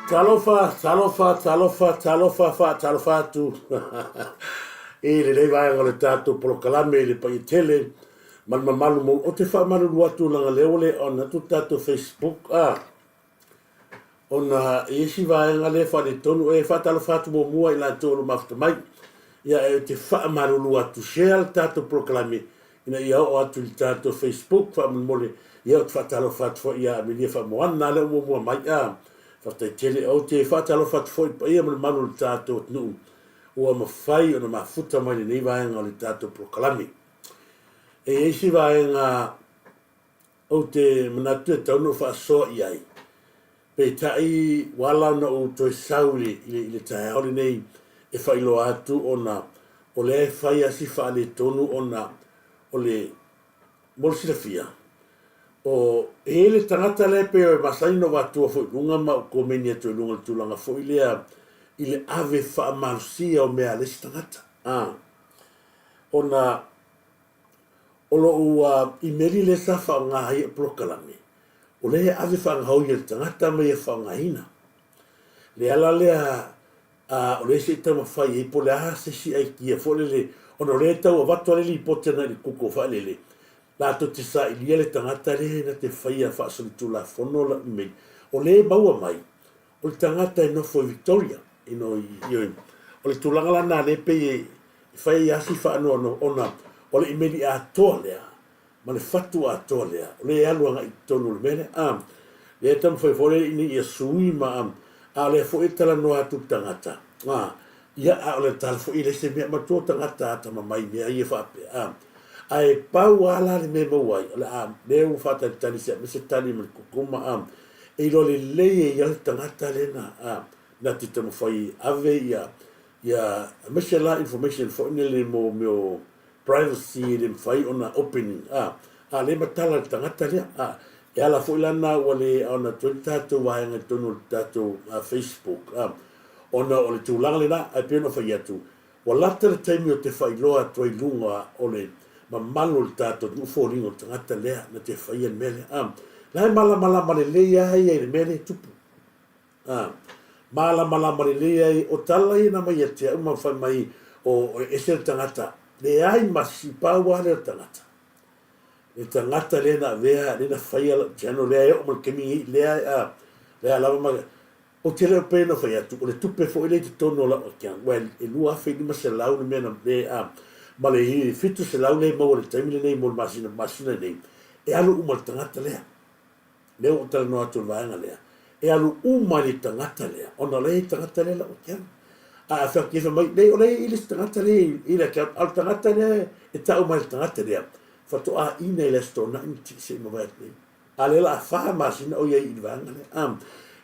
Talofa, talofa, talofa, talofa, faatalofa atu i lenei vaega o le tatou polokalame i le paia tele ma le mamalu mo ou te faamalulu atu leaga lea ua le on atu le tatou Facebook a ona e i ai si vaega lea e faaletonu. E faatalofa atu muamua i latou o lo o mafuta mai. Ia, e te faamalulu atu, share le tatou polokalame ina ia oo atu i le tatou Facebook faamolemole. Ia, ou te faatalofa atu foi ia Amelia Faamoana lea ua muamua mai. A, faafetai tele. Ou te faatalofa atu foi i le paia ma le mamalu o le tatou atunuu ua mafai ona mafuta mai lenei vaega o le tatou polokalame. E i ai si vaega Ou te manatu e tatau ona ou faasoa i ai. Peitai, ua ala ona ou toe sau i le taeao lenei e faailoa atu ona o lea e fai lava si faaletonu ona o le, mo le silafia, o, e i ai le tagata lea e pei e masani ona ou avatua foi i luga ma ou komeni atu i luga i le tulaga foi lea i le ave faamalosia o mea a le isi tagata. A, ona O lou imeli lea sa faaaoga ai au polokalame, o lea e ave faagaoi e le tagata ma ia faaaogaina. Le ala lea o lea se i taumafai ai po o le a se isi aikia foi lele, ona o lea e tau avatu lava le lipoti agai i le Google faaeleele, latou te sailia le tagata lea na te faia faasolitulafono lau imeli. O lea e maua mai, o le tagata e nofo i Victoria, you know, ioe. O le tulaga la lena lea e pei e fai ai lava si faanoanoa ona o le imeli atoa lea ma le fatu atoa lea, o lea e alu agai i totonu o le mea lea. A, lea e taumafai foi lea ina ia sui ma, a o lea foi e talanoa atu le tagata, a, ia, a o le tala foi e leai se mea, manatua o tagata atamamai i mea ia faapea, a. Ae pau lava la le mea e maua ai, o le a, lea ua faatalitali se aumai se tali ma le kukuma, a, E iloa lelei e ia le tagata lea na a na te taumafai e ave ia ia aemaise la information foi lele mo mea o privacy e le mafai ona opening a a lea e matala le tagata lea a e ala foi la na ua le ona atu ai le tatou vaega i totonu o le tatou Facebook a ona o le tulaga lena ae pei ona fai atu Ua lata le taimi o te faailoa atu ai i luga o le mamalu o le tatou nuu foliga o le tagata lea na te faia le mea lea. A, la e malamalama lelei lava ia i le mea lea e tupu. A, malamalama lelei lava ia, o tala ia na aumai ia te au ma fai mai o e ese le tagata, leai ma se pau lava lea o le tagata. Le tagata lea na avea, lea na faia lau channel lea e oo mai le taimi nei, lea, a, lea lava ma, Ou te le o pei ona fai atu, o le tupe foi lea i totonu o lau account, aua e $2,500 le mea na, le, a, ma le $700 lea e maua i le taimi lenei mo le masina, masina nei, e alu uma i le tagata lea. Lea ua ou talanoa atu i le vaega lea, e alu uma i le tagata lea, ona o lea e i le tagata lea lau account. A a fai atu, fai mai, leai, o lea e i le isi tagata lea i le account, a o le tagata lea e tau mai i le tagata lea, faatoa ina i le Aso Toonai na se i mavae atu nei. A lea la a fa masina o i ai i le vaega lea. A,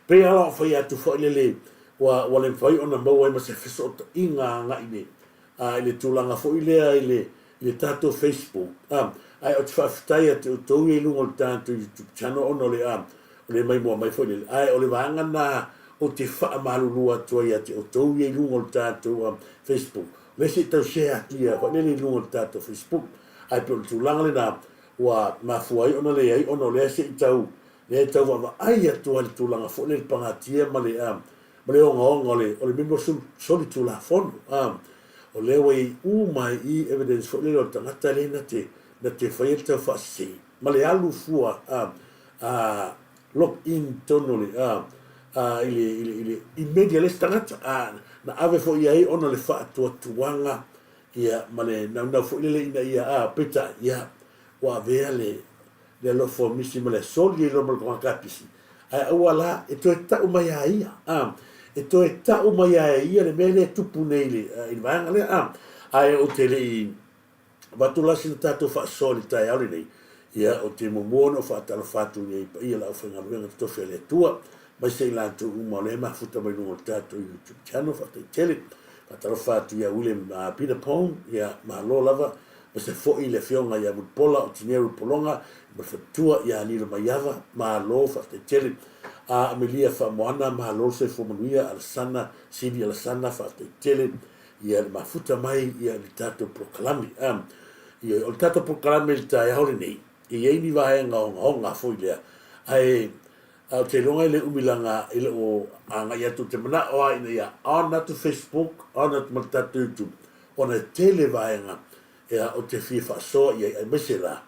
pei lava la o fai atu foi lele ua, ua le mafai ona maua ai ma se fesootaiga agai i le, a, i le tulaga foi lea i le, i le tatou Facebook. A, ae ou te faafetai ia te outou ia i luga o le tatou YouTube channel ona o le, a, o le maimoa mai foi lele. Ae o le vaega lena ou te faamalulu atu ai ia te outou ia i luga o le tatou a, Facebook. O lea se i tau share atu ia foi lele i luga o le tatou Facebook. Ae pei o le tulaga lena, Ua mafua ai ona leai ona o lea se i tau lea e tau vaavaai atu ai le tulaga foi lea i le pagatia ma le ma le ogaoga o le o le mea o solitulafono a o lea ua i ai uma ai i evidence foi lele o le tagata lea na te na te faia le tau faasese ma le alu fua a a log in totonu o le a a i le i le i le imeli a le isi tagata a na ave foi i ai ona o le faatuatuaga Ia, ma le naunau foi lele ina ia, a, peitai, ia, ua avea le, le alofa o Misi ma le soli ai loa ma le togakapisi, ae aua la e toe tau mai a ia, a, e toe tau mai a e ia le mea lea e tupu nei i le, i le vaega lea, a. Ae ou te le i avatu la sina tatou faasoa i le taeao lenei, ia, ou te muamua ona ou faatalofa atu i le paia o le aufaigaluega totofi a le Atua, aemaise i latou uma o lea e mafuta mai luga o le tatou YouTube channel, faafetai tele. Faatalofa atu ia William Peter Pong, ia malo lava, aemaise foi le afioga ia Mulipola o Tineru Pologa, ma le faletua ia Alilo Maiava, malo faafetai tele. A Amelia Faamoana, malo le soifua manuia, Alasana, Sili Alasana, faafetai tele ia le mafuta mai ia i le tatou polokalame. Ia, o le tatou polokalame i le taeao lenei, e i ai ni vaega ogaoga foi lea, ae Ae ou te iloga e le umi leaga i lou agai atu ou te manao lava ina ia on atu Facebook, on atu ma le tatou YouTube ona e tele vaega ea ou te fia faasoa i ai aemaise la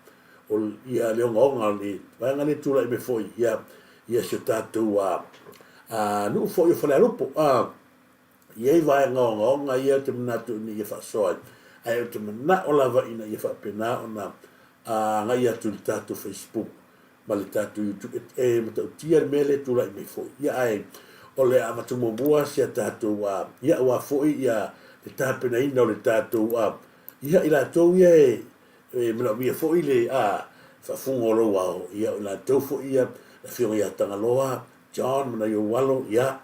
o ia le ogaoga o le vaega lea e tulai mai foi ia ia si o tatou a a nuu foi o Falealupo a i ai vaega ogaoga ia ou te manatu ina ia faasoa ai ae ou te manao lava ina ia faapena ona agai atu i le tatou Facebook ma le tatou YouTube e matautia le mea lea e tulai mai foi. Ia ae o le a avatu muamua si a tatou a ia aua foi ia le tapenaina o le tatou a ia i latou ia e e manaomia foi le a faafuga o lou ao ia o i latou foi ia le afioga ia Tagaloa John ma nai ou alo ia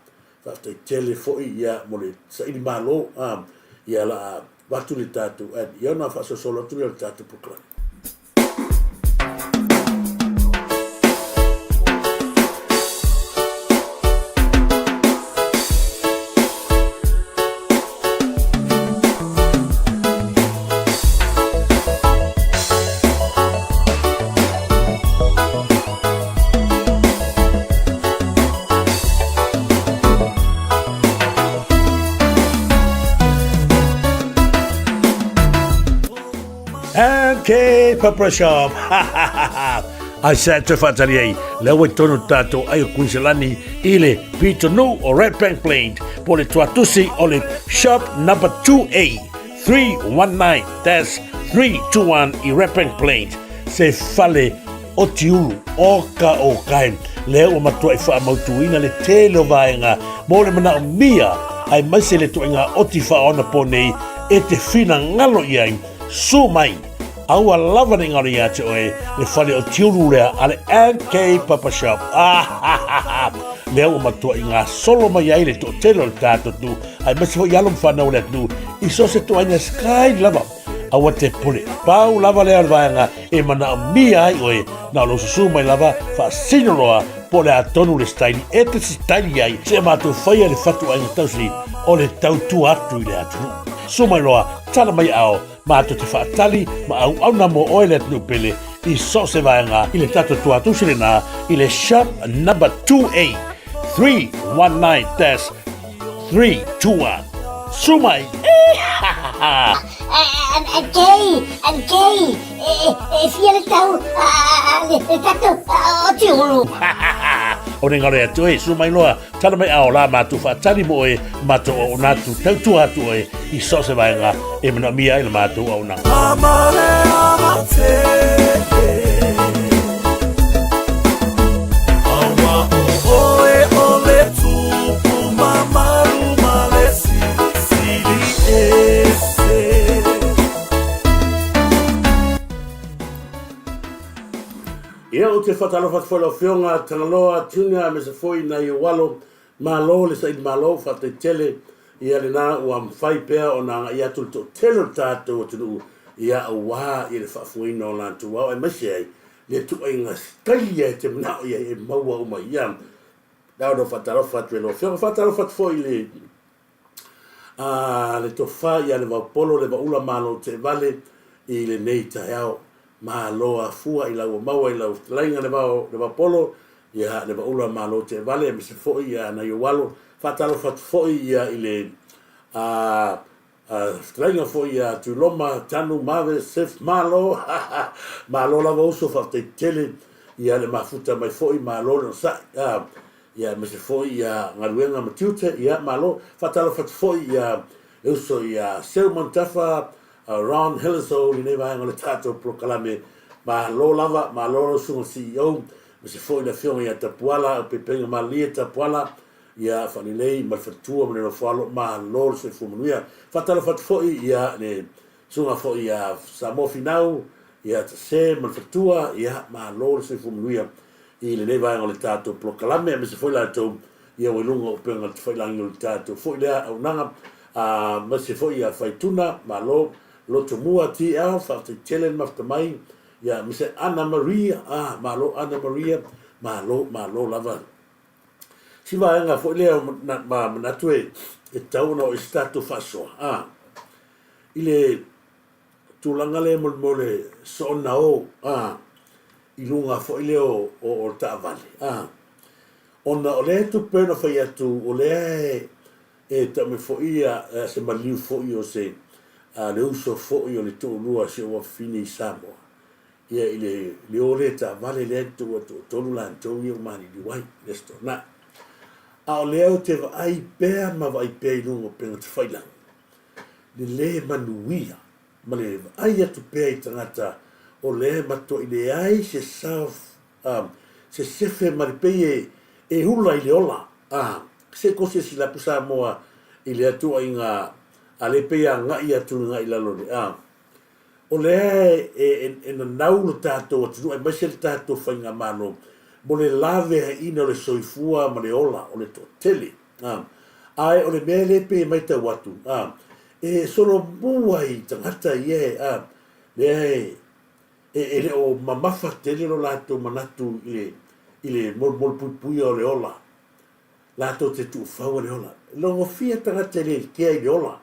faafetai tele foi ia mo le saili malo a ia la a avatu le tatou ad ia ona faasolosolo atu lea o le tatou polokalame. MK Pepper Shop. Ai sa te whaatari ai, lea ua i tonu tātou ai o Kuiselani i le pitonuu o Red Bank Plains po le tuatusi o le shop number 2A 319-321 i Red Bank Plains se fale o Tiulu o ka o kai lea ua matuai faamautuina le tele o vaega mo le manaomia aemaise le ituaiga oti faaonaponei e te finagalo i ai. Susu mai, aua lava ne i galo ia te oe le fale o Tiulu lea a le MK Papa Shop. Ah, lea ua matuai gasolo mai ai le toatele o le tatou atunuu aemaise foi alo ma fanau o le atunuu i so o se ituaiga sky lava. Aua te pule. Pau lava lea o le vaega e manaomia ai oe, na o lou susu mai lava, faasino loa po o le a tonu le sitaili e te sitaili ai, seia matou faia le fatuaiga tausi o le tautua atu i le atunuu. Susu mai loa, tala mai ao, matou te faatali ma auauna mo oe le atunuu pele i so o se vaega i le tatou tuatusi lena i le shop number 2A 319-. 3, 2, 1. Su mai! Kei, kei, e fia le tau le tatou o Tiulu. O ne ngaro atu e, su mai loa, tala mai ao la mātou whaatali mo oe, mātou o onatu, tautua atu oe, i so se vaenga, e manaomia ai le mātou auaunaga. Ia, ou te whatalofa atu foi lau Afioga, Tagaloa, Junior, aemaise foi nai ou alo, Malo le saili malo, faafetai tele, ia lena ua mafai pea ona agai atu le toatele o le tatou atunuu, ia aua ia le faafoeina o latou ao aemaise ai le ituaiga sitaili e te manao i ai e maua uma ia. Na ona ou faatalofa atu i lau Afioga, faatalofa atu foi i le a le tofa ia Levaopolo Levaula Malo Teevale i lenei taeao. Malo afua i lau ua maua i lau fetalaiga Levao Levaopolo ia Levaula Malo Teevale aemaise foi ia nai ou alo. Faatalofa atu foi ia i le a fetalaiga foi ia Tuiloma Tanu Mave Sef Malo malo lava uso faafetai tele ia le mafuta mai foi malo le onosai ia aemaise foi ia galuega ma tiute ia malo. Faatalofa atu foi ia le uso ia Seu Manutafa Ron Hilliso i lenei vaega o le tatou polokalame. Malo lava, malo lau susuga CEO, aemaise foi le afioga ia Tapuala, Aupeipeiga Malie Tapuala, ia Faalelei ma le faletua ma le nofoalo, malo le soifua manuia. Faatalofa atu foi ia le susuga foi ia Samoa Finau, ia Tase ma le faletua, ia malo le soifua manuia i lenei vaega o le tatou polokalame, aemaise foi latou ia ua i luga o upega tafailagi o le tatou foi lea auaunaga, aemaise foi ia Faituna, malo, Lotomua TL, faafetai tele le mafuta mai, ia aemaise Anna Maria, ah, malo Anna Maria, malo, malo lava. Si vaega foi lea ma manatu e tatau ona oo i se tatou faasoa, ah, i le tulaga lea mo le soona o, ah, i luga foi lea o taavale, ah. Ona o lea e tupu pei ona fai atu, o lea e tau mai foi se maliu foi o se le uso foi o le toalua o si ou afafine i Samoa, ia i le o lea taavale lea na tuua toatolu latou ia ua maliliu ai i le Aso Toonai. A o lea ou te vaai pea ma vaai pea i luga o upega tafailagi, le le manuia ma le vaai atu pea i tagata o lea e matuai leai se self se sefe ma le pei e ula i le ola. Se i ko silasila atu Samoa i lea tuuaiga a lea pei e agai atu agai i lalo i le a. O lea e nanau lo tatou atunuu aemaise le tatou faigamalo mo le laveaiina o le soifua ma le ola o le toatele. Ae o le mea lea e pei e matau atu, e solomua i tagata ia lea e le o mamafa tele lo latou manatu i le molimoli puipuia o le ola, latou te tuufaua le ola. E logofia tagata e le kea i le ola,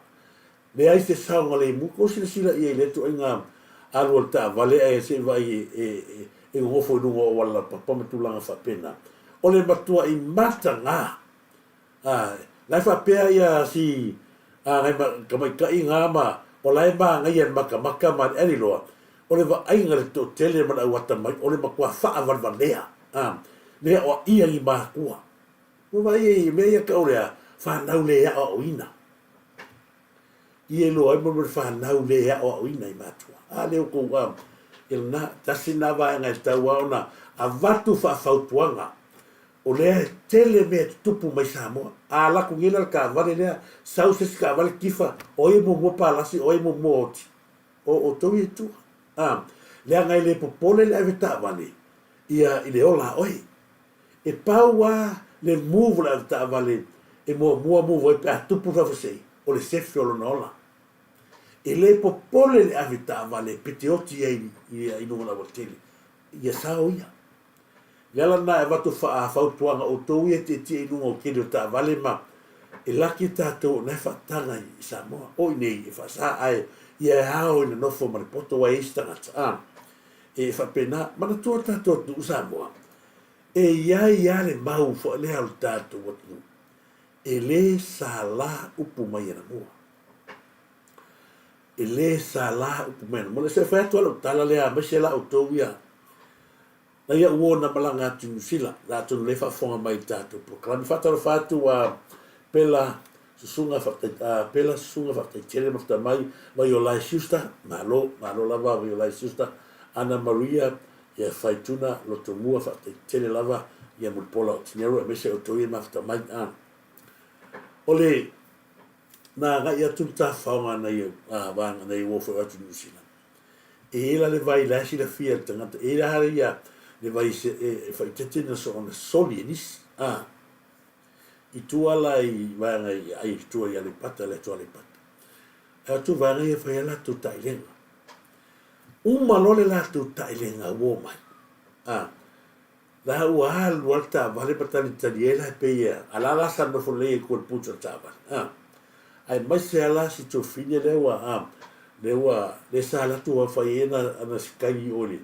leai se saogalemu. Tou silasila i ai i lea ituaiga alu o le taavale ae se i vaai e nonofo i luga o auala laupapa ma tulaga faapena. O le matuai mataga. A, la e faapea ia si a nai tamaitai na ma o la e manaia i le matamata ma aleale loa, o le vaaiga i le toatele ma le au atamai o le matua faavalevalea, a, le aoaia ni matua. Ua vaai ai i mea ia tau o le a, fanau le aoaoina. Ia iloa ai mo le fanau le aoaoina i matua. A lea ua tou a, ia lena, tasi lena vaega e tatau lava ona avatu faafautuaga O lea e tele mea e tutupu mai Samoa. A alu atu nei la le taavale lea, sau se isi taavale tifa, o ai e muamua palasi, o ai e muamua oti? O outou ia i tua. A, leaga e le popole le ave taavale ia i le ola a oe. E pau lava le move o le ave taavale e muamua move ai pe a tupu le faafuasei, o le sefe o lona ola. E le popole le ave taavale pe te oti ai i luga o le aualatele, ia sao ia. Le ala lena e avatu faafautuaga outou ia e tietie i luga o keli o taavale ma e laki tatou o na e faataga i Samoa. O i nei e faasa ae ia e ao ina nofo ma le poto aua e i ai isi tagata a e faapena. Manatua tatou atunuu Samoa e i ai a le mau foi lea o le tatou atunuu e le sala upu mai anamua. E le sala upu mai anamua. Se i fai atu lava lau tala lea aemaise la outou ia Na ia uo na malaga atu i Niu Sila, la atonu lea e faafofoga mai i le tatou polokalame. Faatalofa atu a Pela Susuga faafetai a Pela Susuga faafetai tele mafuta mai Vaiolai Schuster, malo, malo lava Vaiolai Schuster, Ana Maria ia Faituna Lotomua faafetai tele lava ia Mulipola Otineru aemaise outou ia e mafuta mai. A o le na agai atu le tafaoga nai a vaega nai uo foi atu i Niu Sila. E i ai la le vai la e silafia e le tagata, e i ai la ia le vai e faaitete na soona soli e nisi, a. I tua la i vaega i ai i tua i Aleipata, le atu Aleipata. E atu vaega ia e fai ai latou tailega. Uma loa le latou tailega ua omai, a. La ua alu lava le taavale ma talitali ai la e pei e a la la sa nofo lelei ai i tua i le puta o le taavale a. Aemaise lava la si tuafafine lea ua a lea ua lea sa alu atu ua fai ai ana ana sikaini i o i le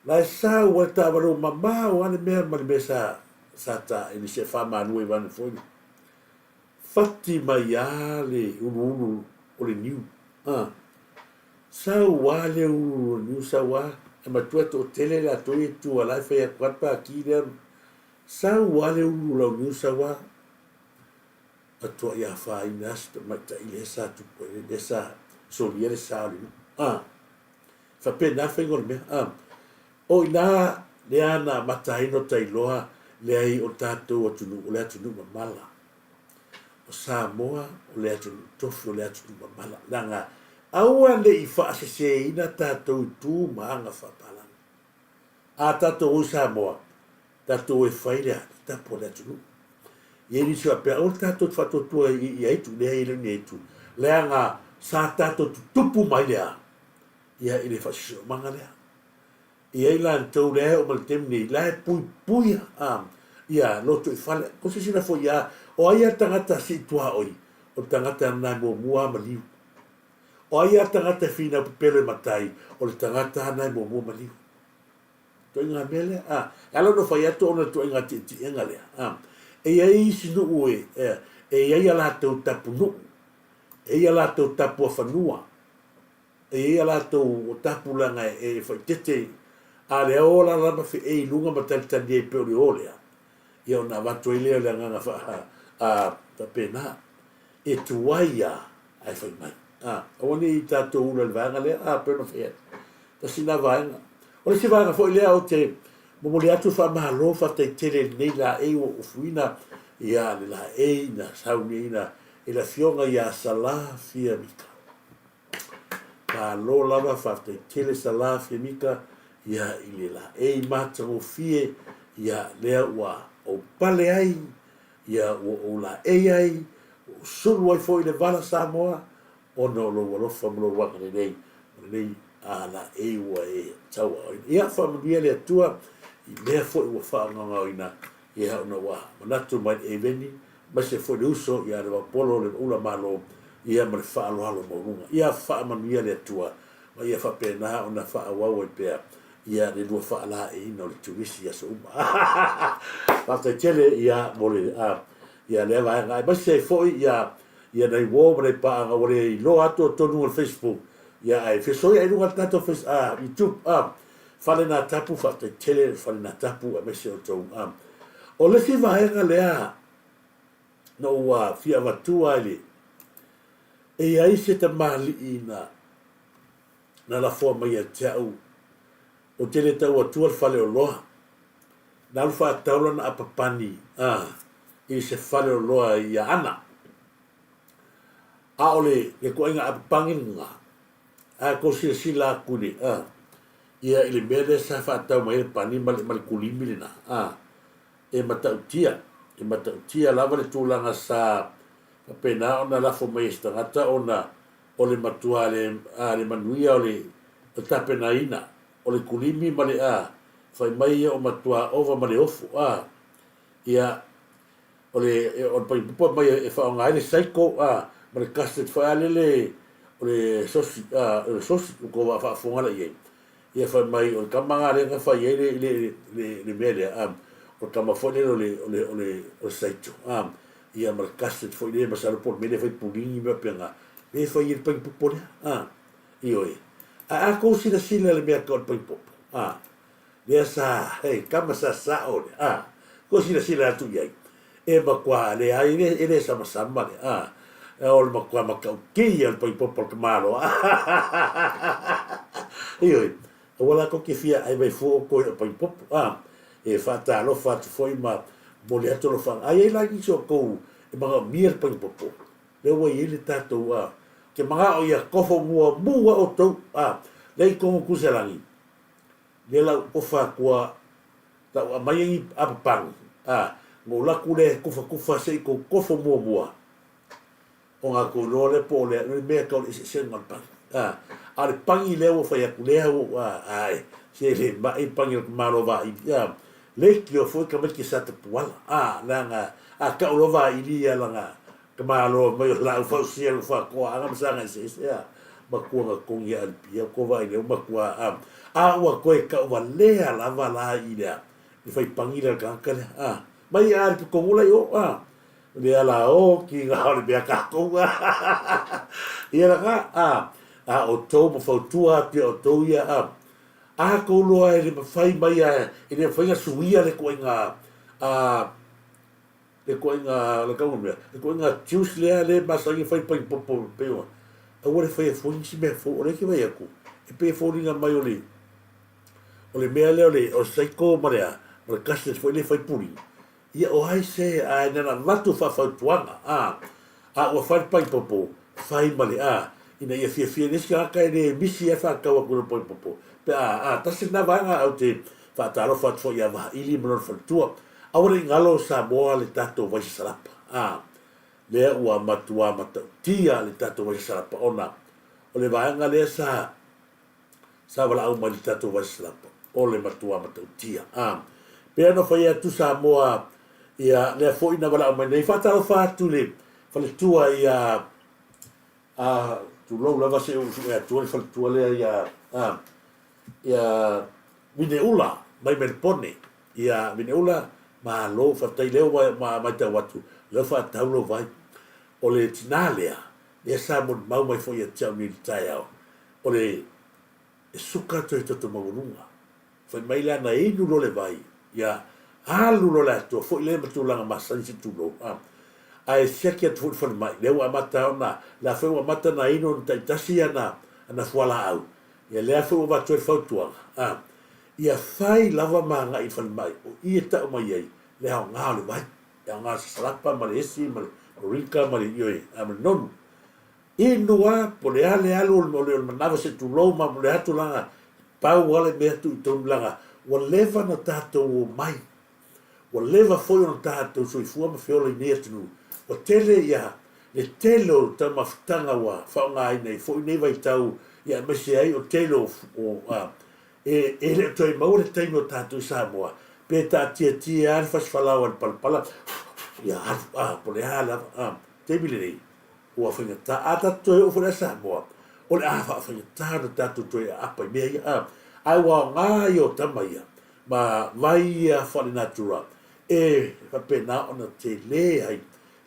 la e sau lava le taavale ua mamao lava le mea ma le mea sa sa ta i le se faamalu ai vaeane foi le fati mai lava le uluulu o le niu a. Sau a le ulu niu sau a e matua toatele latou ia i tua la e fai atu a le pati lea sau a le ulu lau niu sau a matuai afaina a si tamaitai lea sa tupu ai lea sa solia le sa o le nuu a faapena le faiga o le mea a o ina lea na amata ai ona tailoa leai o tatou atunuu o le atunuu mamala. O Samoa o le atunuu tofi, o le atunuu mamala. Leaga aua ne i faaseseina tatou i tu ma aga faapalagi. A tatou o i Samoa, tatou o e fai le a? Le tapu a le atunuu. E i ai nisi faapea, aua tatou te faatuatua i aitu, leai e le o ni aitu. Leaga sa tatou tutupu mai le a? Ia i le faasiosiomaga lea. I ai latou lea e oo mai le taimi nei, la e puipui ia lotoifale. Ko silasila foi a, o ai a tagata sii tuaoi, o le tagata na e muamua a maliu. O ai a tagata e finau pepelo e matai, o le tagata na e muamua maliu. Ituaiga mea lea, a. E ala ona fai atu ona o le ituaiga tietiega lea, a. E i ai isi nuu e, e i ai a latou tapunuu, e i ai a latou tapuafanua, e i ai a latou tapulaga e faaitete, a lea o alaala ma feei i luga ma talitali ai pei o le o lea, ia ona avatu ai lea o le agaga faa, a, faapena. E tuai lava ae fai mai. A, aua ne i tatou ula i le vaega lea, a, pei ona fai atu. Tasi lena vaega. O le isi vaega foi lea ou te momoli atu le faamalo faafetai tele i lenei laei ua ofuina ia le laei na sauniaina e le Afioga ia Sala Fiamika. Malo lava faafetai tele Sala Fiamika ia i le laei matagofie ia lea ua ou pale ai ia ua ou laei ai ua ou sulu ai foi i le vala Samoa ona o lou alofa ma lou agalelei o lenei laei ua e tauaaoina. Ia faamanuia le Atua i mea foi ua faagaogaoina ia ona ua manatu mai le Eiveni aemaise foi le uso ia Levaopolo le Ula Malo ia ma le faaaloalo maualuga. Ia faamanuia le Atua ma ia faapena ona faaauau ai pea ia le lua faalaeiina o le turisi i aso uma. Faafetai tele ia mo le ia lea vaega aemaise ai foi ia ia nai uo ma nai paaga ua le iloa atu o tonu o le Facebook ia ae fesoia i luga o le tatou face, YouTube Fale na tapu faafetai tele le fale na tapu aemaise o tou O le isi vaega lea na ou fia avatua i le e i ai se tamalii na na lafoa mai ia te au ou te le tau atua le faleoloa na alu faatau lana apapani i se faleoloa i Aana. A o le ituaiga apapani lena, a tou silasila atu i le, ia i le mea lea sa faatau mai ai le pani ma le, ma le kulimi lena, e matautia, e matautia lava le tulaga sa faapena ona lafo mai e se tagata ona o le matua le, le manuia o le tapenaina o le kulimi ma le, fai mai ia o matua ova ma le ofu, ia, o le o le paipupa mai e faaaoga ai le cycle a ma le custard foi a lele o le sosi a o le sosi ua tou faafofoga la i ai ia fai mai o le tama lena lea na fai ai le le le le mea lea a o le tama foi lele o le o le o le o le cycle a ia ma le custard foi lea masalo po o le mea lea fai puligi ma mea faapena lea e fai ai le paipupo lea a ioe ae a tou silasila i le mea tau o le paipupo a Lea sa, he kama sa sao le, a, kua silasila atu i ai, e matua leai, e le, e le samasama le, a, o le matua matautia o le paipopo o le tamaloa. Ioe, aua la tou te fia ai mai fua outou i au paipopo, a, e faatalofa atu foi ma momoli atu alofaga. A i ai la nisi o outou e manaomia le paipopo, lea ua i ai le tatou, a, ke manao ia kofo muamua outou, a, lea i totonu o Tuisalagi, Lea la ou ofa atu a tau aumai ai apapagi, a, ona ou alu atu lea e tufatufa se i tou tofo muamua, ona tou iloa lea po o le a le mea tau o le eseesega o le pagi. A, a o le pagi lea ua fai atu lea ua ou, a, ae, se le mai le pagi o le tamaloa vaili, a, leitioa foi tamaiti sa tapuala, a, leaga a tau loa vaili ia lana tamaloa mai o laau fausia le faatoaga ma saga eseese, a, matua na togi a Alipia ko vaai lea matua a a ua toe tauvalea lava la i le le fai pagi lea le tagata lea a mai a le pitonu la i o a le ala o ki nga o le mea tatou a ia la ka a a outou ma fautua atu ia outou ia a a tou loa e le mafai mai a e le mafai na suia le ituaiga a le ituaiga le tauga mea, le ituaiga juice lea lea e masani e fai paipopo pei o aua le faia fua nisi mea fou o lea e te vaai atu e pei e foliga mai o le o le mea lea o le o le saiko ma le a ma le custard foi lea e fai puli ia o ai se ae na ona avatu faafautuaga a a ua fai le paipopo fai ma le a ina ia fiafia le isi tagata e le misi e faatau atu i le paipopo pe a a tasi lena vaega ou te faatalofa atu foi ia Vaili ma lona faletua Aua ne i galo Samoa le tatou vai sasalapa. A, lea ua matua matautia le tatou vai sasalapa ona o le vaega lea sa sa valaau mai le tatou vai sasalapa o le matua matautia. A, pei ona fai atu Samoa ia lea foi na valaau mai nei faatalofa atu le faletua ia a tulou lava se i ou sue atua le faletua lea ia a ia Vineula. mai Melepone, ia Vineula, malo, faafetai lea ua matau atu, lea ua faatatau lou vai. O le tinā lea, lea sa molimau mai foi ia te au nei i le taeao, o le e suka toe toto maualuga. Fai mai le ana inu loa le vai, ia alu loa le atoa foi lea ma tulaga masani se i tulou, a. Ae siaki atu foi i le falemai, lea ua amata ona, la foi ua amata ona inu ona taitasi ana, ana fualaau, ia lea foi ua avatu ai le fautuaga, a, ia fai lava ma agai i le falemai, o i e tau mai ai le aoga o le vai, le aoga o le sasalapa ma le esi ma le moringa ma le, ioe, a ma le nonu. Inu a, po o le a le alu o le manava se i tulou ma o le a tulaga, pau a le mea tuu i tonu leaga ua leva ona tatou omai, ua leva foi ona tatou soifua ma feola i nei atunuu, ua tele ia le tele o taumafataga ua faaaogaina ai foi nei vaitau ia aemaise ai o tele o e e le o toe maua le taimi o tatou i Samoa pe taatiatia a le fasifalaoa i le palapala ia alu a po o le a lava a taimi lenei Ua faigata. A tatou toe oo foi la i Samoa, o le a faafaigata ona tatou toe aapa i mea ia. A, ae ua aoga ia o tama ia, ma vai ia faale-natura e faapena ona tele ai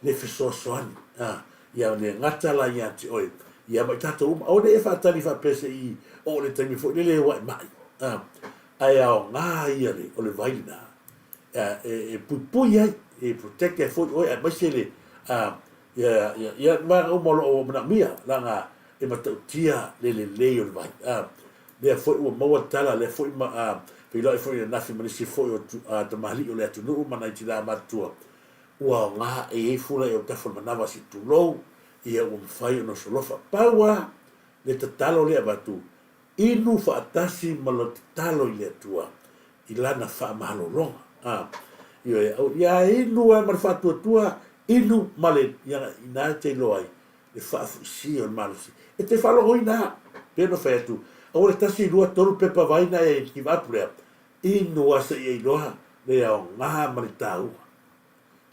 le fesoasoani, a, ia le gata la ia te oe, ia ma i tatou uma. Aua ne i e faatali faapea se i oo i le taimi foi lele ua e mai, a, ae aoga ia le, o le vai lena e puipui ai, e protect ai foi oe aemaise le, a, Ia, ia, ia vaega uma o lo o manaomia, leaga e matautia le lelei o le vai. A, lea foi ua maua tala, lea foi ma, a, feiloai foi ananafi ma nisi foi o tu, a, tamalii o le atunuu ma nai tina matutua, ua aoga e i ai fula i autafa o le manava se i tulou, ia ua mafai ona solofa. Pau lava le tatalo lea e avatu, Inu faatasi ma lo tatalo i le Atua i lana faamalologa. A, ioe, au, ia inu lava ma le faatuatua, inu ma le, ia, ina e te iloa ai le faafuisia o le malosi. E te faalogoina lava, pei ona fai atu, aua le tasi, lua, tolu pepa vai na e give up lea, inu lava seia iloa le aoga ma le taua.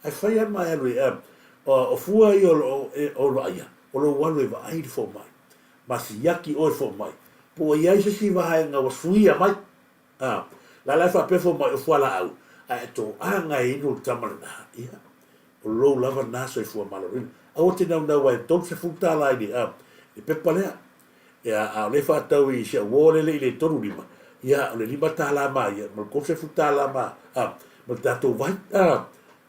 Ae fai lava ma e alu e, o fua ia o lo o vaaia, o lou alu e vaai le fomai. Ma siaki oe fomai, po ua i ai se isi vaega ua suia mai. A, la la e faapea fomai o fualaau, ae e toaga e inu le tama lena, ia, o lou lava lena soifua maloloina. Aua te naunau ai e $30 i le, a, le pepa lea. Ia, a o lea e faatau i si au uo lele i le 35, ia, o le $5 ma ia, ma le $30 ma, a, ma le tatou vai, a.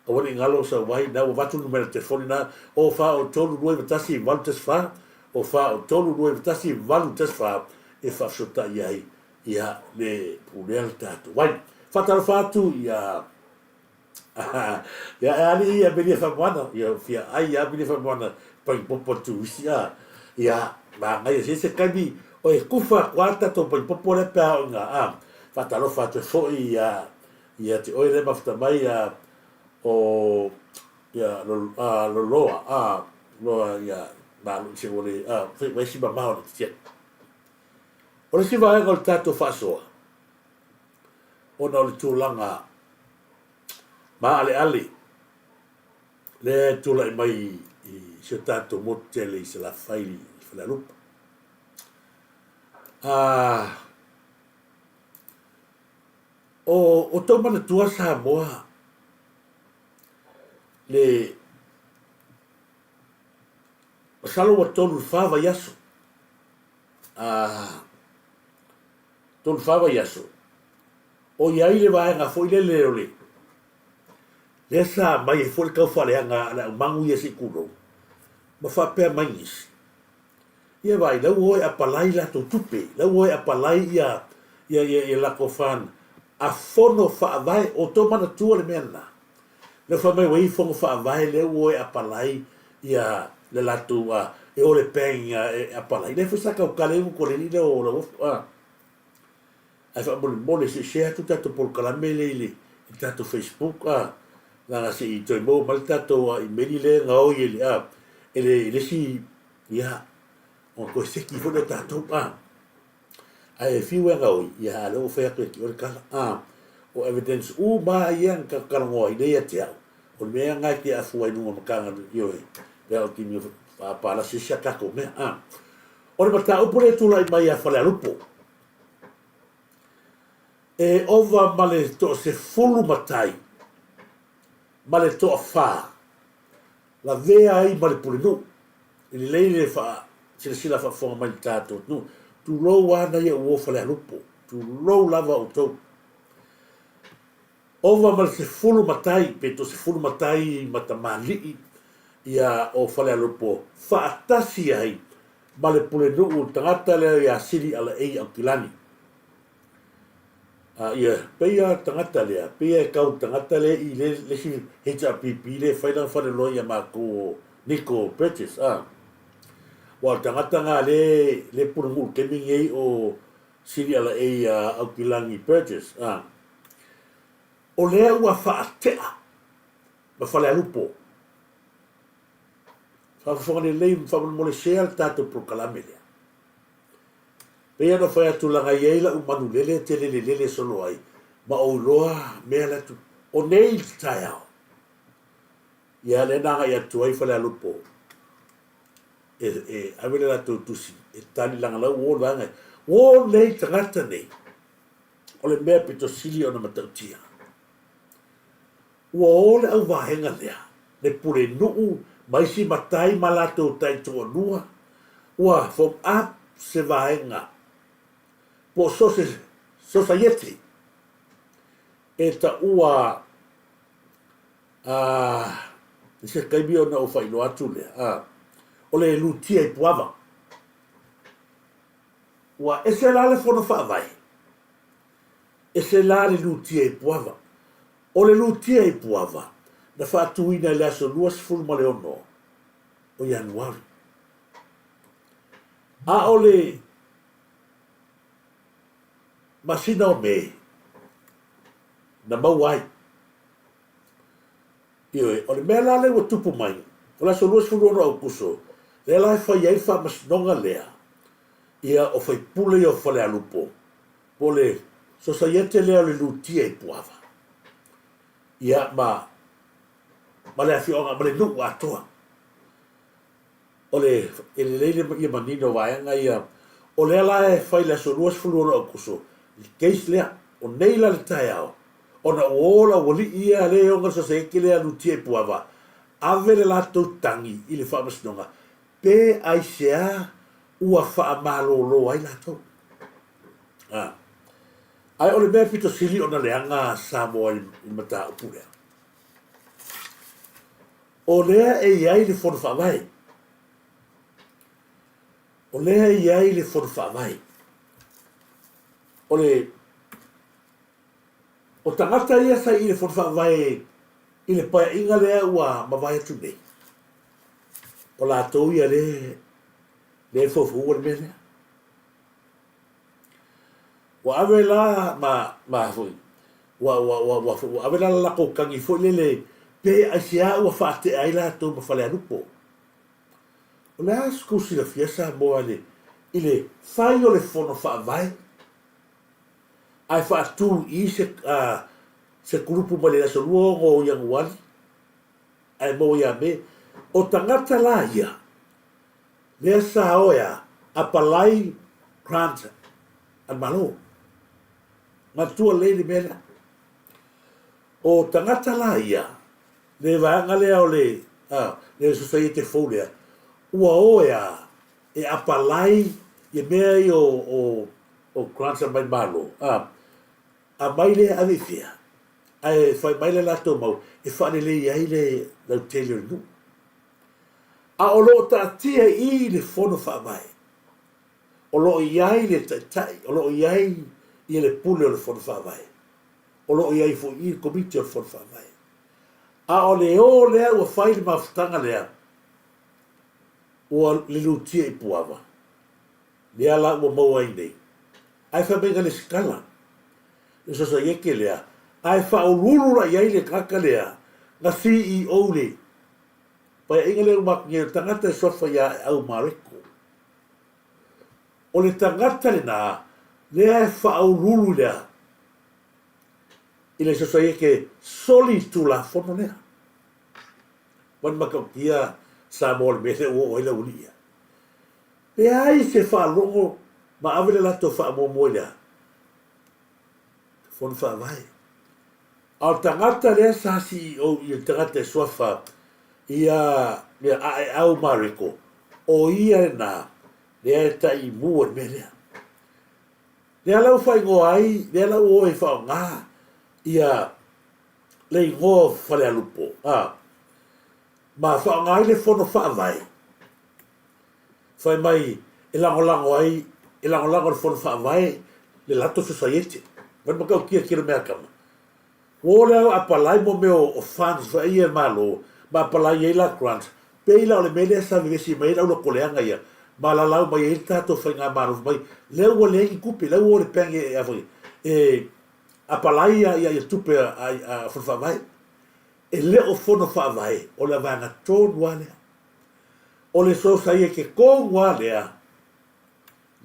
Aua ne i galo sau vai, na ua avatu le numera telefoni na, o 4 o 3 2 9 1 8 1 4, o 4 o 3 2 9 1 8 1 4, e faafesootai ai, ia, le pulea le tatou vai. Faatalofa atu ia Ia e alii ia Melia Famoana, ia fia ai ia Melia Famoana paipopo atu isi a. Ia manaia se se taimi o e kufa atu a tatou paipopo lea pe a oo ina a. Faatalofa atu ai foi ia ia te oe lea mafuta mai ia o ia Loloa a Loa ia malo se ua le a fai ua esi mamao le tiati. O le isi vaega o le tatou faasoa ona o le tulaga maaleale lea e tulai mai i si o tatou motu tele i Salafai i Falealupo. O outou manatua Samoa le masalo ua 3 i le 4 vaiaso 3 i le 4 vaiaso o i ai le vaega foi lele o le lea sa aumai ai foi le taufaaleaga a le aumagu ia se i tulou ma faapea mai nisi, ia vaai la ua o e apalai latou tupe, la ua o e apalai ia ia ia latou fund a fono faavae, o outou manatua le mea lena? Lea ua fai mai ua i ai fono faavae lea ua o e apalai ia le latou a e o le bank e apalai, lea foi sa tautala ai Mutualelei lea o Lauofo a. Ae faamolemole se i share atu le tatou polokalame lea i le tatou Facebook a, leaga se i toe maua mai le tatou imeli lea e gaoi e le a e le i le isi ia ona toe seki foi lea o tatou a. Ae fiu e gaoi ia a o lea ua fai atu e te oe le tala a. O evidence uma lava ia na tatou talanoa ai nei ia te au, o le mea lena e te afua ai i luga o Matagaluega ioe pe a o tini palasi ai si a tatou mea a. O le mataupu lea e tulai mai ia Falealupo. E ova ma le toasefulu matai ma le toafa lavea ai ma le pulenuu. E lelei le faasilasila faafofoga mai i le tatou atunuu. Tulou a nai ou uo Falealupo, tulou lava outou. Ova ma le sefulu matai pe toasefulu matai ma tamalii ia o Falealupo faatasi ai ma le pulenuu le tagata lea ia Sili Alaei Aukilani. A ia pei a tagata lea, pei e kau tagata lea i le le isi HRPP le fai lana faleoloa ia matou o Nico Burgess a. Ua o le tagata na le le pulenuu i le taimi nei o Sili Alaei ia Aukilani Burgess a. O lea ua faatea ma Falealupo. Faafofoga lelei ma faamolemole share le tatou polokalame lea. Pei ona fai atu laga e i ai la'u manulele e te lelelele solo ai ma ou iloa mea la tu o nei i le taeao. Ia lea na agai atu ai Falealupo e, e ave le latou tusi e tali laga lau uo le vaega uo nei tagata nei o le mea pito sili ona matautia. Ua o le auvaega lea, le pulenuu ma isi matai ma latou taitoalua, ua form up se vaega po o so se sosaiete e taua a i se taimi ona ou faailoa atu lea, a o le lutia i Puava. Ua ese la le fono faavae, ese la le lutia i Puava. O le lutia i Puava, na faatuina i le aso 26 o Ianuari. A o le masina o Me, na maua ai. Ioe, o le mea la lea ua tupu mai, o le aso 26 o Aokuso, lea la e fai ai le faamasinoga lea, ia o faipule ia o Falealupo, po o le sosaiete lea o le lutia i Puava, ia ma, ma le afioaga, ma le nuu atoa. O le, e lelei le ia manino o vaega ia, o lea la e fai i le aso 26 o Aokuso, le case lea, o nei la le taeao, ona ua o le aualii ia lea e ona le sosaiete lea lutia i Puava, ave le latou tagi i le faamasinoga, pe aisea ua faamalolo ai latou. A. Ae o le mea pito sili ona leaga Samoa i le mataupu lea, o lea e i ai le Fono Faavae. O lea e i ai le Fono Faavae. O le o tagata ia sa i le Fono Faavae i le paeaiga lea ua mavae atu nei, o latou ia le le foufou le mea lea. Ua ave la ma, ma foi, ua, ua, ua, ua, ua ave la le latou tagi foi lele pe aisea ua faatea ai latou ma Falealupo. O le a se tou silafia Samoa i le, i le fai o le fono faavae ae faatu i i se, a, se kulupu mai le aso 26 o Ianuari ae maua ia Me. O tagata la ia, Lea sa o e a apalai grant a le Malo. Manatua lelei le mea lea. O tagata la ia, le vaega lea o le, a, le sosaiete fou lea, ua o e a e apalai ia mea ia o, o, o grants a mai le Malo, a, aumai lea ave i fea? Ae fai mai le latou mau e faalelei ai le lautele o le nuu. A o lo o taatia i i le Fono Faavae, o lo o i ai le Taitai, o lo o i ai ia le pule o le Fono Faavae, o lo o i ai foi i i le Komiti o le Fono Faavae. A o le o lea ua fai le mafutaga lea, ua lilutia i Puava, lea la ua maua ai nei. Ae fai mai na lesitala le sosaiete lea, ae faauluulu la i ai le tagata lea na CEO le Paeaiga lea ua atu nei o le tagata e suafa ia Aeau Mareko. O le tagata lena lea e faauluulu i le a? I le sosaiete soli tulafono lea. Ua ni matautia Samoa le mea lea ua oo ai le aualii ia. Leai se faalogo ma ave le latou faamuamua i le a? Fono Faavae. A o le tagata lea sa CEO i le tagata e suafa ia le Aeau Mareko, o ia lena lea e taimu i le mea lea. Lea la ua faaigoa ai, lea la ua o e faaaoga ia le igoa o Falealupo, a, ma faaaoga ai le Fono Faavae, fai mai e lagolago ai, e lagolago e le Fono Faavae le latou sosaiete. Vaai le matautia tele o mea kama. Ua o lea o apalai mo mea o funds foi ia e Malo, ma apalai ai la grants. Pei la o le mea lea sa vevesi mai ai le aulotoleaga ia, ma lalau mai ai le tatou faigamalo fai mai, lea ua leai ni tupe, lea ua o le bank e, a foi, e apalai ia, ia, ia tupe a, a, a Fono Faavae. E le o Fono Faavae, o le vaega tonu lava lea. O le sosaiete tonu lava lea,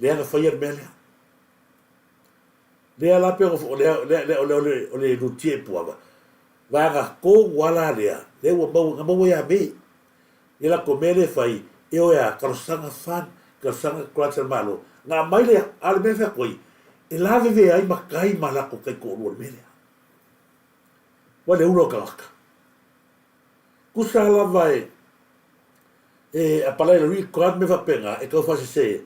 lea na faia le mea lea. Lea la pe o lea, lea, lea, o le, o le, o le lutia i Puava, vaega tonu lava la lea, lea ua maua, na maua ia me. Ia latou mea lea e fai, e o e a, talosaga fund, talosaga grants a le Malo. Na aumai lea, a o le mea e fai atu ai, e lavevea ai matai ma latou taitoalua i le mea lea. Ua le ula o tagata. Tusa lava e e apalai lau i grant mea faapena e tau faasese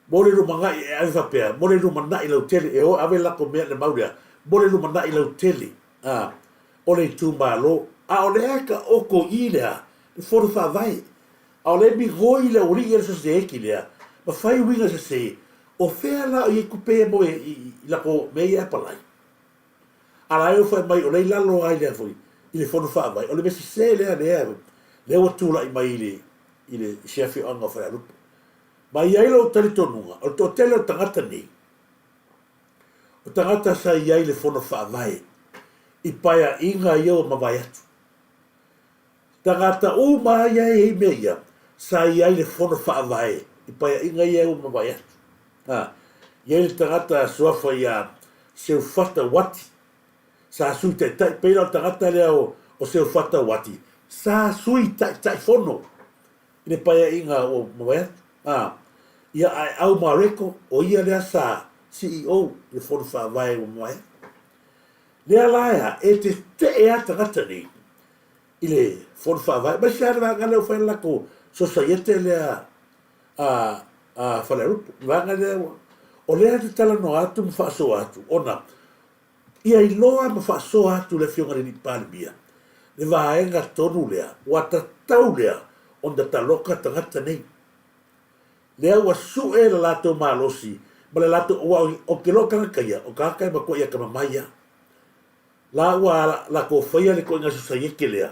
mo le lumanai e ave faapea mo le lumanai lautele e o ave lako mea le mau lea mo le lumanai lautele a o le itumalo a o lea e taoto i lea le fono faavae a o lea e migoi le aualii ia le sosaieti lea ma fai uiga sese o fea la o i ai tupe ia mo i lako mea ia e apalai. A la e fai mai o lea i lalo ai lea foi i le Fono Faavae, o le mea sese lea lea lea ua tulai mai i le i le i se afioaga o Falealupo. Ma e i ai lou talitonuga, o le toatele o tagata nei, o tagata sa i ai i le Fono Faavae i paeaiga ia ua mavae atu. Tagata uma lava ia e i ai mea ia, sa i ai i le Fono Faavae i paeaiga ia ua mavae atu. A i ai le tagata suafa ia Seufata Wati, sa Sui Taitai, pei la o le tagata lea o Seufata Wati, sa Sui Taitaifono i le paeaiga ua mavae atu. A ia Aeau Mareko, o ia lea sa CEO i le Fono Faavae ua mavae atu. Lea la e a, e tetee lava tagata nei i le Fono Faavae, aemaise lava le vaega lea ua fai le latou sosaiete lea a a Falealupo, le vaega lea ua, o lea e talanoa atu ma faasoa atu ona ia iloa ma faasoa atu le Afioga i le Alii Palemia le vaega tonu lea ua tatau lea ona taloka tagata nei. Lea ua sue le latou malosi ma le latou, aua ou te iloa o tagata ia, o tagata e matuai atamamai lava. La ua latou faia le ituaiga sosaiete lea,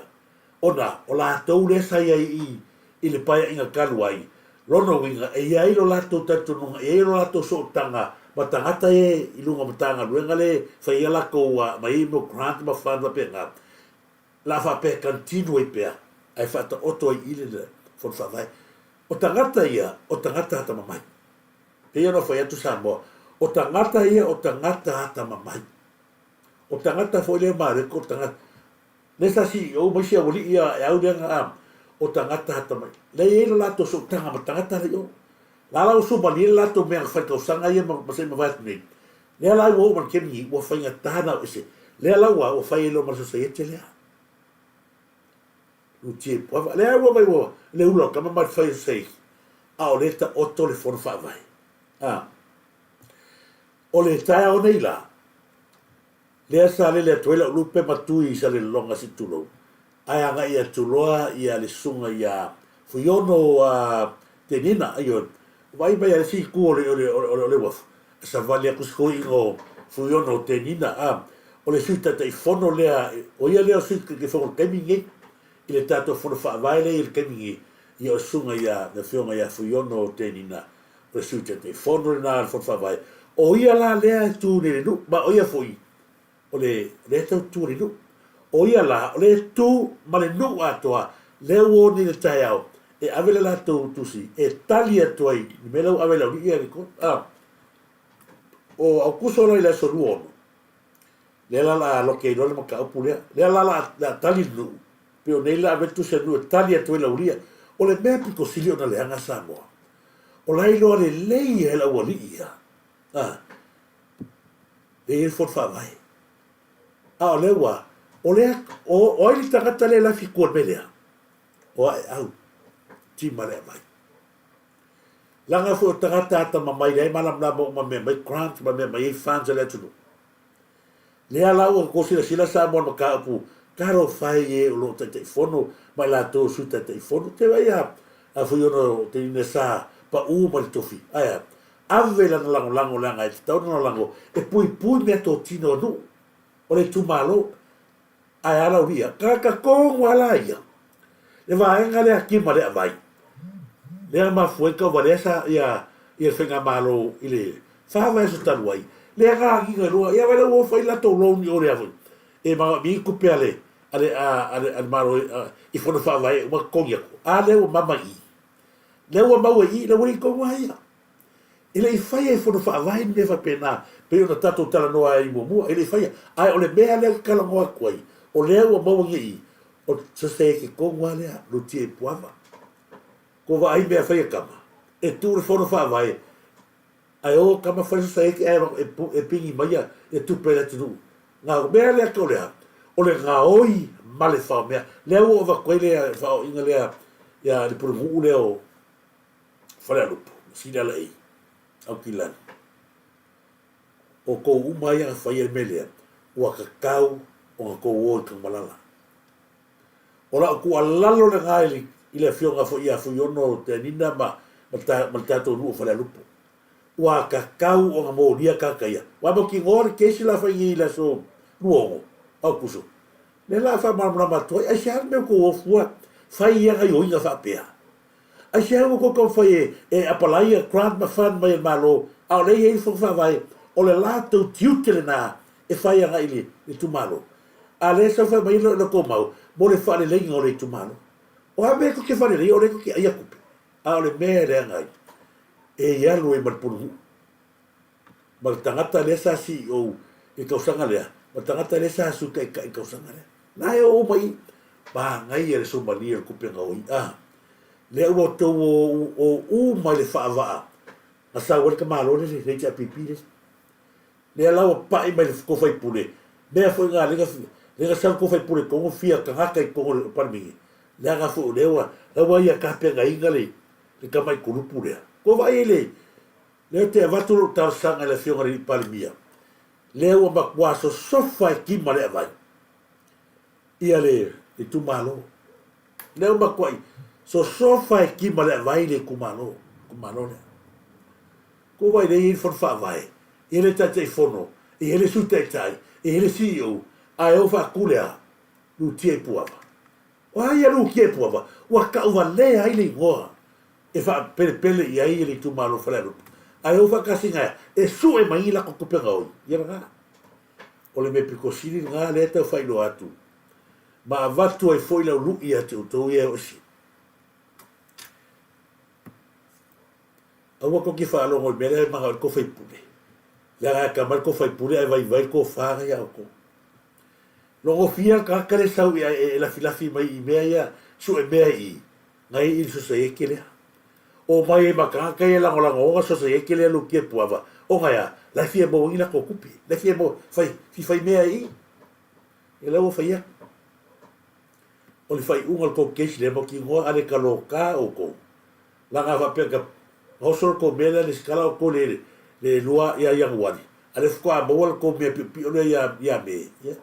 ona o latou lea sa i ai i, i le paeaiga talu ai, lona uiga e i ai lo latou talitonuga, e i ai lo latou sootaga ma tagata e i luga o Matagaluega le fai ai a latou aumai ai mea o grant ma fund faapena, la faapea e continue ai pea ae faataoto ai i le Fono Faavae. O tagata ia, o tagata atamamai. Pei ona fai atu Samoa, o tagata ia o tagata atamamai. O tagata foi lea Mareko, o tagata, lea sa CEO mai si aualii ia e au lea na a, o tagata atamai. Lea e i ai lo latou sootaga ma tagata la i o. La la ua sumalie le latou mea na fai tausaga ia ma se i mavae atu nei. Lea la ua oo mai le taimi nei, ua faigata ona o ese. Lea la ua, ua fai ai loa ma le sosaiete lea. Lutie puava. Lea ua vai ua le ula o tama ma le fai o sosaiete. A o lea e taoto le fono faavae. A. O le taeao nei la, lea sa lele atu ai lau lupe ma tui i Salelologa se i tulou, ae agai atu loa ia le susuga ia Fuiono Tenina, ioe, vaai mai a le isi itu o le, o le, o le uafu, e savali atu si toeaina o Fuiono Tenina, a, o le Sui Taitaifono lea, o ia lea o le Sui Taitaifono i le taimi lenei, i le tatou Fono Faavae lea e i ai i le taimi lenei, ia o le susuga ia, le Afioga ia Fuiono Tenina, O le Sui Taitaifono lena a le Fono Faavae. O ia la lea e tu nei i le nuu, ma o ia foi o le lea e tautua i le nuu. O ia la o lea e tu ma le nuu atoa, lea ua o nei i le taeao e ave le latou tusi e tali atu ai i le mea lea ua ave e le aualii ia i le a o Aokuso la i le aso 26, lea la o le a loke ai loa le mataupu lea. Lea la o le a tali le nuu, pei o nei la ave le tusi a le nuu e tali atu ai le aualii ia. O le mea pito sili ona leaga Samoa, O la e iloa lelei e le aualii ia, a, lea e i ai le Fono Faavae. A o lea ua, o lea, o, o ai le tagata lea e lafi i tua i le mea lea? O Aeau, Timaleavai. Leaga foi o tagata atamamai leai malamalama uma mea mai grant ma mea mai ai funds a le atunuu. Lea la ua tou silasila Samoa i le mataupu talofa e i e o lo o Taitaifono ma i latou o Sui Taitaifono. Te vaai a a Fuiono Tenina sa pau mai le tofi. Ae a? Ave lana lagolago leaga e tatau ona lagolago e puipui meatotino a nuu o le itumalo. Ae a lau lia? Tagata tonu a la ia. Le vaega lea Kima le Avai. Lea mafua ai tauvalea sa ia ia le faigamalo i le fa vaiaso talu ai. Lea na agiga i luga ia vai la ua fai latou loan i o lea foi. E manaomia ni tupe a le a le a le a le Malo i fono faavae e uma totogi atu. A lea ua mama i i. Lea ua maua i i, lea ua i tonu a ia. E le i faia i Fono Faavae ni mea faapena, pei ona tatou talanoa ai muamua, e le i faia. Ae o le mea lea ou te talanoa atu ai, o lea ua maua nei i i, o soseke tonu lava lea, lutia i Puava. Kua vaai mea fai e tama, e tuu le Fono Faavae, ae o tama fai soseke ae e pigi mai ia tupe a le atunuu. Na o mea lea tau lea, o le gaoi ma le faomea. Lea ua ou avatu ai le faaoiga lea ia le pulenuu lea o Falealupo, Sileala ei, Aukilani. O tou uma ia na faia le mea lea, ua tatau ona tou o i Tanumalala. O lau tuualalo lena i le, i le afioga foi ia Fuiono Teanina ma, ma, ta, ma le tatou nuu o Falealupo. Ua tatau ona molia tagata ia. Ua mautinoa le kesi la fai nei i le aso 26 Aokuso. Lea la faamalamalama atu ai, aisea le mea ua tou o fua fai ia gaioiga faapea? Aisea ua tou taumafai e apalaia grant ma fund mai e le Malo a o lea e i ai le Fono Faavae, o le latou tiute lena e fai agai i le itumalo. A o lea e sau fai mai la outou mau mo le faaleleiga o le itumalo. O a mea tou te faaleleia o lea tou te aia tupe? A o le mea e leaga ai, e alu ai ma le pulenuu ma le tagata lea sa CEO i le tausaga lea, ma le tagata lea sa Sui Taitai i le tausaga lea. La e oo uma i i. Manaia le somalia o le tupe gaoi. A, lea ua outou o uma i le faavaa na sau ai le tamaloa lea le HRPP lea. Lea la ua pai mai le tou faipule, mea foi na lea na sau le tou faipule i totonu fia tagata i totonu o le Palemene, leaga foi o lea ua la ua ia tapenaina le tamai kulupu lea. Tou vaai i le lea ou te avatu lou talosaga i le afioga i le Palemia, lea ua matua sosofa e Kima le Avai ia le itumalo. Lea ua matuai sosofa e Kima le Avai le itumalo, itumalo lea. Kou vaai lea e i ai le fono faavae, e i ai le Taitaifono, e i ai le Sui Taitai, e i ai le CEO, ae o faatu le a? Lutia i Puava. O a ia Lutia i Puava? Ua tauvalea ai le igoa e faapelepele i ai le itumalo o Falealupo. Ae o faatasi na e sue mai ni latou tupe gaoi. Ia lena. O le mea pito sili lena lea e tau faailoa atu ma avatu ai foi lau lui ia te outou ia e o ese. Aua tou te faalogo i le mea lea e manao ai le tou faipule. Leaga e atamai le tou faipule ae vaivai le tofa lea ia outou. Logofia le tagata lea e sau e lafilafi mai i mea ia, sue mea i i, na i i le sosaiete lea. Omai ai ma tagata ia e lagolago ona sosaiete lea Lukia Puava, ona e a? La e fia maua ai ni latou tupe, la e fia maua, fai, fia fai mea i i. Ia la ua fai atu. O le faaiuga o le tou case lea mautinoa a le taloka outou. Leaga a faapea ka oso le tou mea lea lesitala outou le le lua ia Ianuari, a lea faatoa maua le tou mea piopio lea ia ia Me. Ia.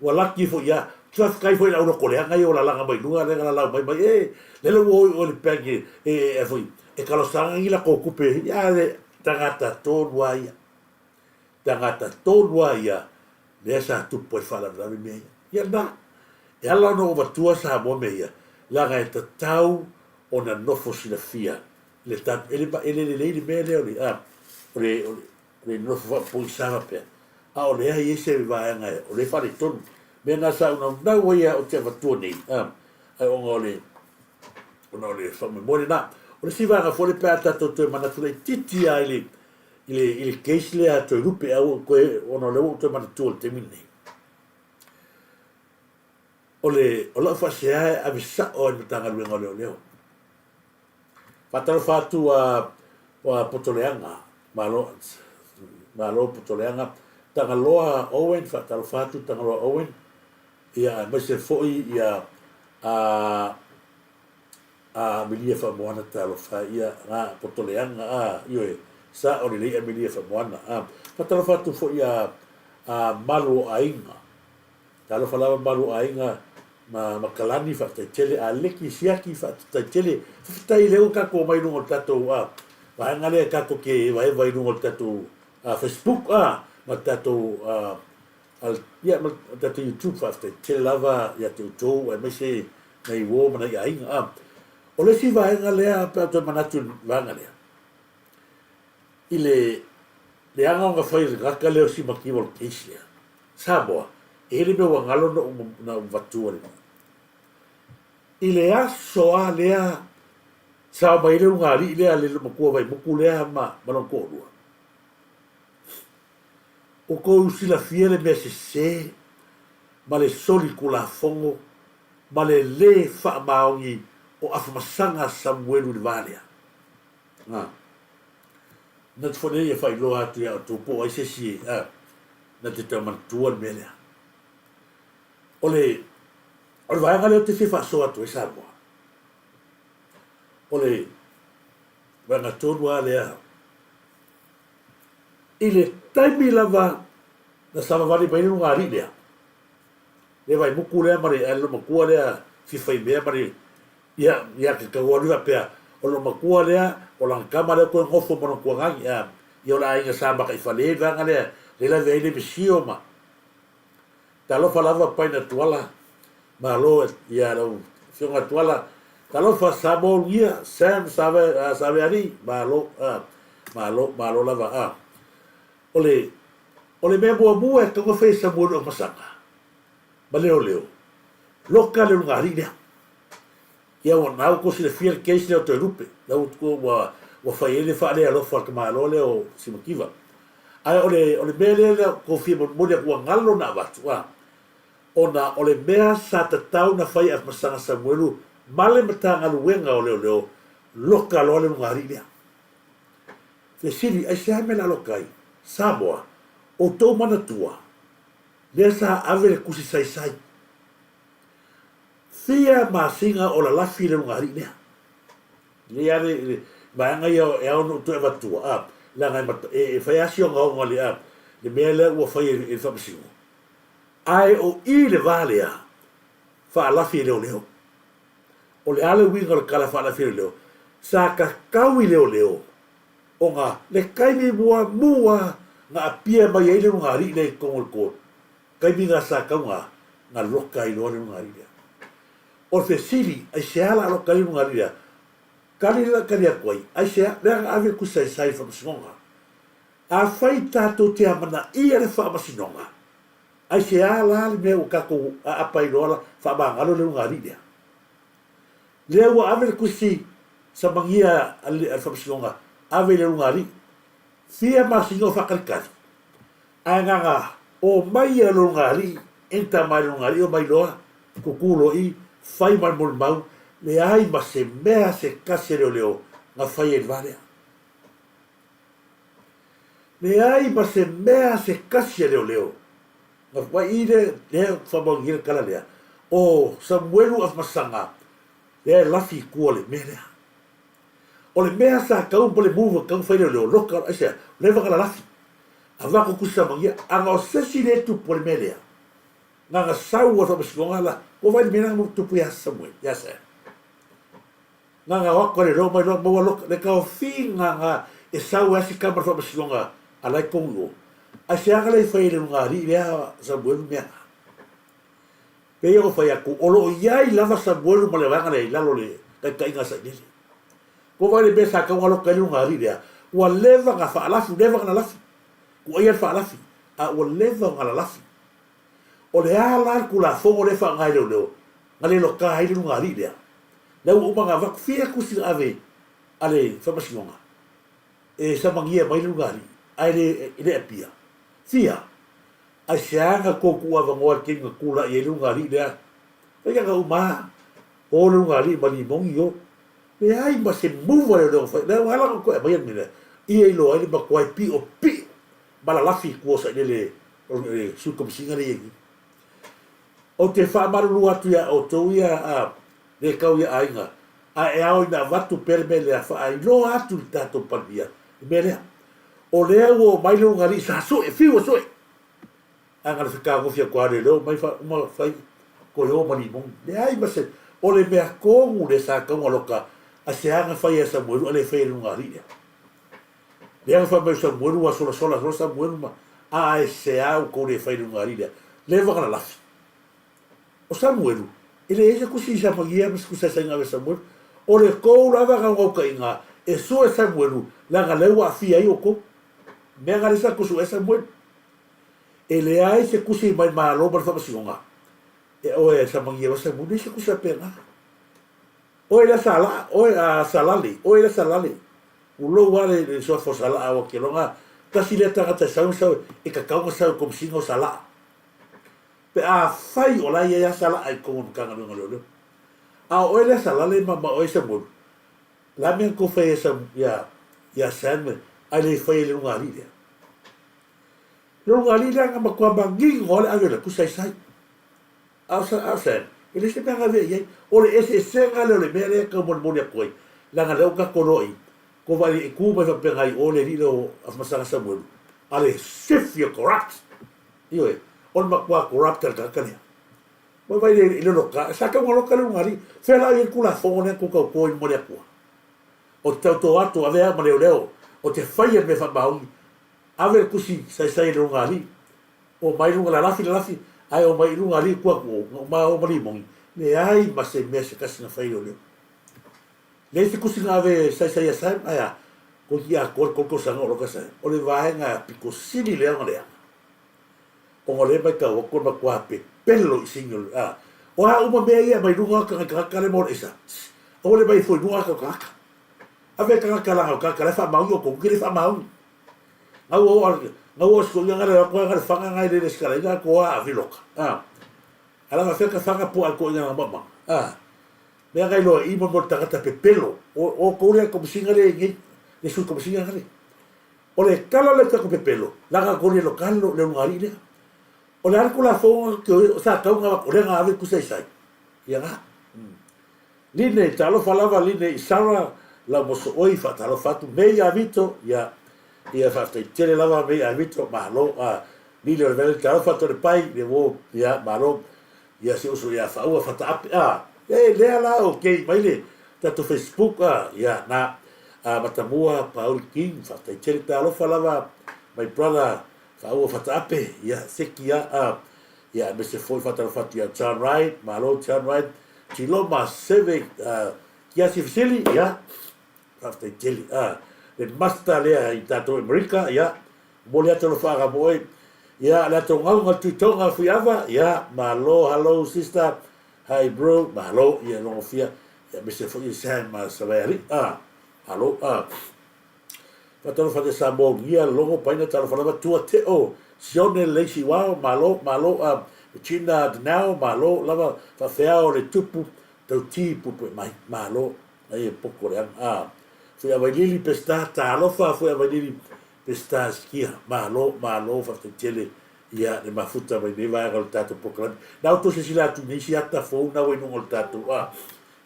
Ua laki foi ia. Faafetai foi i le au lotoleaga ia ua lalaga mai luga lea na lalau mai mai e lele ua o i o i le bank e e foi e talosaga ni latou tupe ia le tagata tonu a ia. Tagata tonu a ia lea sa tupu ai faalavelave mea ia. Ia lena. E ala ona ou avatua Samoa mea ia, leaga e tatau ona nofo silafia le tatou, e le, e le lelei le mea lea o le, a, o le, o le, o le nofo faapogisa faapea, a o lea e i ai se vaega o lea e faaletonu. Mea na sa ou naunau ai ou te avatua nei, a, ae ona o le, ona o le faamoemoe lena. O le isi vaega foi lea pe a tatou toe manatu laitiiti lava i le, i le, i le case lea a Toelupe, a ua ou toe, ona o lea ua ou toe manatua i le taimi lenei. O le, o lau faasea e ave sao lava i le Matagaluega o Leoleo. Faatalofa atu a, a Potoleaga, malo, malo Potoleaga. Tagaloa Owen, faatalofa atu Tagaloa Owen, ia aemaise foi ia a a Amelia Faamoana talofa ia ga potoleaga a ioe sao lelei Amelia Faamoana a faatalofa atu foi ia a Malu o Aiga talofa lava Malu o Aiga ma ma Kalani faafetai tele a Leki Siaki faafetai tele faafetai lea ua tatou omai i luga o le tatou a vaega lea tatou te hevaheva i luga o le tatou a Facebook a ma le tatou a Ia, ma le tatou YouTube, faafetai tele lava ia te outou aemaise nai uo ma nai aiga. A, o le isi vaega lea pe a toe manatu i le vaega lea, i le leaga ona fai e le tagata lea o Simakiva o le case lea, Samoa, e i ai le mea ua galo na ou, na ou avatua le I le aso lava lea sa omai ai le ulugalii lea, le matua Vaimutu lea ma, ma lona toalua, Ua tou silafia le mea sese ma le solitulafono ma le lē faamaoni o afamasaga a Samuelu i le va lea. A. Na te foi lea ia faailoa atu ia outou po o ai se isi a, na te tau manatua le mea lea. O le, o le vaega lea ou te fia faasoa atu ai Samoa. O le vaega tonu lava lea I le taimi lava na savavali mai ai le lugalii lea, le Vaimuku lea ma le loomatua lea Fifaimea ma le, ia, ia te tau alu faapea, o le loomatua lea, o lana tama lea toe nofo ma lona tuagani, a, ia o le aiga Sa Mataifale le vaega lea, lea lavea ai le Mesio ma, talofa lava Paina Tuala, malo ia lau Afioga Tuala, talofa Samoa Ulugia, Sam Save, Savealii, malo, a, malo, malo lava, a. O le, o le mea muamua e tatau ona fai e Samuelu Amasaga ma Leoleo, loka le ulugalii lea. Ia ua na ua tou silafia le case lea o Toelupe, la ua, ua, ua fai ai le faalealofa a le tamaloa lea o Simakiva. Ae o le, o le mea lea na tou fia molimoli atu ua galo na avatu, a, ona o le mea sa tatau na fai e Afamasaga Samuelu ma le Matagaluega o Leoleo, loka loa le ulugalii lea. Fesili, Aisea mea la loka ai? Samoa, Outou manatua, lea sa ave le tusi saisai. Fia masina o lalafi le ulugalii lea. Lelei lava le, le vaega ia e ao ona ou toe avatua, a, leaga e, e fai lava si ogaoga le, a, le mea lea ua fai e le Faamasino. Ae o i le va lea, faalafi e leoleo. O le a le uiga o le tala faalafi e leoleo? Sa tatau i leoleo ona le taimi muamua na apia mai ai le ulugalii lea i totonu o le court, taimi na sa tatau na, na loka ai loa le ulugalii lea. O le fesili, aisea la loka ai le ulugalii lea? Tali le tali atu ai, aisea? Leaga ave le tusi saisai i le faamasinoga. Afai tatou te amanaia le faamasinoga, aisea la le mea ua tatou aapa ai loa la faamagalo le ulugalii lea? Lea ua ave le tusi samagia a le Faamasinoga ave i le ulugalii. Fia masina o faatalitali, ae na ona omai ia le ulugalii, enter mai le ulugalii omai loa, tutu loa i, fai ma le molimau, leai ma se mea se tasi a leoleo na fai ai i le va lea. Leai ma se mea se tasi a leoleo na fai i le, lea faamaonia le tala lea, o Samuelu Afamasaga lea e lafi i tua o le mea lea. O le mea sa tau ma le move tau fai leoleo, loka, aisea, leva na lalafi. Avatu tusi samagia, ana o se isi le tupu o le mea lea, na na sau a le faamasinoga la, ua vaai i le mea lea na tupu ia Samuel, ia Sam. Na na o atu a leoleo mai loa maua loka, le taofiga na e sau ai si tama i le faamasinoga a la e tonu i o. Aisea na le fai e le lugalii lea Samuelu mea na? Pei ona fai atu, o lo o i ai lava Samuelu ma le vaega lea i lalo o le taitaiga a Sailele. Ua vaai le mea sa tatau ona loka ai le lugalii lea, ua leva ona faalafi, ua leva ona lalafi. Tuuaia le faalafi, a ua leva ona lalafi. O le a la le Tulafono lea e faaaoga e leoleo na le loka ai le lugalii lea? Lea ua uma ona avatu fia tusi na ave a le Faamasinoga e samagia mai le lugalii ae le e le apia. Fia? Aisea na tou tuuavanoa i le taimi na tulai ai le lugalii lea? Fai ana uma a o le lugalii ma limoni o. Leai ma se move a leoleo na fai. Lea ua ala ona toe aumaia le mea lea ia iloa ai le matuai piopio ma lalafi i tua o Sailele. O le Sui Komesina lea e i ai nei. Ou te faamalulu atu iā outou ia a le kau ia aiga, a e ao ina avatu pea le mea lea, faailoa atu i le tatou Palemia le mea lea. O lea ua omai le ulugalii sa sue, fiu e sue. Ae na o le fetagofi atu lava o leoleo omai uma fai toe o ma limoni. Leai ma se, o le mea tonu lea sa tatau ona loka a se aga fai e Samuelu a le faia e le ulugalii lea. Lea na fai mai o Samuelu ua solasola loa Samuelu ma aisea ua tou le fai i le ulugalii lea? Leva ona lalafi. O Samuelu, e leai se tusi i Samaria ma se tusi saisaiga ave Samuelu. O le tou lava naunautaiga e sue Samuelu leaga lea ua aafia ai outou. Mea na lea sa tou suea Samuelu. E leai se tusi mai le Malo ma le Faamasinoga e oe Samaria ma Samuelu, leai se tusi faapena. Oe lea sa laa, oe a Salale, oe lea Salale. Ulou a le suafa o Salaa ua keloga, tasi lea tagata e sau na sau e tatau na sau e Komesina o Salaa. Pe a fai o la e i ai a Salaa i totonu o le Matagaluega o Leoleo. A o oe lea Salale ma ma oe Samuelu, le a mea na tou fai ai ia ia Sam ae le fai ai le lugalii lea? Le lugalii lea na matua manino a le ave o le tusaisai. A o Sam, e leai se mea na avea i ai. O le eseesega lea o le mea lea e tau molimoli atu ai, leaga lea ua tatou iloa i, ko vaai e tu mai faapena i o le alii lea o Afamasaga Samuelu, a le sifi o corrupt. Ioe, o le matua corrupt a le tagata lea. Ua vaai i le loka, sa tau na loka le ulugalii. Fea la o i ai le Tulafono lea na tou tauto ai i luma o le Atua? O te tauto atu, avea au ma leoleo, o te faia le mea faamaoni, ave le tusi saisai i le ulugalii, Omai luga lalafi lalafi ae omai i luga alii ku atu o na uma o ma limoni leai ma se mea se tasi na fai leoleo leai se tusi na ave saisai ia Sam ae a toeiti atoa le 3 tausaga o loka Sam o le vaega pito sili lea ona leaga ona o lea e maitau atu o le matua pepelo i sini o le a o a uma mea ia e aumai luga o tagata le mo le aisa aua le aumai ifo i luga o tagata ave tagata laga o tagata la e faamaoni outou te le faamaoni Ngau o al ngau o siko ia ngale ko ngale fanga ngai le skala ina ko a viloka. A. Ala nga feka fanga po al ko ina nga mama. A. Mea ngai loa i mo mo tagata pepelo. O o ko le komisinga le ngi le sui komisinga ngale. O le kala le ka pepelo. La nga ko le lokal lo le ngari le. O le al ko la fo ke sa kau nga o le nga ave ku sai sai. Ia nga. Line, Talofa lava Line i Sarah Laumosooi faatalofa atu Mei a Vito ia ia faafetai tele lava Mei a Vito malo a Line o le vele talofa atu le pai le wo ia malo ia si uso ia faua fataape a e lea la okay mai le tatou Facebook a ia na a matamua Paul King faafetai tele talofa lava my brother faua fataape ia seki a a ia aemaise foi faatalofa atu ia John Wright malo John Wright Tiloma Seve Kiasi Fesili, ia, faafetai tele. Ah, le master lea i tatou Amerika, ia, momoli atu alofaaga mo oe. Ia, le ato gauga le Tuitoga Fuiava, ia, malo, hello sister, hi bro, malo, ia, logofia, ia, aemaise foi Sam Savaialii, ah, malo, ah. Faatalofa atu ia Samoa Unuia, Logo, Paina, Talofa lava, Tua Teo, Sione, Leisi Wao, Malo, Malo, a Regina Dinao, Malo lava, Faafeao le Tupu, Tauti Puepue mai, Malo, ai e poko leaga, a Fuiavailili Peseta, Talofa Fuiavailili Peseta Sikia, Malo, Malo, faafetai tele ia le mafuta mai nei vaega o le tatou polokalame. Na outou silasila atu i nisi ata fou na ua i luga o le tatou, a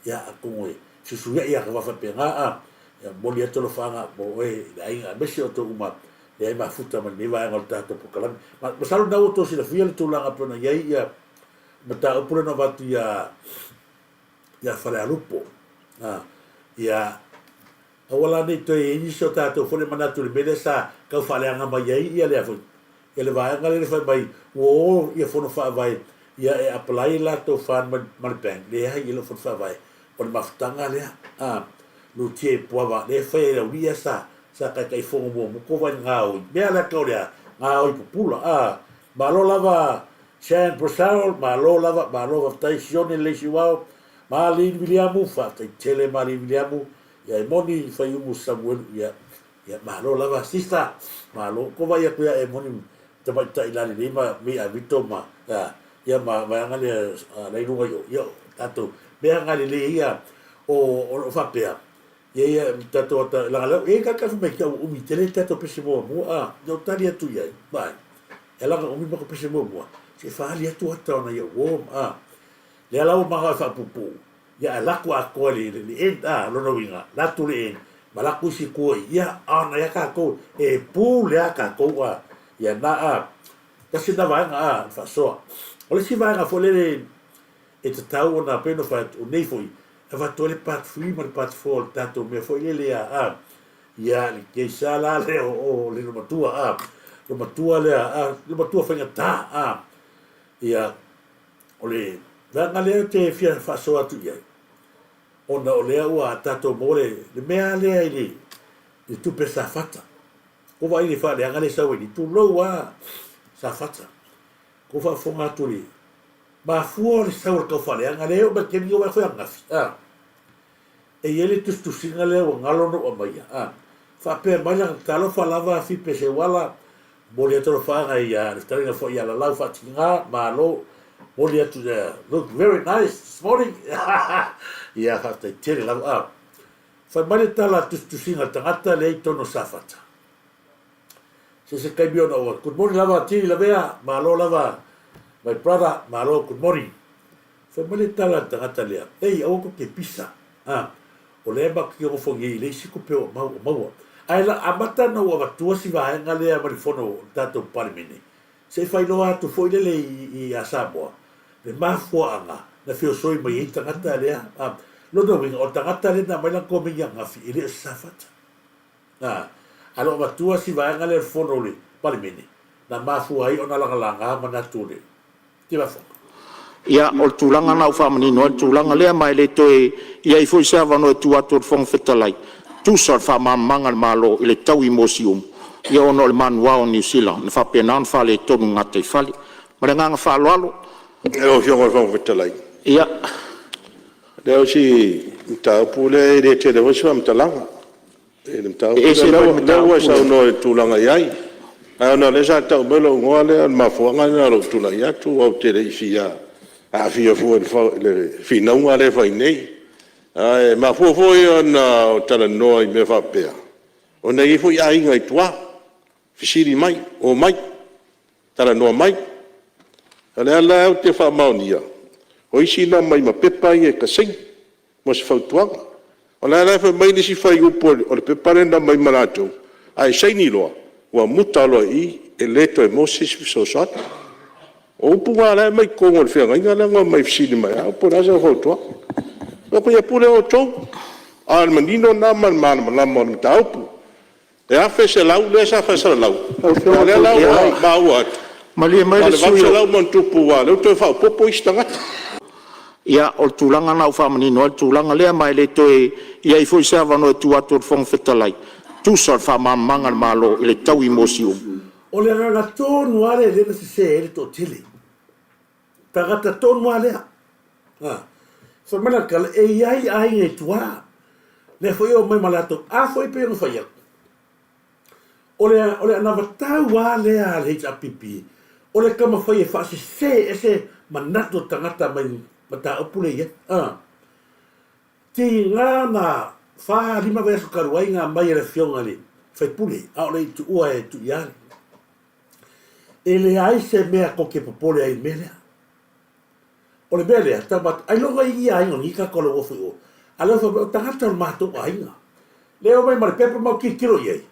Ia, atonu e suisuiaʻi ia ka wā faapena, a, ia momoli atu alofaaga mo oe i le aiga aemaise o outou uma leai mafuta ma lenei vaega o le tatou polokalame. Ma, masalo lena ua outou silafia le tulaga pei ona i ai ia mataupu lea na avatu ia, ia Falealupo. A, ia, Aua la ne i toe i ai nisi o tatou foi le manatu i le mea lea sa tau faaleaga mai ai ia lea foi, ia le vaega lea le fai mai ua o ia Fono Faavae ia e apply latou fund ma le bank, leai e le o Fono Faavae, o le mafutaga lea a Lutie Puava lea e fai ai le aualii ia sa sa Taitaifono muamua ko vai gaoi mea lea tau lea gaoi pupula a malo lava Sean Purcell malo lava malo faafetai Sione Leisiuao Malin Viliamu faafetai tele Malin Viliamu Ia e moni Faiumu Samuelu ia ia malo lava sister malo ko vai atu ia e moni tamaitai la lelei ma mei a Vito ma ia ia ma vaega lea la i luga i o ia tatou mea nga lelei ia o o lo faapea ia ia tatou ata langa leo e ka ka mai ka umi tele tatou pese muamua a ia o tali atu i ai vai. E ala ona umi matou pese muamua, se i faaali atu ata o nai au uo ma, a. Lea la ua manao e faapuupuu, ia ae alu atu atoa i le end, a, lona uiga, alu atu i le end, ma alu atu isi i tua i, ia, a o nai a tatou, e pule lava tatou, a. Ia na, a, tasi lena vaega, a, le faasoa. O le isi vaega foi lele e tatau ona, pei ona fai atu, o nei foi, e avatu ai le part 3 ma le part 4 o le tatou mea foi lele, a, ia, le keisa la lea o le matua, a, le matua lea, a, le matua faigata, a, ia, o le vaega lea ou te fia faasoa atu i ai, ona o lea ua tatou maua le, le mea lea i le, le tupe safata. Ua vaai i le faaleaga lea e sau ai nei, tulou lava Safata. Ua faafofoga atu i le mafua o le sau o le taufaaleaga lea e oo mai i le taimi nei, ua vaai atu foi ananafi, a, e i ai le tusitusiga lea ua galo ona ou aumaia, a, faapea mai lana talofa lava Fipe Seuala, momoli atu alofaaga i le fetalaiga foi ia Lalau Faatigiga, malo, momoli atu ia, look very nice this morning, ia faafetai tele lava, a. Fai mai le tala a le tusitusiga a le tagata lea i totonu o Safata. Se se taimi ona ou Good morning lava Tili Lavea, malo lava my brother, malo good morning. Fai mai le tala a le tagata lea, ei aua tou te pisa, a, o lea matou te ofogia i le isi tupe o maua. Ae la amata ona ou avatua si vaega lea mai le fono o le tatou Palemene, se i faailoa atu foi lele i a Samoa le mafuaaga na feosoi mai ai tagata lea. A, lona uiga o le tagata lea na aumai lana komeni ananafi e le o se Safata. A, a le o avatua si vaega lea i le fono o le Palemene, na mafua ai ona lagalaga manatu o le Tulafono. Ia, o le tulaga lena ua faamanino ai le tulaga lea, ma e le toe i ai foi se avanoa e tuu atu i le Fofoga Fetalai e tusa o le faamalamalamaga a le Malo i le taui mo Siumu, ia ona o le manuvao o Niu Sila na faapena ona faaletonu i le gataifale. Ma le agaga faaaloalo. Lau Afioga i le Fofoga Fetalai, Ia, o si mataupu lea e le tele foi se faamatalaga i le mataupu E ese lea. mai le O lea ua mataupu e lea. saunoa i le tulaga e i ai, ae ona o lea sa tau mai lou igoa lea, o le mafuaaga lena o lou tulai atu, aua ou te le i fia aafia fua i le finauga lea e fai nei. Ae mafua foi ona ou talanoa i mea faapea, ona e i ai foi aiga i tua, fesili mai, omai, talanoa mai. O lea la ou te faamaonia, o isi na omai ma pepa ia e ta saini mo se fautuaga. O la e la e fai mai le isi fuaiupu o le pepa lea na aumai ma latou, a e saini loa, ua muta loa i i, e le toe maua se isi fesoasoani. O upu na o la e aumai i totonu o le feagaiga lea na omai fesili mai ai au po o le a sau fautuaga. Ou fai atu, ia pule outou, a o le manino lena ma le malamalama o le mataupu. E $1,100 lea sa faasalalau, Lau a o Afioga i le lea la Fofoga ua Fetalai… maua atu, Malie mai na o le le sui usufono. $800+ aua o lea ua toe faaopoopo isi tagata. Ia, o le tulaga lena ua faamanino ai le tulaga lea, ma e le toe i ai foi se avanoa e tuu atu i le Fofoga Fetalai e tusa o le faamalamalamaga a le Malo i le taui mo Siumu. O le agaga tonu lava lea lea na sese ai le toatele. Tagata tonu lava lea. A. Fai mai lana tala, e i ai aiga i tua. Lea foi e omai ma latou. A foi pei ona fai atu, o le, o le anavatau lava lea a le HRPP, o le taumafai e faasese ese manatu o tagata mai mataupu lea e i ai. A. Tiga na 4, 5 vaiaso talu ai na aumai e le afioga i le sui usufono, a o le i tuua e Tuiale. E leai se mea tou te popole ai i le mea lea. O le mea lea, tau atu, ailoga i ia aiga o lenei tagata o le uafu i o, a o lea ua fai mai, o tagata o le matou aiga. Lea e omai ma le pepa ma ou tilotilo i ai,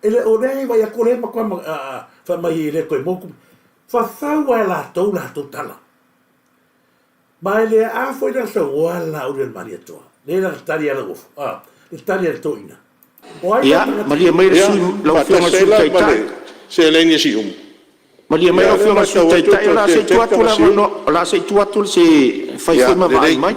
e le o lea e vaai atu o lea e matua fai mai e le toe maua tupe. Fafau lava e latou latou tala. Ma e le a foi la saunoa Laaulialemalietoa, lea e lana tali ia Lauofo, a, le tali a le toeaina. O ai la Ia, tagata malie ia? mai le Ia, sui usufono, lau Afioga i le faatasi ai Sui la ma Taitai. le seleni a Siumu. Malie mai Ia lau o lea e Afioga i le Sui matau atu ua Taitai, o toe le a se i tele tuu tele atu tama le Siumu. avanoa, o le a se i tuu atu se i fai Ia foi ma vaai lelei. mai,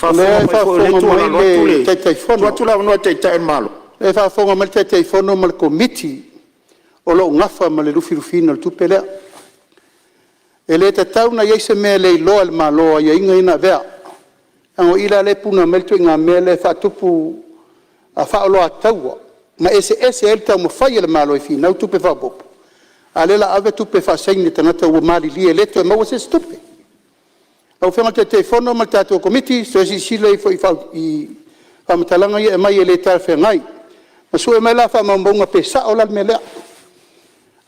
O lea faafofoga e mai foi o lea e faafofoga mai tuualalo atu le le, tuu Taitaifono, atu le avanoa i le Taitai o le Malo. o lea e faafofoga mai le Taitaifono ma le Komiti o lo o nafa ma le lufilufiina o le tupe lea. E le tatau ona i ai se mea e le iloa e le Malo o aiaiga ia na avea, leaga o i la lea e puna mai ai le ituaiga mea lea e faatupu faaoloataua ma eseese ai le taumafai a le Malo e finau tupe faaopoopo, a o lea o le a ave tupe e faasaini e tagata ua malilie e le toe maua se isi tupe. Lau Afioga i le Taitaifono ma le tatou Komiti, toe silasila ifo i faamatalaga ia e aumai e le talafeagai. Ma sue mai la faamaumauga pe sao la le mea lea.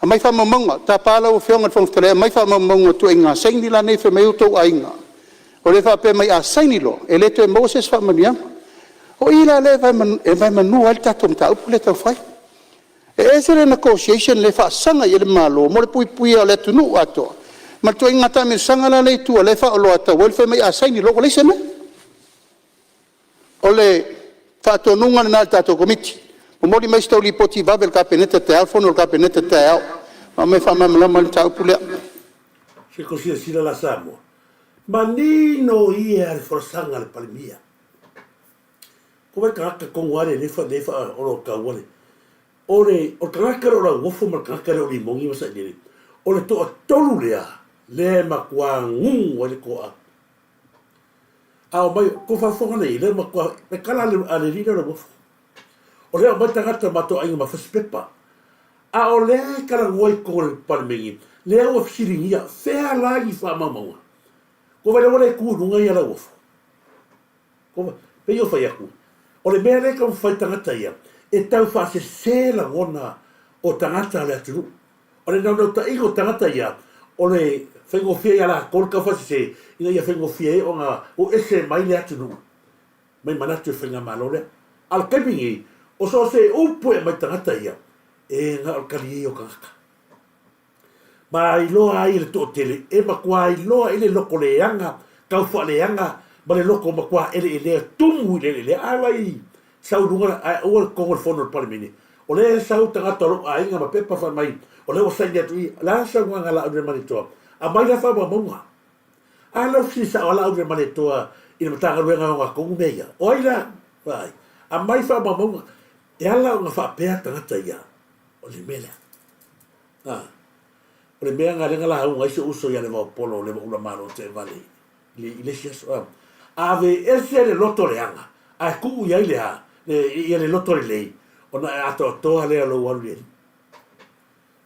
Aumai faamaumauga, tapa lau Afioga i le Fofoga Fetalai, aumai faamaumauga o ituaiga saini la nei fai mai ai outou aiga, o lea e faapea mai a saini loa, e le toe maua se isi faamanuiaga. O i la lea e vaemanua ai le tatou mataupu lea e tau fai. E ese le negotiation lea e faasaga i ai le Malo mo le puipuia o le atunuu atoa ma le ituaiga taamilosaga la lea e i tua o lea e faaoloataua ai le fai mai a saini loa ua leai se mea. O le faatonuga lena i le tatou Komiti, momoli mai se tou lipoti vave i le Kapeneta taeao le fono a le Kapeneta taeao, aumai e faamalamalama le mataupu lea. Se i tou silasila la Samoa, manino ia le folasaga a le Palemia. Ko wai tagata tonu lava lea e faaoloataua le O le tagata lea o Lauofo ma le tagata lea o Limoni ma Sailele, o le toatolu lea lea e matua gugu ai le toa. A omai, tou faafofoga nei, lea matua, le tala a le alii lea o Lauofo. O lea omai tagata matou aiga ma fasipepa. A o lea e talanoa i totonu o le Palemene, lea ua fesiligia, fea la ni faamaumauga? Ua vaai la ua le tu i luga ia Lauofo. Pei ona fai atu, o le mea lea e taumafai tagata ia, e tau faasese lagona o tagata o le atunuu. O le naunautaiga o tagata ia, o le faigofie ia latou le tau faasese, ina ia faigofie ai ona o ese mai le atunuu mai manatu i le faigamalo lea. A o le taimi lenei, o so o se upu e aumai i tagata ia, e na o le taliē o tagata. Ma iloa ai e le toatele, e matua iloa i le loto leaga, taufaaleaga ma le loto matua eleelea, tumu i le eleelea. A vai sau i luga ae aua le totogi o le fono a le Palemene. O lea e sau tagata o lou aiga ma pepa fai mai o lea ua saini atu i i. O le a le saunoaga a Laauliamaletoa? Aumai la faamaumauga. A lea ua fesili sao lava Laauliamaletoa i le Matagaluega e ogatotonu mea ia. O ai la? Vaai. Aumai faamaumauga. E ala ona faapea tagata ia, o le mea lea. A, o le mea lena lea na lauga ai si ou uso ia Levaopolo Levaula Maloteavale i le, i le isi aso. A, aveese le loto leaga ae tuu i ai le a? Le, ia le loto lelei, ona e atoatoa lea o lou alu i le Alii.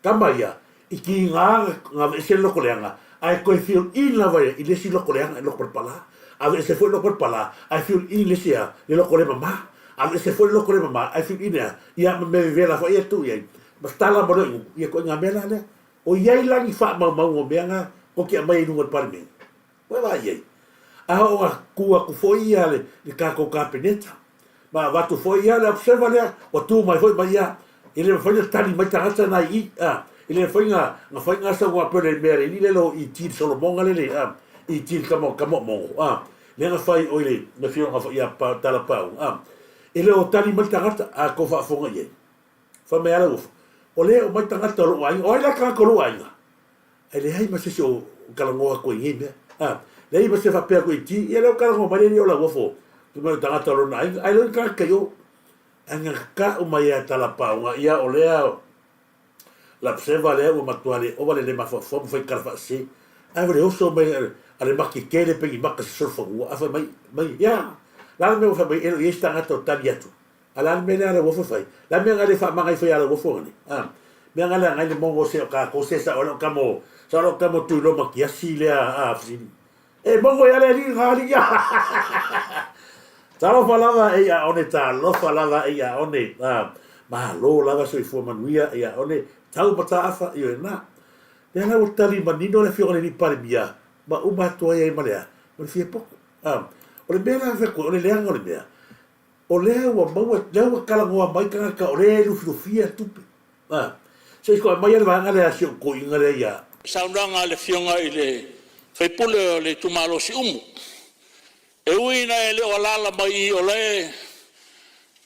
Tama ia, i tiga na aveese le loto leaga, ae toe fill in lava i le isi loto leaga, i le loto palapala. Aveese foi le loto palapala, ae fill in i le isi a, le loto le mama. Aveese foi le loto le mama, ae fill in e a? Ia, ma mea vevela foi ia e tuu i ai. Ma tala ma lea ia ituaiga mea la lea. O i ai la ni faamaumauga o mea na tou te aumaia i luga o le Palemene? Ua vaai i ai. A oo ina tu atu foi ia le, le tatou Kapeneta, ma avatu foi ia le observer lea, ua tu mai foi ma ia, e le mafai ona tali mai tagata na i i, a, e le mafai ona, ona fai na saunoa pei o le mea a le alii lea o E.T. le Solomoga lea le, a, E.T. le tama, tama o Mongo, a, lea na fai oi le, le afioga foi ia Talapau, a, e le o tali mai le tagata, a tou faafofoga i ai. Fai mai lava Lauofo, o lea e omai tagata o lou aiga. O ai la tagata o lou aiga? Ae leai ma se isi o talanoa atu ai i nei mea. A, leai ma se faapea atu i ti, ia lea ua talanoa mai le alii o Lauofo, fai mai o tagata o lona aiga, ae leai ni tagata i o. Ae na tau mai lava e Talapauga, ia o lea Lapseva lea ua matua le ova le le mafaufau ma fai tala faasese. Ae ua le oso mai a le makete le penimaka se solofanua, a fai mai, mai, ia, la le mea ua fai mai e le o i ai se tagata o tali atu. A le a le mea lea a Lauofo e fai? Le a le mea na le faamaga ifo ia Lauofo anei? A mea na leaga ai le mogo se o kakou se sao le o kamo sao le o kamo Tuiloa Matiasi lea a fesili. E mogo ia le alii na alii a Talofa lava e ia one talofa lava e ia one a malo lava soifua manuia e ia one tau mataafa ioe na. Lea la ua tali manino le afioga i le alii Palemia ma uma atu ai ai ma le a? Ma le fia poto. A o le mea la fai atu ai o le leaga o le mea O lea ua maua, lea ua talanoa mai tagata o lea e lufilufia tupe. A, se i aumai le vaega lea a si ou toeaina lea ia. Saunoaga a le Afioga i le sui usufono o le itumalo o Siumu. E ui ina e le o alaala mai i i o la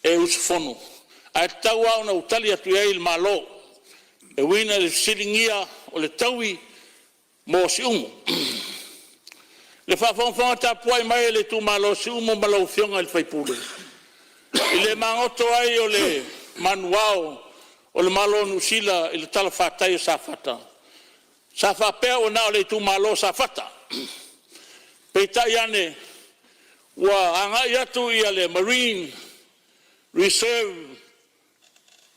e usufono, ae tatau lava ona ou tali atu i ai i le Malo e uiga i le fesiligia o le taui mo Siumu. Le faafogafoga tapuai mai a le itumalo o Siumu ma lau Afioga i le sui usufono, i le magoto ai o le manuvao o le Malo o Niu Sila i le talafatai o Safata, sa faapea ua na o le itumalo o Safata. Peitai ane, ua agai atu le Marine Reserve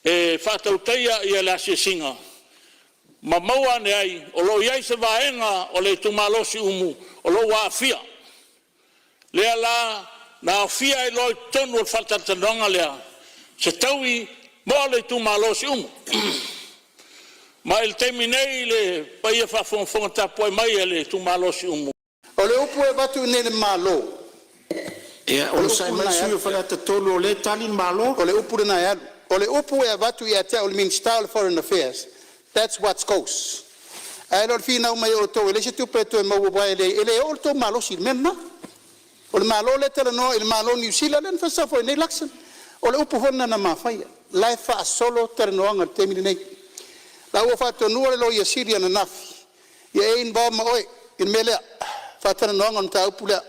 e faatautaia le asiasiga ma maua ane ai o lo o i ai se vaega o le itumalo o Siumu o lo o ua aafia. Lea la na aofia ai loa i totonu o le faatalatalanoaga lea se taui mo le itumalo o Siumu. Ma i le taimi nei i le paia faafogafoga tapuai mai a le itumalo o Siumu, O le upu e avatu i inei i le Malo, Ia o le onosai upu mai le lena e sui alu. usufono o Faleata 3 o lea e tali le Malo. O le upu lena e alu. O le upu e avatu ia te au e le Minisita o le Foreign Affairs, that's what goes. Ae le o le finau mai o outou e leai se tupe e toe maua aua e le oo le tou malosi i le mea lena. O le Malo lea e talanoa i le Malo o Niu Sila lea na fai ai nei Luxon. O le upu foi lena na ma faia, la e faasolo talanoaga i le taimi lenei. La ua faatonuina le Loia Sili ananafi ia e involve ma oe i le mea lea, faatalanoaga o le mataupu lea.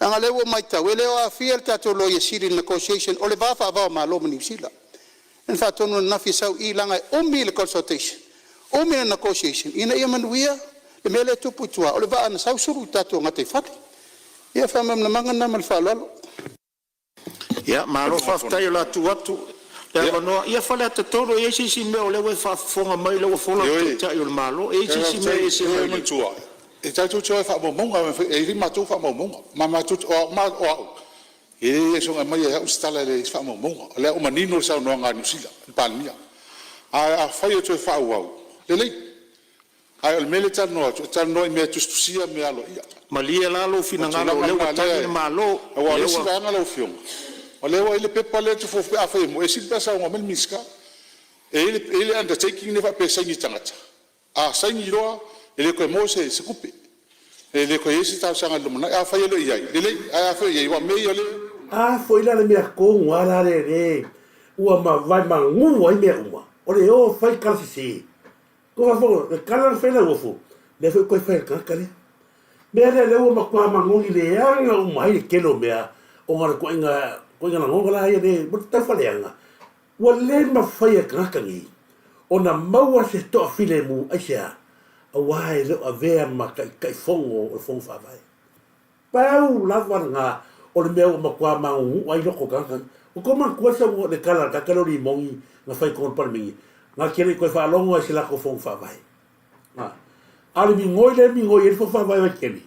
Leaga o lea ua ou matau e le o aofia le tatou Loia Sili i le negotiation o le va faava-o-Malo ma Niu Sila. Lea na faatonu ananafi e sau i i leaga e umi le consultation, umi le negotiation ina ia manuia le mea lea e tupu i tua o le vaa na sau sulu i le tatou gataifale. Ia o le faamalamalamaga lena ma le faaaloalo. Ia malo faafetai o le a tuu atu le avanoa. Ia Faleata 3, e i ai se isi mea o lea ua e faafofoga mai o lea ua fola le Ioe, Taitai o le Malo. E i ai se isi mea e faafetai. ese Ioe mai le… matua, e tatou te o e faamaumauga, e i ai matou faamaumauga. Ma matou te… O au, e le soona aumaia e au se tala e leai se faamaumauga. O lea ua manino le saunoaga a Niu Sila i le Palemia. Ae afai e toe faaauau, lelei. Ae o le mea lea e talanoa atu, e talanoa i mea e tusitusia mea aloaia. Malie la lou O le finagalo o tulaga lea ua lena o tali lea le e… Malo, o Aua o le lea isi ua vaega lau Afioga, o lea ua i ai le pepa lea e te… pe afai e moni, e sili pe a saunoa mai le Minisita. E i ai le undertaking lea faapea e saini e le tagata, a saini loa e le toe maua se tupe, e le toe i ai se talosaga i le lumanai. Afai e le o i ai, lelei, ae afai e i ai, aua o mea ia o lea e… A foi la le mea tonu lava la lea ua mavae manu ai mea uma, o le o fai tala sese. Tou faafofoga, le tala na fai e Lauofo, lea foi e toe fai e le tagata lea. Mea lea lea ua matua manogi leaga uma ai le tele o mea ona o le ituaiga ituaiga lagona la ia le ua taufaaleaga. Ua le mafai e tagata nei ona maua se toafilemu aisea? Aua e le o avea ma Taitaifono o le Fono Faavae. Pau lava lena o le mea ua matua magunu'u ai lota o tagata ia. Ua tou manatua le saunoa le tala a le tagata lea o Limoni na fai i totonu o le Palemene, na te le i toe faalogo lava i se latou Fono Faavae. A o le migoi lea e migoi ai le Fono Faavae Vaitele,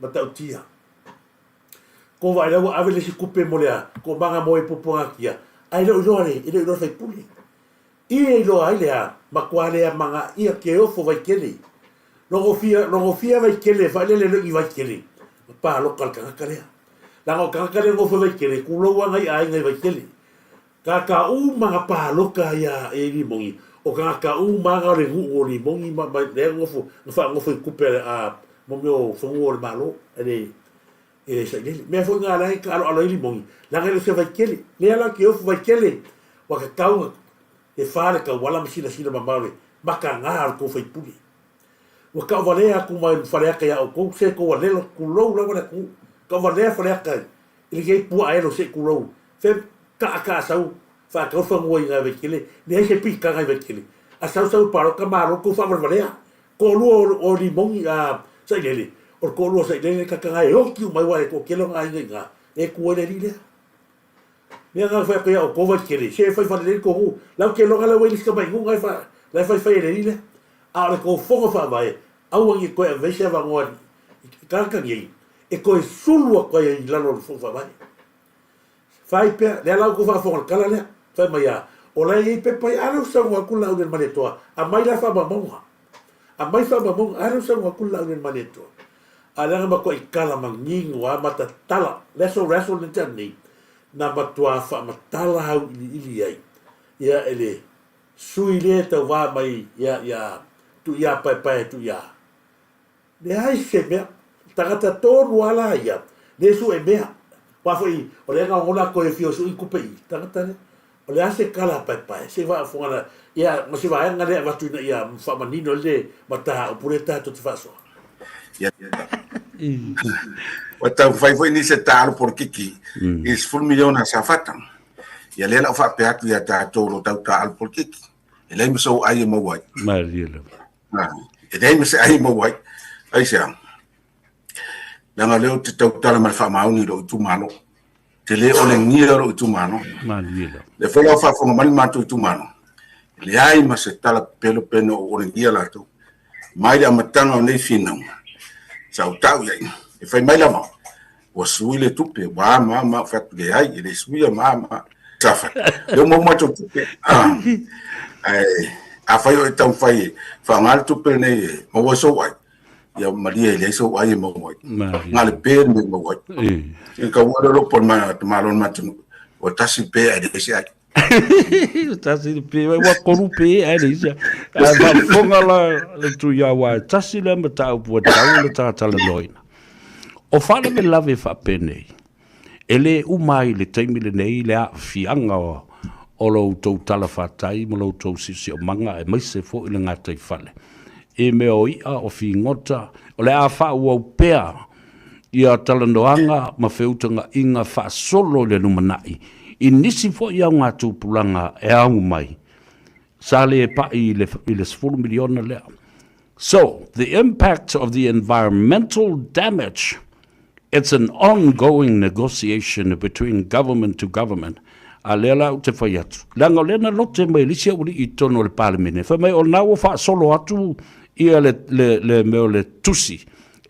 matautia. Tou vaai la ua ave le isi tupe mo le a? Toomaga mo e puapuagatia, ae le o iloa e le o iloa e le sui usufono. I e iloa ai le a? Matua le amanaia ke ofo Vaitele. Logofia, logofia Vaitele faailele loa i Vaitele, na palota le tagata lea. Leaga o le tagata lea e nofo i Vaitele, tulou lava nai aiga i Vaitele. Tagata uma na palota ia i Limoni, o tagata uma lava na o le nuu o Limoni ma, ma lea na nofo, na faanofo i tupe a, mo mea o fanua o le Malo, e le, e le sailele. Mea foi na ala ai taaloalo ai Limoni, leaga e le o se Vaitele. Lea la ou te ofo Vaitele, ua tatau ona e fa le tauala ma silasila mamao i le mataga o le tou faipule. Ua tauvalea atu mai Faleata ia outou, se tou alelo, tulou lava le atunuu. Tauvalea Faleata i lenei puaa elo se i tulou. Fe taa taa sau faatau le fanua i Vaitele, leai se piitaga i Vaitele. A sau sau i palota malo le tou faavalevalea. Toalua o Limoni a Sailele, o le toalua o Sailele tagata e oti uma ai aua e toatele ona aiga i ina e tu ai le alii lea. Mea na fai atu ia outou Vaitele, se fai falelei le tou nuu. La ou te iloa la ua i ai le isi tamai nuu la e faifai e le alii lea. A o le tou fono faavae, aua ne i toe ave ai se avanoa i tagata nei e toe sulu atu ai i lalo o le fono faavae. Fai pea, lea la ua outou faafofoga i le tala lea, fai mai a, o la e i ai pepa ia, a lea ua saunoa atu le Laaulialemalietoa, aumai la faamaumauga, aumai faamaumauga, a lea ua saunoa atu le Laaulialemalietoa. A lea na matuai tala manino lava ma tatala, le aso le aso lenei nei, na matua faamatala auiliili ai ia e le sui lea e tauva mai ia ia Tuiā Paepae Tuiā. Leai se mea. Tagata tonu lava la ia, le sue mea. Aua foi o lea na ogaoga latou e fia sui tupe i tagata lea. O le a se tala a Paepae? Se i faafofoga la, ia ma se vaega lea e avatu ina ia faamanino ai le mataupu lea tatou te faasoa. Ia. Ua taumafai foi nisi e taalo polokiki i le 10 miliona a Safata. Ia lea la ua faapea atu ia tatou o lo o tau taalo polokiki, e leai ma sou ai e maua ai. Malie lava. E leai ma se ai e maua ai. Aisea? Leaga o lea ou te tautala ma le faamaoni i lou itumalo. Te le olegia lou itumalo. Malie lava. Lea foi la ua faafofoga mai le matou itumalo, e leai ma se tala pepelo pe na ou olegia latou. Mai le amataga o nei finauga, sa ou tau i ai, e fai mai lava, ua sui le tupe, ua a ma a ma, ou fai atu, leai, e le suia ma a ma a. Safata, lea ua maua matou tupe. Ae, Afai o e taumafai e faaaoga le tupe lenei e maua ai sou ai, ia malie e leai sou ai e maua ai. Na o le pe le mea e maua ai. E kaua lea o le upu a le tamaloa o le matou nuu, ua tasi le pe ae leai se ai. Tasi le pe, ua kolu pe ae leai se ai. Ae faafofoga la le Tuiaua e tasi lea mataupu ua tatau ona talatalanoaina. O faalavelave faapenei, E le uma ai i le taimi lenei le aafiaga o lo outou talafatai ma lo outou siosiomaga aemaise foi le gataifale i mea o i'a, o figota. O le a faaauau pea ia talanoaga ma feutagaiga faasolo i le lumanai i nisi foi augatupulaga e au mai sa le pa'i i le $10 miliona lea. So, the impact of the environmental damage It's an ongoing negotiation between government to government. A lea la ou te fai atu, leaga o lea na lote mai e le isi aualii i totonu o le Palemene, fai mai o lena ua faasolo atu ia le, le, le mea o le tusi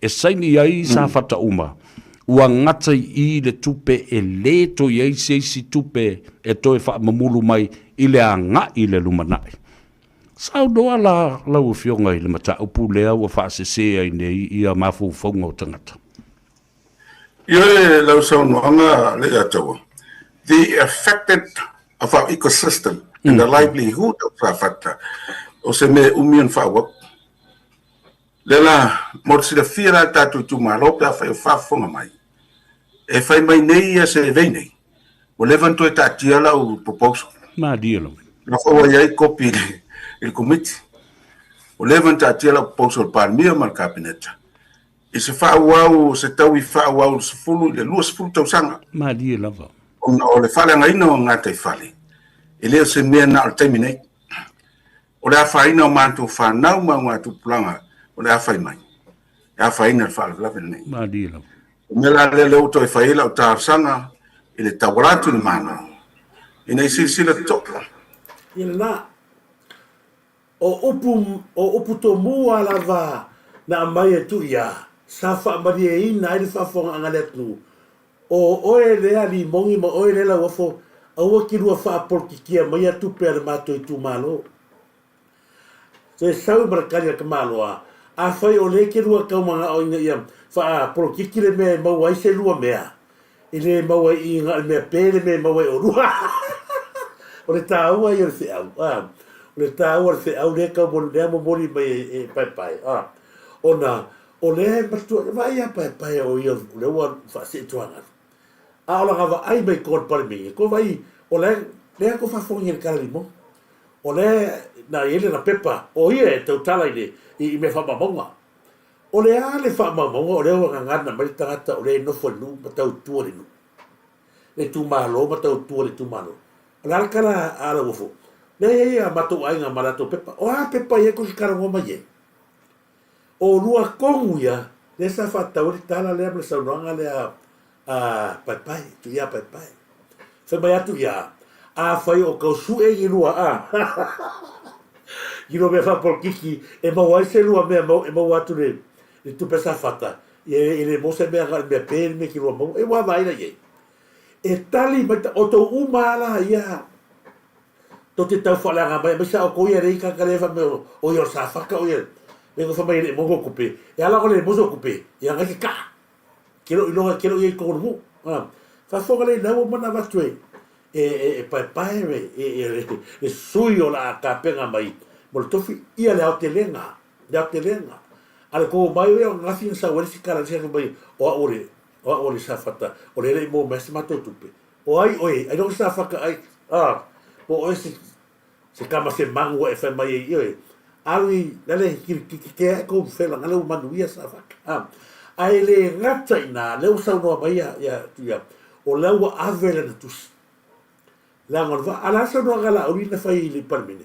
e saini ai Safata uma, ua gata i i le tupe e le toe i ai se isi tupe e toe faamamulu mai i le agai i le lumanai. Saunoa la lau Afioga i le mataupu lea ua faasese ai nei ia mafaufauga o tagata. Ioe lau saunoaga Leiataua, the affected of our ecosystem and the livelihood of Safata, o se mea e umi ona faaauau. Lea la, mo le silafia la e le tatou itumalo pe afai o faafofoga mai, e fai mai nei ia survey nei, ua leva ona toe taatia lau proposal. Malie lava. Na foi ua i ai kopi i le, i le komiti. Ua leva ona taatia lau proposal i le Palemia ma le Kapeneta i se faaauau, se taui faaauau i le 10 i le 20 tausaga. Malie lava. Ona o le faaleagaina o gataifale, e le o se mea na o le taimi nei. O le afaina o matou fanau ma augatupulaga o le a fai mai, e afaina le faalavelave lenei. Malie lava. O le mea la lea lea ua toe fai ai lau talosaga i le tauala atu i le Malo, ina ia silasila totoa. Ia lena. O upu, o upu tomua lava na aumai e Tuia, sa faamalieina ai le faafofogaaga a le atunuu, O oe lea Limogi ma oe lea Lauofo, aua ki lua faapolokikia maia tupe a le matou itumalo. Toe sau ma le tali a le tamaloa, Afai o lea ke lua tau manao ina ia faapolokiki le mea e maua ai se lua mea, e le maua i i na o le mea pe le mea e maua ai olua. O le taua ia o le feau, a. O le taua o le feau lea tau lea momoli mai e Paepae, a. Ona O lea e matua, vaai ia Paepae o ia o lea ua faasee tuagalu. A o lana vaai mai ko le Palemene, ko vaai, o lea, lea ko faafofoga i le tala limon. O lea na i ai lana pepa, o ia e tautala i le, i, i mea faamaumauga. O le a le faamaumauga o lea ua gagana mai le tagata o lea e nofo i le nuu ma tautua le nuu. Le itumalo ma tautua le itumalo. O le a le tala a Lauofo? Lea e i ai a matou aiga ma latou pepa. O a pepa ia tou te talanoa mai ai? O lua tonu ia lea sa faatatau ai le tala lea ma le saunoaga lea a Paepae, Tuia Paepae. Fai mai atu ia, afai o tau sue ni lua a, ni lua mea faapolokiki e maua ai se lua mea e maua atu le, le tupe Safata, ia e le maua se mea na o le mea pe le mea ki lua maua. E ua vaai la i ai. E tali mai, o tou uma lava la ia, Tou te tau faaleaga mai, aemaise a outou ia lea i tagata lea fai mai o ia o le Safata o ia lea na fai mai e le i maua sou tupe. E ala ona le maua sou tupe, ia na e te taa. Ke lou iloga, ke lou i ai i totonu o le nuu. A, faafofoga lelei la ua uma ona avatu e, e, e, e Paepae e, e, e, le sui o le a tapena mai mo le tofi, ia le aotelega, le aotelega. A le tou omai o ia o ananafi na sau ai le isi tala i le isi fai mai o au o le, o au o le Safata, o lea e le i maua mai se matou tupe. O ai oe, ailoga sa whaka ai, a, po oe se, se kama se manu ua e whai mai ai i oe. Alu i lale ki ke ae kou whela ngale u manu ia sa whaka. A, a e le ngata i nā, lea ua saunoa mai ia, ia, ia, o lea ua ave lana tusi. Leaga o le va, a la saunoaga la uli na whai i le Palemene.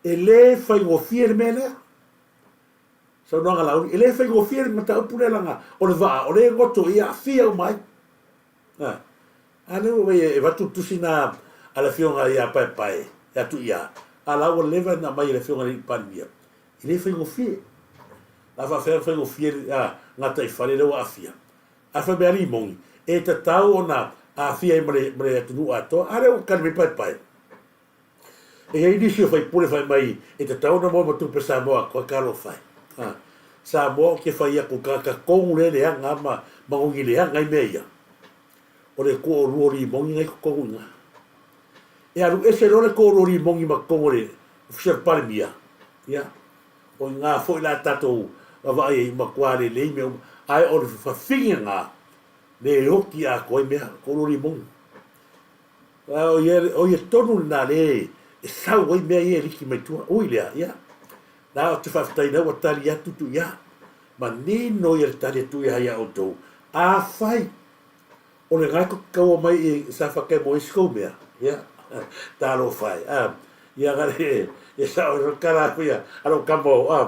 E le whaingofie le mea lea. Saunoaga la uli, e le whaingofie le mataupu lea langa, o le vaa, o le goto i aafia uma ai. A, a lea ua e avatu le tusi na a le afioga ia Paepae, ia Tuia, a la ua leva na aumai e le afioga i le Palemia. E le faigofie. La faafefea ona faigofie le a, gataifale lea ua aafia. A fai mai alii moni, e tatau ona aafia ai ma le, ma le atunuu atoa. A lea ua tali mai Paepae. E i ai nisi o faipule fai mai e tatau ona maua ma tupe Samoa atoa talofa e. A, Samoa ou te fai atu tagata tonu lea e leaga ma magogi leaga ai mea ia. O le toalua o limoni na i totonu i ina. E alu ese loa le toalua o limoni ma totonu o le Ofisa o le Palemia, ia, o i ina foi la tatou vaavaai ai, matua lelei mea uma. Ae o le fafine lena, le oti atoa ai mea, toalua o limoni. O ia, o ia tonu lena lea e sau ai mea ia e liki mai tua. Ui lea, ia, na ou te faafetai lea ua tali atu Tuia. Manino ia le tali atu ia ia outou. Afai o le na tou te taua mai i Safata e moe ai si tou mea, ia, talofa e, a, ia na le, ia sao ai le tala atu ia a lou tama o, a,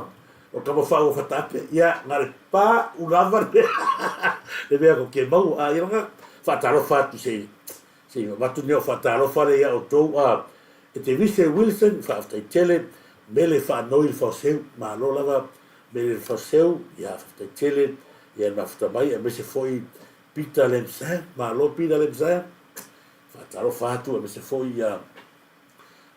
o tama faua fataape, ia, na le pau lava le mea, le mea tou te maua, a, ia na faatalofa atu se i, se i avatu ni au faatalofa lea ia outou, a, e te Vise Wilson, faafetai tele, mele faanoi le faoseu, malo lava mele le faoseu, ia, faafetai tele, ia le mafuta mai, aemaise foi Peter Lemsang, malo Peter Lemsang, faatalofa atu aemaise foi ia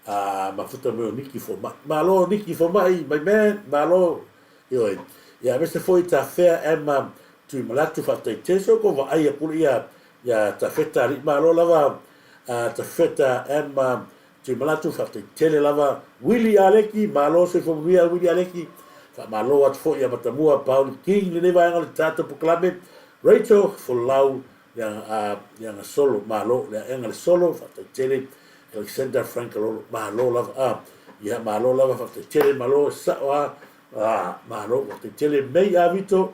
a mafuta mai o Niki Fomai. Malo Niki Fomai, my man, malo. Ioe. Ia aemaise foi Tafea Emma Tuimalatu, faafetai tele. So ko vaai aku ia ia Tafeta alii, malo lava a Tafeta Emma Tuimalatu, faafetai tele lava. Willie Aleki, malo soifua manuia Willie Aleki. Faamalo atu foi ia Matamua Pauli King lenei vaega o le tatou polokalame. Rachel Folau le Solo, malo le aega le Solo, faafetai tele. Alexander Frank Lolo, malo lava. A, ia malo lava, faafetai tele, malo e sao a. A, malo, faafetai tele. May Avito,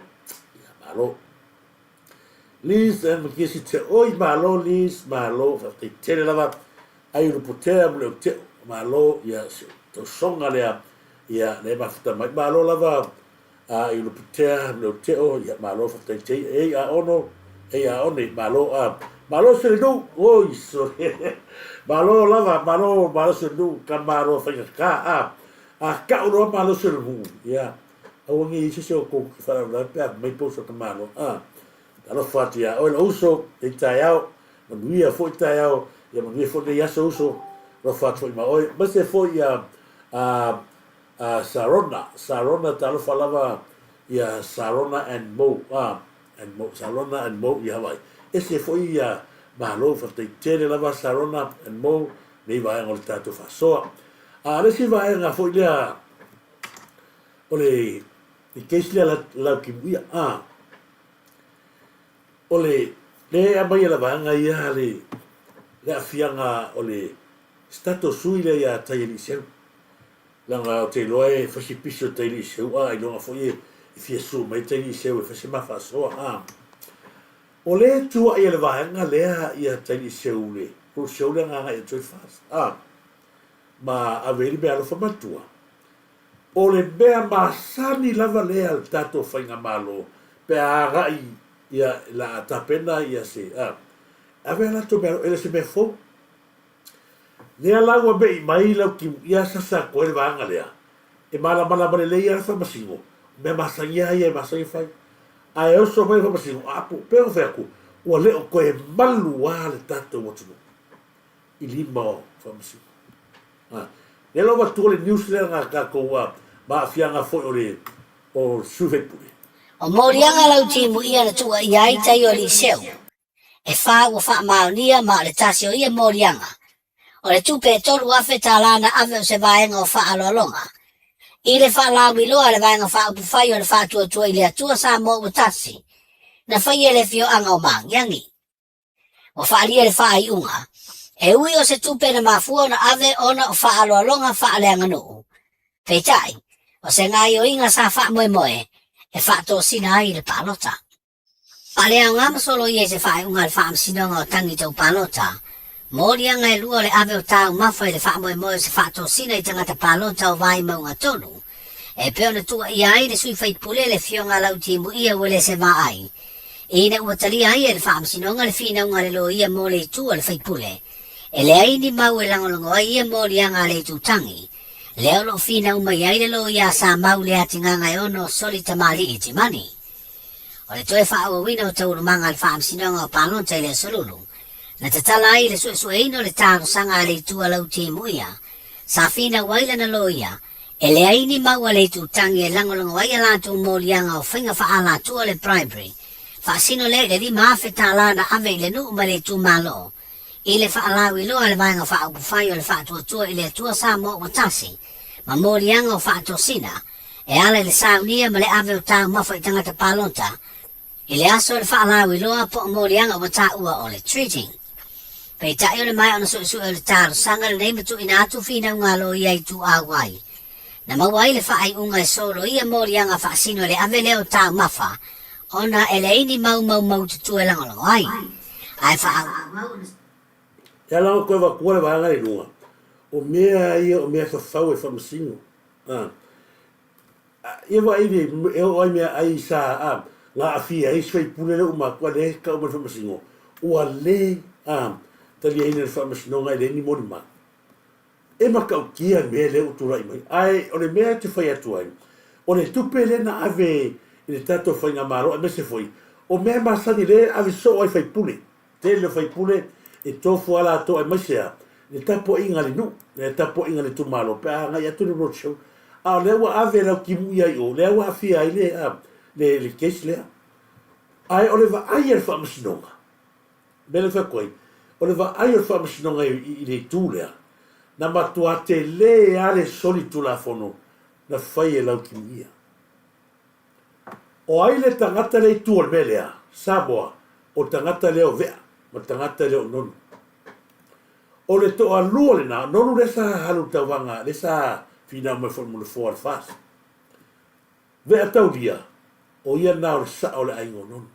ia malo. Liz and Makisi Te Oi, malo Liz, malo, faafetai tele lava. Ai ulu potea mo le uteo, malo, ia se tausoga lea, ia le mafuta mai. Malo lava a i Luputea, Leuteo, ia malo faafetai te ia, ei a ono, ei a one, malo a, malo se le nuu, oi sole, malo lava, malo, malo se le nuu, ka malo faigata, a, a kau loa malo se le nuu, ia, aua nei i se se o kou ki whalaulai pe a mai pousa ka malo, a, talofa atu ia oe lou uso, ei taeao, manuia foi taeao, ia manuia foi nei aso uso, alofa atu foi ma oe, maise foi ia, a, a Sarona, Sarona talofa lava ia Sarona and Mo, a, and Mo, Sarona and Mo i Hawaii. Ese foi ia malo faafetai tele lava Sarona and Mo nei vaega o le tatou faasoa. A le isi vaega foi lea o le le case lea Laukimuia, a, o le le aumai e la vaega ia le le aafiaga o le se tatou sui lea ia Taialii Leaga ou te iloa e fai si pisi o Taili Seu a ailoga foi e fia sue mai Taili Seu e fai se ma faasoa a. O lea e tuuai e le vaega lea ia Taili Seu le Rule Seu lea na agai atu ai FAST a ma ave ai le meaalofa matua. O le mea masani lava lea a le tatou faigamalo pe a agai ia la a tapena ia se a ave a latou meaalofa e le o se mea fou. Lea la ua me'i mai lau ia sasa atu ai le vaega lea, e malamalama lelei lava le faamasino, o mea masani lava ia e masani ona fai. Ae oso mai le faamasino, a pei ona fai atu, ua le o toe malu lava le tatou atunuu i lima o faamasino. A, lea la ua avatua le news lea na tatou ma aafiaga foi o le o sui usufono. O moliaga Lautimuia na tuuaia ai tai o Eliseu. E whā ua faamaonia ma o le tasi o ia moliaga. O le tupe e 3,000 tālā na ave o se vaega o faaaloaloga. I le faalauiloa a le Vaega Faaupufai o le Faatuatua i le Atua Samoa ua tasi, na faia e le afioaga o Maagiagi. Ua faaalia le faaiuga, e ui o se tupe na mafua ona ave ona o faaaloaloga faaleaganuu. Peitai, o se gaoioiga sa faamoemoe e faatosina ai le palota. Faaleaoga ma soloia i se faaiuga a le Faamasinoga o Tagi Tau Palota, moliaga e lua o le ave o taumafa i le faamoemoe o se faatosina i tagata palota o Vaimauga 3, e pei ona tuuaia ai le sui faipule le Afioga Lautimuia Uelese Vaai, ina ua talia ai e le Faamasinoga le finauga a le loia mo le itu a le faipule. E leai ni mau e lagolago ai ia moliaga a le itu tagi, lea o lo o finau mai ai le loia a Samau Leatigagaeono Soli Tamalii Timani. O le toe faaauauina o taualumaga a le Faamasinoga o Palota i le Aso Lulu, na tatala ai le suesueina o le talosaga a le Itu a Lautimuia. Sa finau ai lana loia, e leai ni mau a le itutagi e lagolago ai a latou moliaga o faiga faaalatua o le bribery, faasino lea i le $5,000 tala na ave i le nuu ma le itumalo, i le faalauiloa a le Vaega Faaupufai o le Faatuatua i le Atua Samoa Ua Tasi, ma moliaga o faatosina, e ala i le saunia ma le ave o taumafa i tagata palota, i le aso o le faalauiloa po o moliaga ua taua o le treating. Peitai o le maea ona suesue o le talosaga lenei ma tuuina atu finauga a loia i ituau ai, na maua ai le faaiuga e soloia moliaga faasino i le ave lea o taumafa ona e leai ni mau maumaututua e lagolago ai, ae faaauau ona. E ala ona toe avatua le vaega i luga, o mea ia o mea fafau e faamasino. Ia vaai le e oo ai meaai sa a na aafia ai si faipule lea uma atu a lea e tau mai le faamasinoga ua le a taliaina e le faamasinoga e leai ni molimau. E matautia le mea lea ua tulai mai ae o le mea ou te fai atu ai o le tupe lea na ave i le tatou faigamalo aemaise foi o mea masani lea e ave soo ai faipule. Tele o faipule e tofu a latou aemaise a le tapuaiga a le nuu, le tapuaiga a le itumalo pe a agai atu le road show. A o lea ua ave e Lautimuia i o, lea ua aafia ai le, le, le case lea. Ae o le vaai a le Faamasinoga, mea lea e fai atu ai, o le vaai o le Faamasinoga i, i, i le itu lea, na matua tele lava le soli Tulafono na fai e Lautimuia. O ai le tagata lea i tua o le mea lea? Samoa, o le tagata lea o Vea ma le tagata lea o Nonu. O le toalua lena, o Nonu lea sa halu i le tauvaga, lea sa finau mai foi mo le nofoa o le FAST. Vea Taulia, o ia lena o le sao o le aiga o Nonu.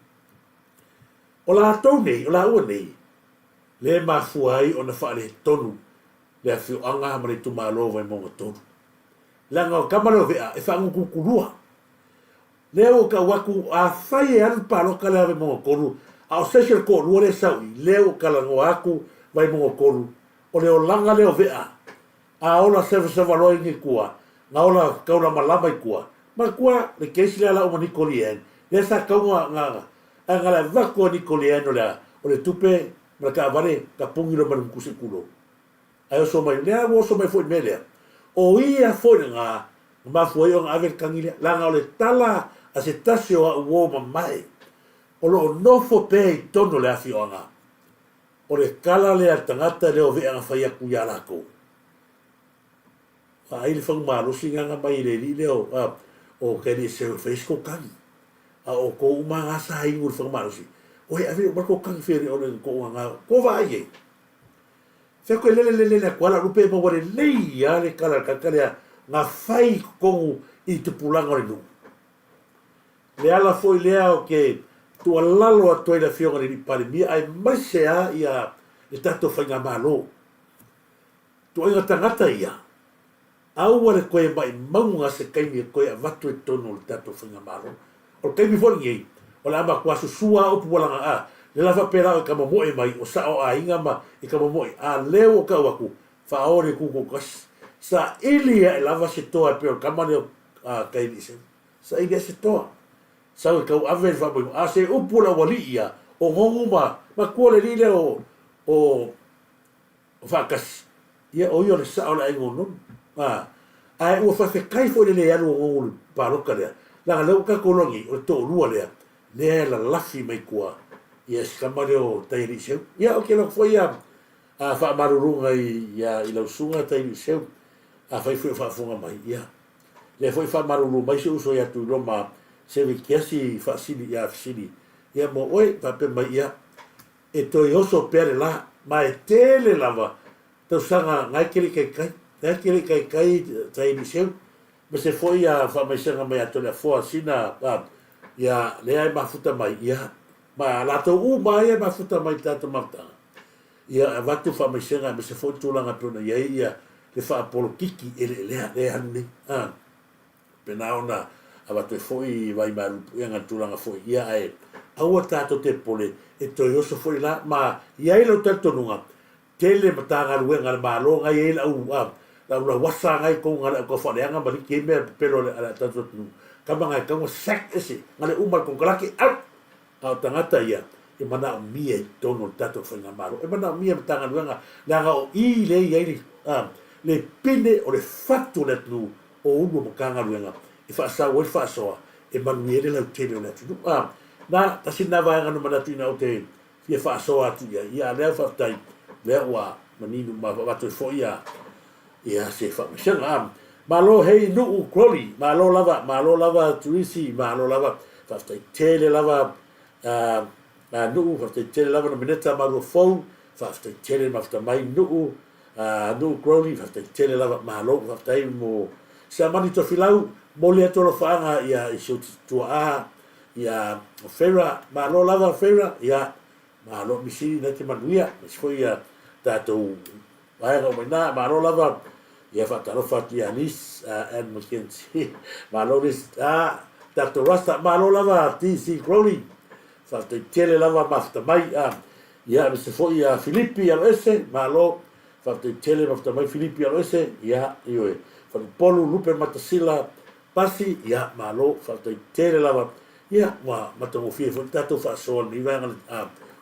O latou nei, o laua nei, lea e mafua ai ona faaletonu le afioaga ma le itumalo o Vaimauga 3. Leaga o le tama lea o Vea e faagutugutu Lea ua tau atu, afai e alu le palota lea a Vaimauga 3, a o se isi o le toalua lea e sau i, lea ua talanoa atu Vaimauga 3, o le olaga lea o Vea, a ola sevasavaloa i tua, na ola taulamalama i tua. Manatua le case lea la uma Niko Lee Ann, lea sa tau na, na, ae na le avatu a Niko Lee Ann o le a, o le tupe ma le taavale, tapuni loa ma le gutu se i tulou. Ae oso mai, lea ua oso mai foi le mea lea, o ia foi lena na mafua ai ona ave le tagi lea, leaga o le tala a se tasi o au uo mamae o lo o nofo pea i totonu o le afioaga, o le tala lea a le tagata lea o Vea na fai atu ia latou. Vaai le fagu malosi na na mai e le alii lea o, a, o Kalieseu e fai ai se tou tagi. A o outou uma na sa inu i le fagu malosi, oi ave uma le tou tagi fea o le tou gaga, tou vaai ai. Fea koe lele lele lele atu ala lupe maua lelei a le tala a le tagata lea na fai i totonu i tupulaga o le nuu. Le ala foi lea ou te tuualalo atu ai i le Afioga i le Palemia aemaise a ia le tatou faigamalo. Tuuaiga tagata ia, Aua le toe maimauga se taimi e toe avatu ai totonu o le tatou faigamalo. O le taimi foi lenei, o le a matua susua a upu ua laga a le la faapea la o e tamomoe mai o sao aiga ma e tamomoe a lea ua ou tau atu faaoo le itu toatasi. Saili ae lava se toa e pei o le tama lea o Kailiiseu. Saili ae se toa. Sau e tau ave le faamoemoe. A o se upu o le aualii ia, o Gogu ma matua le alii lea o o O Faatasi, ia o ia o le sao o le aiga o Nonu. A, ae ua faafetai foi i le le alu o Gogo i le palota lea, leaga lea ua tatou iloa nei, o le toalua lea, lea e lalafi mai tua, ia si tama lea o Taialiiseu. Ia, ou te iloa atu foi ia a faamaluluga i, ia, i lau susuga Taialiiseu, afai foi o faafofoga mai, ia, lea foi e faamalulu mai si ou uso ia Tuiloma Sevikiasi Faasili, ia Fesili, ia mo oe, faapea mai, ia, E toe oso pea le la, ma e tele lava tausaga na e te le i taitai, na e te le i taitai tai Eliseu, ma se foi a faamaisega mai ia Toleafoa sina a, ia lea e mafuta mai, ia, ma latou uma ia e mafuta mai i le tatou mafutaga, ia e avatu faamaisega aemaise foi le tulaga e pei ona i ai ia le faapolokiki eleelea lea e alu nei, a. Pena ona avatu ai foi vai malu puega i le tulaga foi ia ae aua tatou te popole e toe oso foi la ma i ai lou talitonuga tele Matagaluega a le Malo na i ai lau lau lauasa na i tou na le au taufaaleaga ma liki ai mea pepelo a le tatou atunuu kama na e tau na sack ese na le uma le konekarate out a o tagata ia e manaomia i totonu o le tatou faigamalo e manaomia Matagaluega leaga o i lea i ai le Le pine o le fatu o le atunuu o Ulu o Matagaluega e faasau ai le faasoa e manuia ai le lautele o le atunuu. A, na, tasi lena vaega na manatu ina ou te fia faasoa atu i ai, ia a lea faafetai, lea ua manino ma avatu ai foi ia, ia se faamaisega. A, malo hei Nuu Crowley, malo lava, malo lava Turisi, malo lava, faafetai tele lava a, a Nuu, faafetai tele lava Nomeneta Maluafou, faafetai tele mafuta mai Nuu, A Nuu Crowley, faafetai tele lava, malo, faafetai mo Siamani Tofilau, momoli atu alofaaga ia i si ou tuaa ia Feira, malo lava Feira, ia malo Misiri na te manuia, aemaise foi ia tatou vaega uma ina, malo lava, ia faatalofa atu ia Liz Ann McKenzie, malo Liz, a tatou Rasta, malo lava TC Crowley, faafetai tele lava mafuta mai, a Ia aemaise foi ia Filipi Aloese, malo, faafetai tele mafuta mai Filipi Aloese, ia, ioe, Faleupolu, Lupe Matasila, Pasi, ia, malo, faafetai tele lava, ia, ua matagofie foi le tatou faasoa i lenei vaega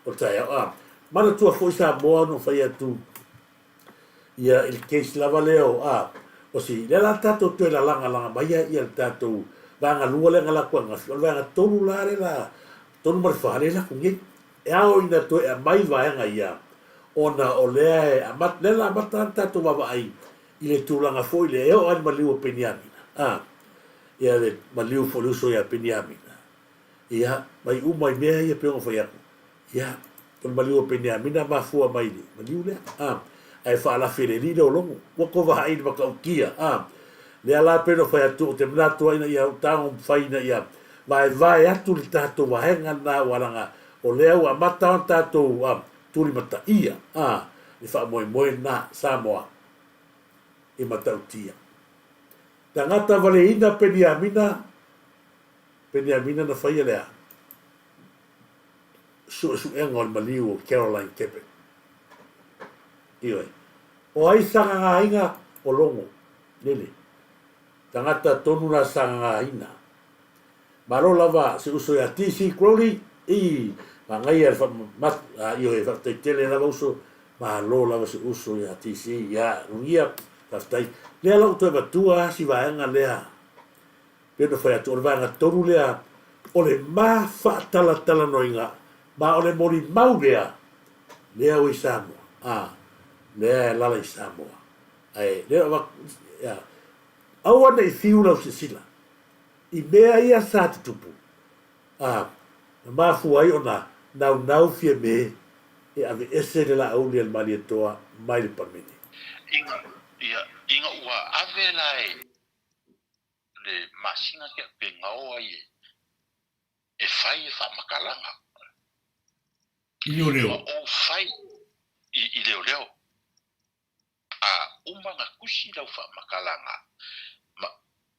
o le taeao. A, manatua foi Samoa ona ou fai atu, ia, i le case lava lea o, a, o si, lea la tatou toe lalagalaga mai ia le tatou vaega lua lea na latou ananafi, o le vaega tolu la lea la, tolu ma le fa lea e latou nei. E ao ina toe aumai vaega ia ona o lea e amata, lea la amata le tatou vaavaai i le tulaga foi lea e oo lava i le maliu o Peniamina, a, ia le maliu foi o le uso ia Peniamina, ia, mai uma i mea ia pei ona fai atu, ia, o le maliu o Peniamina mafua mai i le maliu lea, a, ae faalafi e le Alii le ologo, ua tou vaai i le matautia, a, lea la pei ona fai atu, ou te manatu ai ina ia tago mafai ina ia vaevae atu le tatou vaega lena aua leaga o lea ua amata ona tatou tulimataia a le faamoemoe lena Samoa e matautia. Tagata valeina Peniamina, Peniamina na faia le a? Suesuega o le maliu o Caroline Keppen. Ioe. O ai sagagāina? O Logo. Lele. Tagata tonu na sagagāina. Malo lava si uso ia TC Crowley i manaia le faamamatu a ioe faafetai tele lava uso malo lava si uso ia TC ia Lugia faafetai lea la ua toe avatua si vaega lea pei ona fai atu o le vaega tonu lea o le ma faatalatalanoaina ma o le molimau lea lea ua i Samoa a lea e alala i Samoa ae lea avatu ia aua ne i fiu lau silasila I mea ia sa tutupu, ā, na mafua ai ona naunau Fiamē e aveese le Laauli a le Malietoa mai le Palemene. Ina, ia, ina ua ave la e le masina ke pe gaoa ai e, e fai e faamatalaga. I leoleo. Ma ou fai i, i leoleo. A uma na tusi lau faamatalaga ma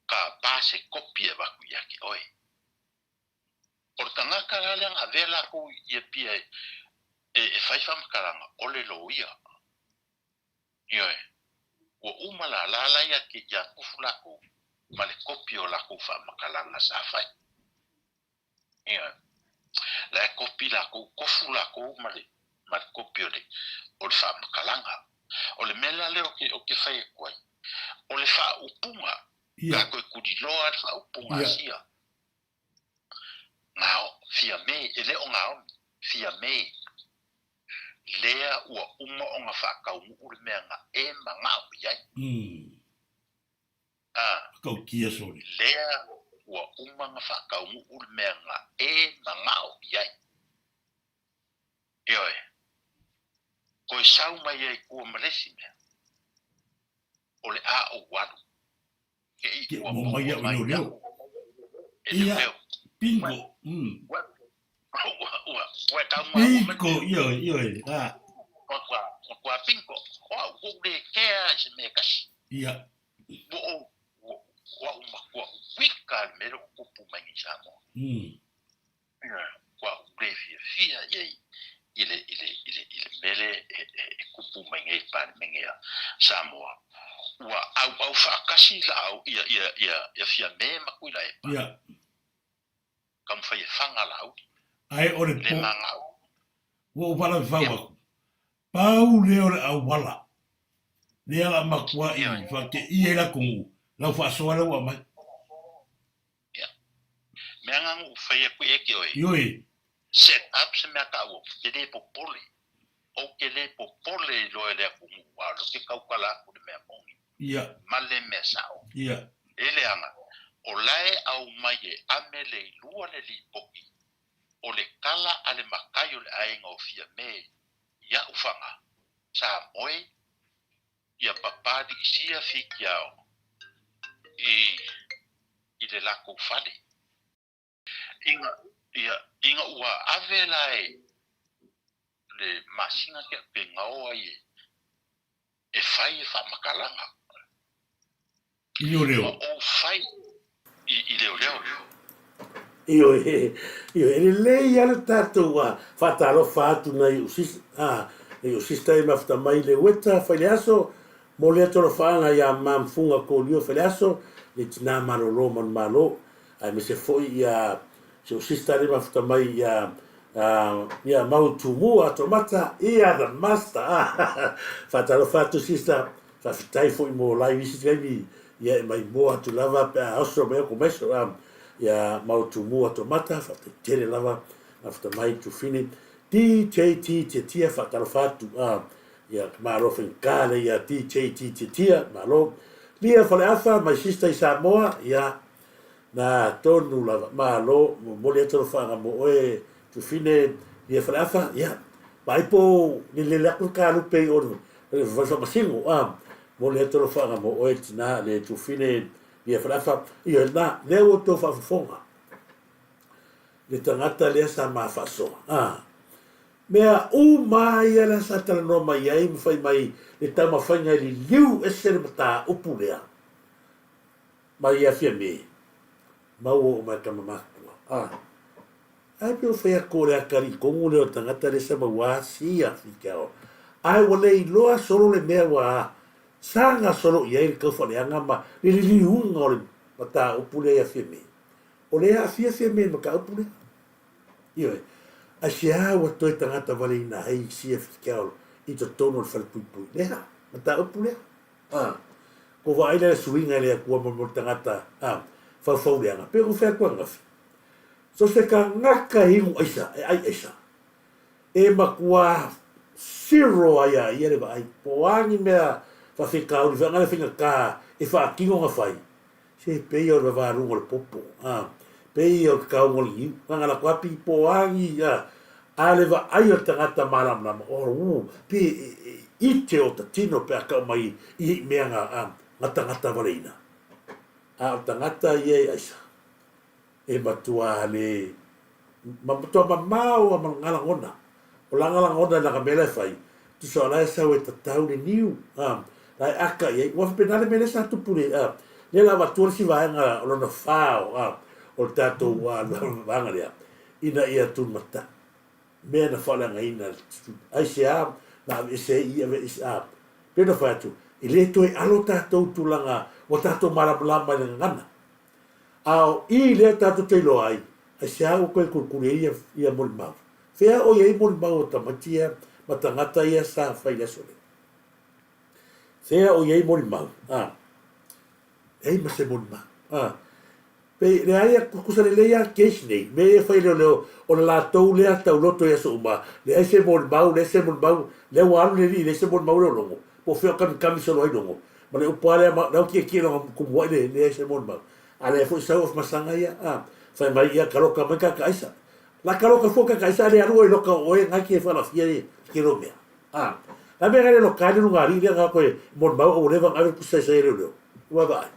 ka pa se kopi e avatu ia te oe. O le tagata la lea na avea latou i Apia e fai faamatalaga, o le loia. Ioe. Ua uma la lala ia te ia kufu latou ma le kopi o latou faamatalaga sa fai. Ioe. La e kopi lakou, kofu lakou ma le, ma le kopi o le, o le faamatalaga. O le mea la lea ou te, ou te fai atu ai, o le faaupuga, Ia. ka toe tuliloa le faaupuga a Ia. sia, gao, Fiame, e le o Gaomi, Fiame, lea ua uma ona faataunuu le mea na e manao i ai. A. Matautia sole. Lea ua uma na faataunuu le mea na e manao i ai. Ioe. Toe sau mai ai tua ma le isi mea, o le a ou alu. Te i ua maua mai iaʻu e leoleo. Bingo. Ua, ua, ua, ua tau maua mai. Bingo, ioe, ioe. A. Ua, ua, ua bingo. O au, ua ou le kea i se mea e kasi. Ia. Ua ou, ua, ua ou matua uika i le mea lea ua tupu mai nei i Samoa. Ua ou le fiafia i ai i le, i le, i le, i le mea lea e, e, e tupu mai nei i le Palemene a Samoa. Ua auau faatasi laau, ia, ia, ia, ia Fiame ma Tuilaepa. Ia. Taumafai e faga Laauli. Ae o le Le magao. Ua ou faalaufau aku. Pau lea o le auala. Lea la matua'i faateia ai le atunuu, lau faasoa lea ua aumai. Ia. Mea na ou fai atu ia te oe. Ioe. Set up se mea taua, ou te le popole. Ou te le popole i loa i le atunuu, a o lea ou te tautala atu i le mea moni. Ia. Ma le mea sao. Ia. E leaga, o la e aumai e ame le ilua le lipoti o le tala a le matai o le aiga o Fiame i a'u faga, sa moe ia Papaliisia Fitiao i i le latou fale. Ina ia ina ua ave la e le masina tea pe gao ai e e fai e faamatalaga. I leoleo. Ma ou fai i, i leoleo. Ioe, ioe, e lelei lava le tatou faatalofa atu nai ou sis, a, nai ou sister e mafuta mai le ueta fai le aso, mo lea tolofaaga ia Mam Fuga Kolio fai le aso, le tina malolo manumalo, aemaise foi ia si ou sister le mafuta mai ia ia Mau Tumua Atoamata, ia the master, a, faatalofa atu sister, Faafetai foi mo lai isi taimi ia e maimoa atu lava pe a oso mai au komaiso a ia Mautumua Tomata faafetai tele lava mafuta mai Tufine DJT Tiatia faatalofa atu a ia malo faigata le ia DJT Tiatia malo Lia Faleafa my sister i Samoa ia Na tonu lava. Malo, momoli atu alofaaga mo oe Tufine ia Faleafa, ia, vaai po o lelele atu le kalupe i o le fale faamasino, a, momoli atu alofaaga mo oe tina le Tufine ia Faleafa, ioe, lena, lea ua outou faafofoga le tagata lea sa ma faasoa, a, mea uma ia la sa talanoa mai ai ma fai mai le taumafaiga e liliu ese le mataupu lea. Mai ia Fiame, maua uma e tama matua. A, ai pe o fai atu o le atalii tonu lea o le tagata lea sa maua sia whitiao. Ae ua le iloa solo le mea ua saga solo i ai le taufaaleaga ma le liliuga o le mataupu lea ia Fiame. O lea e aafia Fiame i le mataupu lea. Ioe. Aisea ua toe tagata valeina ai sia whitiao i totonu o le falepuipui? Lea, mataupu lea. A, ko vaai lea le suiga i le Atua mo le tagata, a, faufau leaga, pe ko fea atu ananafi. So se tagata e inu aisa, e ai aisa, e matua zero ai a ia le vaai. Po o a ni mea faafitauli, faigata le faigata e faatino ona fai, se pei o le vavaluga o le popo, a, pei o le tataoga o le niu, na ona latou lava pei po o a ni, a, a le vaai o le tagata malamalama, o u, pe e ite o ta tino pe a tau mai i mea nga, a, nga tagata valeina. A o le tagata ia e aisa, e matua le, ma matua mamao a ma nga lagona. O lana lagona i lana mea la e fai, tusa o la e sau e tatau le niu, a, la e aka i ai. Ua faapena le mea lea sa tupu le, a, lea la avatua le isi vaega o lona fa o, a, o le tatou, a, vaega lea, ina ia tulimata. Mea na faaleagaina, aisea na aveese ai i, aveese, a, pei ona fai atu, e le toe alo tatou i tulaga ua tatou malamalama i le gagana. A o i lea tatou te iloa ai, aisea ua toe kulikuli ai ia, ia molimau? Fea o i ai molimau o tamaiti ia ma tagata ia sa fai i le aso lea? Fea o i ai molimau? A, leai ma se molimau. A, pe leai a tutusa lelei a case nei, mea ia e fai e leoleo, o le latou lea tauloto i aso uma, leai se molimau, leai se molimau, lea ua alu le alii leai se molimau lea o logo, po o fea o kamikami solo ai logo, ma le upu a lea, ma lau tietie lona tumuai le leai se molimau. A lea foi sau ofumasaga ia, a, fai mai ia kaloka mai kaka aisa. La kaloka fua kaka aisa a le alu ai loka o oe ngai ke whalafia i ke lo mea. A, la mea ngai le loka le lunga alii lea nga koe molimau a ua leva ona ave pusa i sa e leoleo. Ua vaai.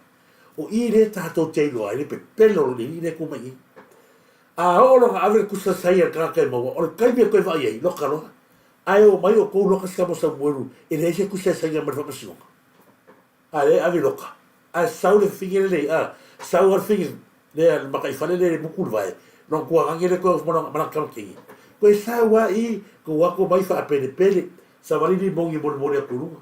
O i lea tatou te iloa ai le pepelo o le alii lea e tu mai nei. A oo loa ona ave le kusa sai a le tagata e maua, o le taimi e toe vaai ai, loka loa. Ae oo mai o tou loka se tama o Samuelu e leai se kusa e saina mai le faamasinoga. A lea e ave loka. Ae sau le fafine lelei, a, sau lava le fafine lea, le mataifale lea e mutu le vae, lona tuagage lea toe ma lana tama teine. Toe sau lava i, tou o atu omai faapelepele, savali limoni e molimoli atu i luga.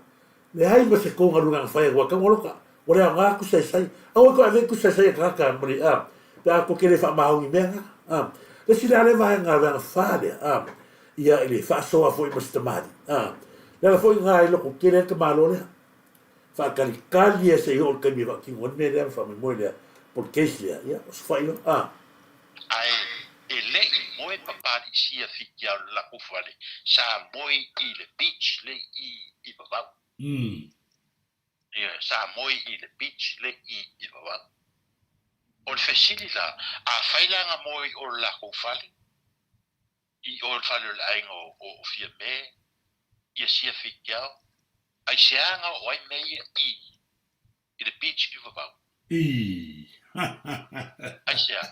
Leai ma se tou galuega na fai atu ai, tau loka, ua le aoga atu saisai. Aua toe ave tusaisai a tagata ma le, a, pe a tou te le faamaoni i mea na, a. Le isi la lea vaega, vaega fa lea, a, ia i le faasoa foi ma se tamalii, a. Le ala foi lena e lototele ai le tamaloa lea. Faatalikali ia se i oo i le taimi e faatino ai le mea lea ma faamoemoe lea, po o le case lea, ia, o se faailoa. A. Ae e le i moe Papalii sia Fitia o le lakou fale, sa moe i le beach le i i Vavau. Ioe, sa moe i le beach le i i Vavau. O le fesili la, afai la na moe i o le lakou fale, i o le fale o le aiga o Fiame, ia sia Fikiao, aisea na oo ai mea ia i i le beach i Vavau? Ii. Aisea?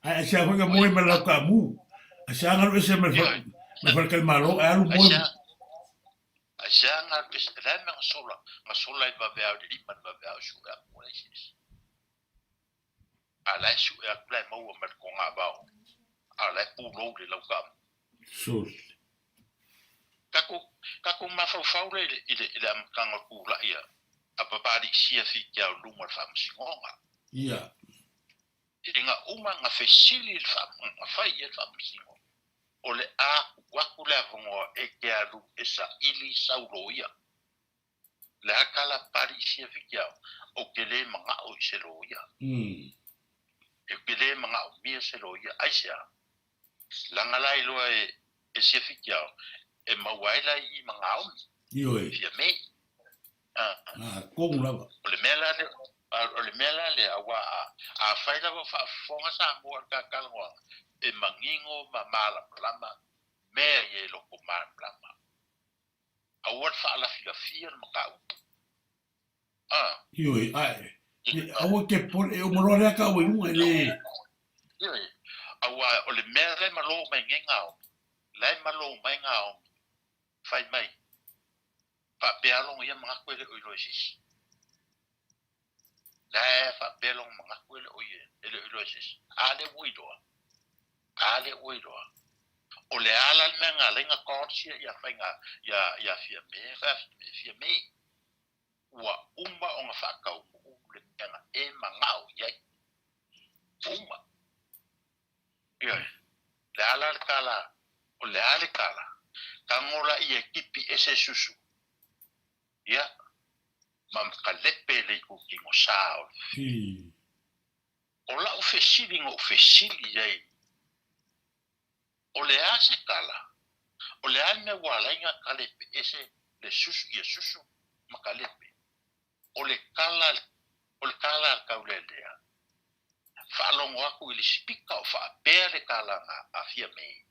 Ae aisea foi na moe ma le laukaamu? Aisea na alu ese ma le faletalimalo ae alu moe. Aisea? Aisea na alu ese? Le a le mea na sola, na sola i le vaveao i le lima i le vaveao i sue aku ai se isi. A la e sue atu la e maua ma le togavao, a o la e pulou le laukaamu. Sole. Tatou, tatou mafaufau la i le, i le, i le amataga o le tulai a, a Papalii Sia Fitiao i luma o le Faamasinoga. Ia. Ina uma na fesili le faa, na fai i ai le Faamasinoga, o le a tuu atu le avanoa e te alu e saili sau loia. Le a tala Papalii Sia Fitiao, ou te le manao i se loia. Ou te le manaomia se loia. Aisea? Leaga la iloa e e Sia Fitiao e maua ai la i i ma Gaomi. Ioe. Fiame. Ah, tonu lava. O le mea la lea, o le mea la lea, aua a, afai lava o faafofoga Samoa i le ta talanoaga, e manino ma malamalama mea ia i loko malamalama. Aua le faalafilafia le mataupu. Ah. Ioe, ae, aua e te popole, e uma loa lea tau i luga, e le. Ioe, aua o le mea la e malo mai nei Naomi, la e malo mai Naomi, fai mai, faapea lona ia manatu e le o iloa e se isi. La e faapea lona manatu e le o e le o iloa e se isi. A lea ua iloa, a lea ua iloa. O le a la le mea na ala ai na torch ia ia faiga ia ia Fiame, Fiame. Ua uma ona faataunuu le mea na e manao i ai. Uma. Ioe. Le a la le tala? O le a le tala? Tago la ia tipi ese susu. Ia. Ma ka lepe le itutino sa o le. O lau fesili na ou fesili i ai, o le a se tala? O le a le mea ua ala ai na kalepe ese le susu, ia susu ma kalepe? O le tala, o le tala a le Taulelea, faalogo atu i le sipika o faapea le tala na afia me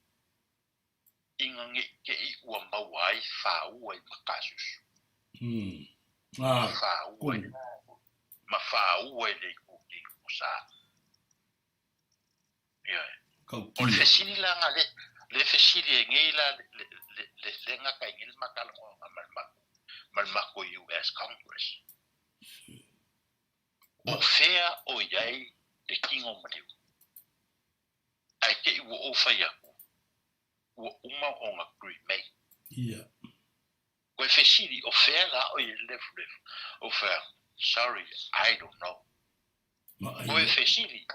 ina ne i te i ua maua ai fāua i Makasusu. Ah, Fāua i, ma fāua i le itutino o sa. Ioe. O le fesili la na le, le fesili e nei la, le, le, le, le gata i nei le ma talanoaga ma le matou, ma le matou US Congress. O fea o i ai le tino maliu? Ae te i ua ou fai atu, ua uma ona cremate. Ia. Koe fesili, o fea la o i ai le lefulefu? Ou fai atu, sorry, I don't know. Koe fesili,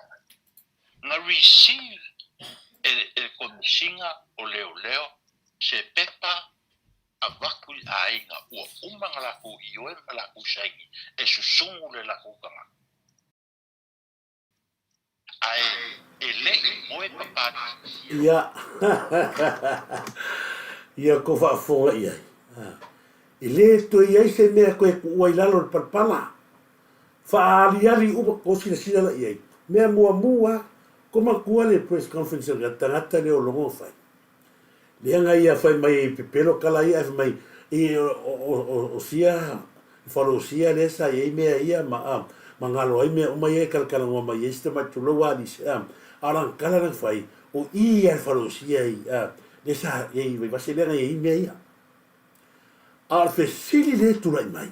na receive e le Komesina o Leoleo se pepa avatu i aiga ua uma na latou ioe ma latou saini e susugu le latou tagata. Ae e le i moe Papalii. Ia, ia kou faafofoga i ai. E le toe i ai se mea e toe tuua i lalo o le palapala. Faaaliali uma, kou silasila la i ai. Mea muamua, ko matua le press conference a le tagata lea o logo fai. Lea na ia fai mai ai pepelo tala ia ae fai mai i o sia falosia lea sa i ai mea ia ma a ma galo ai mea uma ia e talatalanoa mai ai si tamai tulou a alisi a a o lana tala na fai o i ia le falosia i a lea sa i ai i Vaivase lea na i ai mea ia. A o le fesili lea e tulai mai,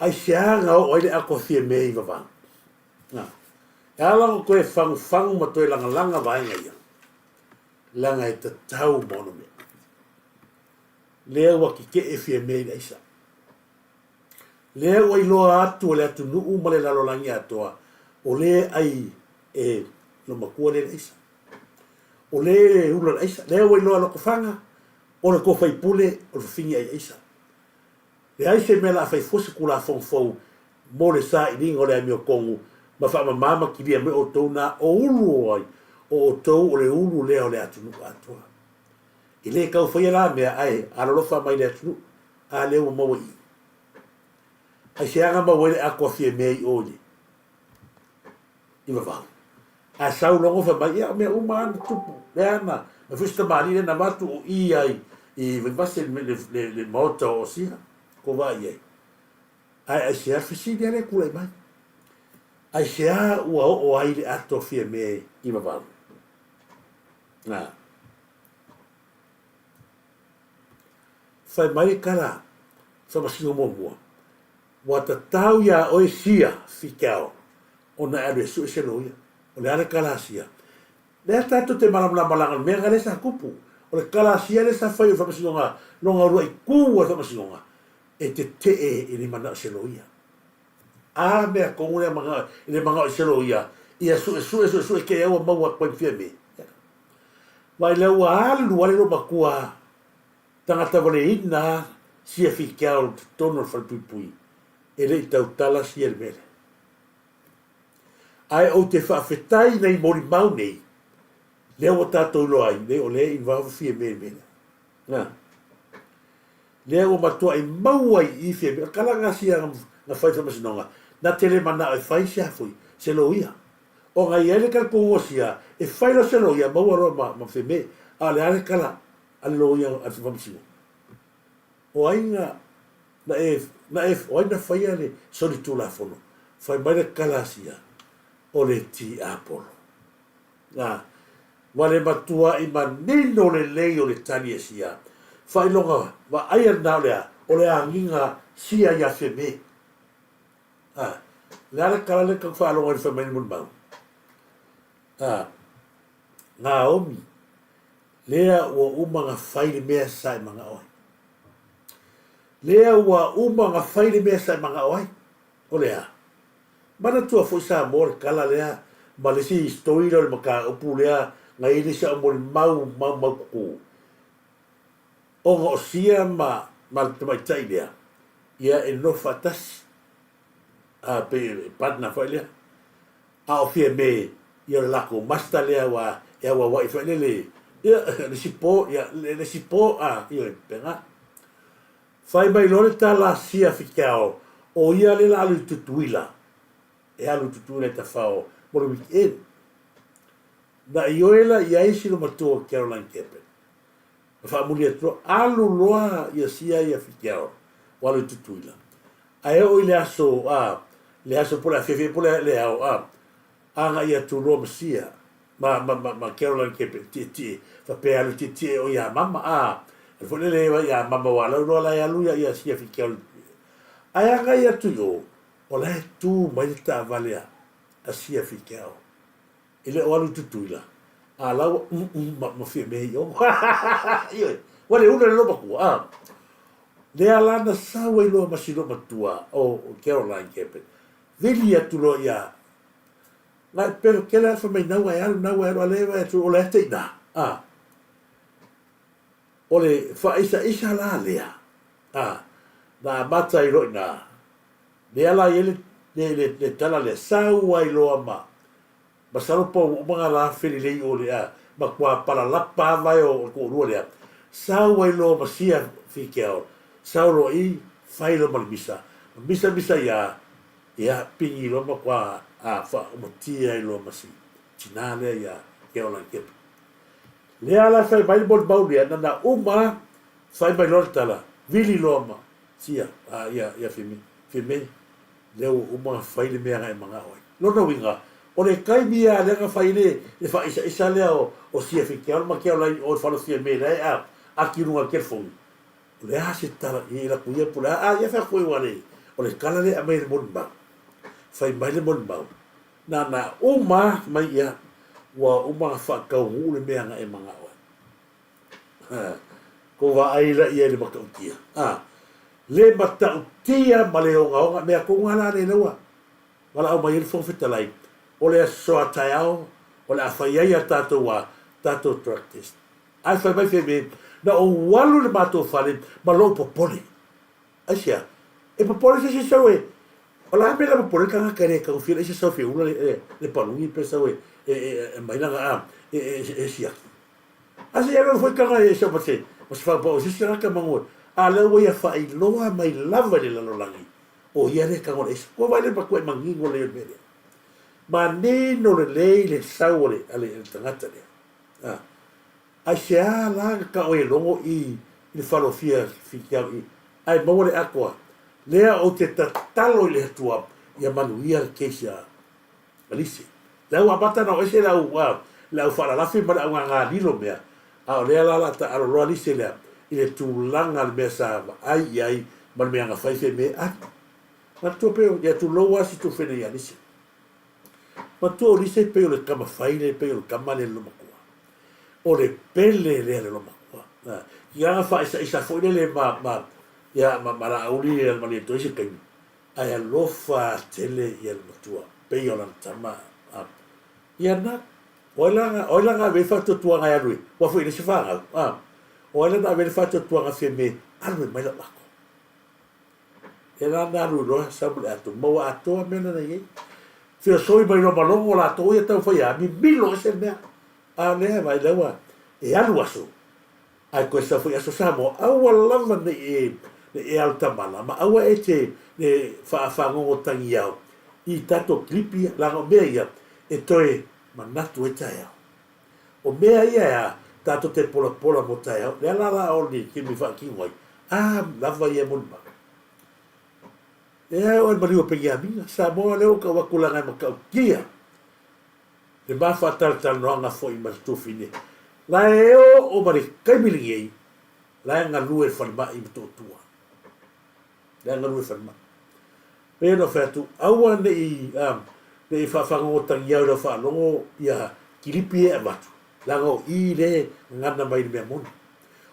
aisea na oo ai le ato a Fiamē i Vavau? Na, e ala ona toe fagufagu ma toe lagalaga vaega ia, leaga e tatau ma ona mea. Lea ua tetee Fiamē i le aisa. Lea ua iloa atu e le atunuu ma le lalolagi atoa, o lea ai e lomatua lea i le aisa. O lea e ula le aisa. Lea ua iloa Lotofaga, o le tou faipule o le fafine ai aisa. Leai se mea la a fai fua se Tulafono fou mo le sailiga o le amiotonu ma faamama ma kilia mai outou na o ulu o ai o outou o le ulu lea o le atunuu atoa. E le tau faia la mea ae alolofa mai le atunuu a lea ua maua i i. Aisea na maua ai le ato a Fiamē i o i le i Vavau? Ae sau loa fai mai, ia o mea uma lava na tupu, lea na fai foi si tamalii lea na avatu o i ai i Vaivase le, le, le, le maota o Osia, ko vaai i ai. Ae aisea le fesili lea e tulai mai? Aisea ua oo ai le ato a Fiamē i Vavau? Na. Fai mai le tala faamasino muamua, Ua tatau iā oe sia Fikeao ona e alu e sue se loia. O le a le tala a sia? Lea tatou te malamalama leaga o le mea lena lea sa tupu. O le tala a sia lea sa fai o le faamasinoga lona uluai tu a le faamasinoga e tetee i le manao i se loia. A mea tonu lea manao i le manao i se loia ia suesue suesue kei au ua maua atu ai ma Fiame. Vaai lea ua alu lava le loomatua Tagata valeina sia Fikeao i totonu o le falepuipui, e le i tautala sia le mea lea. Ae ou te faafetai i nai molimau nei, lea ua tatou iloa ai, nei o lea e involve Fiame i le mea lea. Na. Lea ua matuai maua i i Fiame. O le kalaga sia na fai i le faamasinoga, na te le manao e fai se a foi, se loia. Ona e i ai le talitonuga o sia, e fai loa se loia, maua loa ma, ma Fiame. A o le a le kala a le loia a le faamasino. O ai na, na e, na e, o ai na faia le solitulafono? Fai mai le kalasia, o le tiapolo. Na, ua le matua'i manino lelei o le tali e sia. Faailoga vaaia lena o le a? O le agiga sia iā Fiame. A, le a le tala lea tau faalogo ai fai mai le molimau? A, Naomi, Lea ua uma na fai le mea sa e manao ai. Lea ua uma na fai le mea sa e manao ai. O le a? Manatua foi Samoa le tala lea ma le isi story lea o le mataupu lea na i ai le isi au molimau maumaututu ona o sia ma ma le tamaitai lea ia e nonofo faatasi a pei e partner foi lea. A o Fiame, ia o le latou master lea aua e auauai foi lele, ia, le isi po, ia, le isi po, a, ioe, pena. Fai mai loa le tala a Sia Fikeao, o ia lea la alu i Tutuila, e alu i Tutuila e tafao mo le weekend. Na ioe la i ai si loomatua Caroline Keppen. Na faamuli atu loa, alu loa ia Sia ia Fikeao, ua alu i Tutuila. Ae oo i le aso, a, le aso po o le afiafi ea po o le ao, a, agai atu loa ma Sia, ma, ma, ma, ma Caroline Kepe i tietie, faapea e alu i tietie o ia mama, a, alu foi lele e ia mama aua o lau iloa la e alu ia, ia Sia Fikeao. Ae agai atu i o, o la e tu mai le taavale a, a Sia Fikeao. E le o alu i Tutuila, a la ua mm mm ma, ma Fiamē i o. Ioe, ua le ula le loomatua, a. Lea la na sau ai loa ma si loomatua o Caroline Keppen, vili atu loa ia, na e pelo kele a fai mai nau e alu, nau e alu, a lea e vaai atu o la e te i ina, a. O le faaisaisa la lea, a, na amata ai loa i ina, Lea la i ai le, le, le, le tala lea, sau ai loa ma, masalo po ua uma na la felelei o le, a, matua palalapa lava vae o le toalua lea, sau ai loa ma sia Fikeao, sau loa i, fai loa ma le misa, ma misa misa ia, ia, pigi loa matua, a, faaumatia ai loa ma si tinā lea ia Keolanikepa. Lea la fai mai le molimau lea, na na uma, fai mai loa le tala, vili loa ma, Sia, a, ia, ia Fiamē, Fiamē, lea ua uma ona fai le mea na e manao ai. Lona uiga, o le taimi lava lea na fai ai le, le faaʻisaʻisa lea o, o Sia Fikeaolo ma Keolaini o le fale o Fiamē la e a, ati i luga o le telefoni, o le a se tala i ai atu ia po o le a, a ia fai atu foi aua le, o le tala lea e aumai e le molimau. Fai mai le molimau, na na uma mai ia, ua uma ona faataunuu le mea na e manao ai. Ko vaai la ia i le matautia. A, le matautia ma le ogaoga, mea tonu lava la lea ua valaau mai ai le Fofoga Fetalai, o le aso a taeao o le a fai ai a tatou a tatou drug test. Ae fai mai Fiamē, na ou alu i le matou fale ma lou popole. Aisea? E popole se isi sau e, o le a mea la popole le tagata e le taugofie le aisa sau feula le le paluni pe sau e e e aumai lana a e e e siaki. A se i alu alu foi taga e sau ma se ma se faapao i se isi tagata manu a lea ua ia faailoa mai lava i le lalolagi o ia lea e tago le aisa. Ua vaai le matuai manino lelei o le mea lea. Manino lelei le sau a le a le tagata lea. A. Aisea la na tau ai e logo i le falofia fitiau i ae maua le atoa lea ou te tatalo i le Atua ia manuia le case a Alise. Lea ua amata ona o ese le au le au faalalafi ma le au gaga lilo mea a o lea la la taalo loa Alise lea i le tulaga le mea sa vaai i ai ma le mea na fai Fiame alu. Manatua pei o ia tulou a si tufene ia Alise. Matua o Lisa e pei o le tama fai lea, e pei o le tama lea le lomatua. O le pele lea le lomatua. Ki aga faaisa'isa foi lele ma, ma, ia, ma, ma Laauli ia Malietoa i se taimi, ae alofa tele ia le matua, pei o lana tama. A, ia na, o ai la, o ai la na ave ai faatuatuaga e alu e, ua foi i le isi fanau, a, o ai la na ave ai le faatuatuaga Fiame, alu e mai lau ato. E la na alu loa sau ma le ato, maua atoa mea na na i ai. Feosoi mai loa ma logo latou ia tau fai a, mimilo ese le mea. A o lea vaai lea ua e alu aso, ae toe sau foi aso Samoa, aua lava ne i e, ne i e alu tamala, ma aua e te ne faafagogo tagiao i tatou kilipi ia, leaga o mea ia e toe manatu ai taeao. O mea ia e a, tatou te polapola mo taeao, lea la la o ni kimi faatino ai, a lava ia molimau. Lea e oo i le maliu o Peniamina, Samoa lea ua tau atu leaga e matautia le ma faatalatalanoaga foi ma le Tufine, la e oo ma le taimi lenei, la e galue i le falemai i Motootua. La e galue i le falemai. Pei ona fai atu, aua ne i, ne i faafagogotagiau i lau faalogo ia kilipi ia e avatu, leaga o i lea e gagana mai i le mea moni.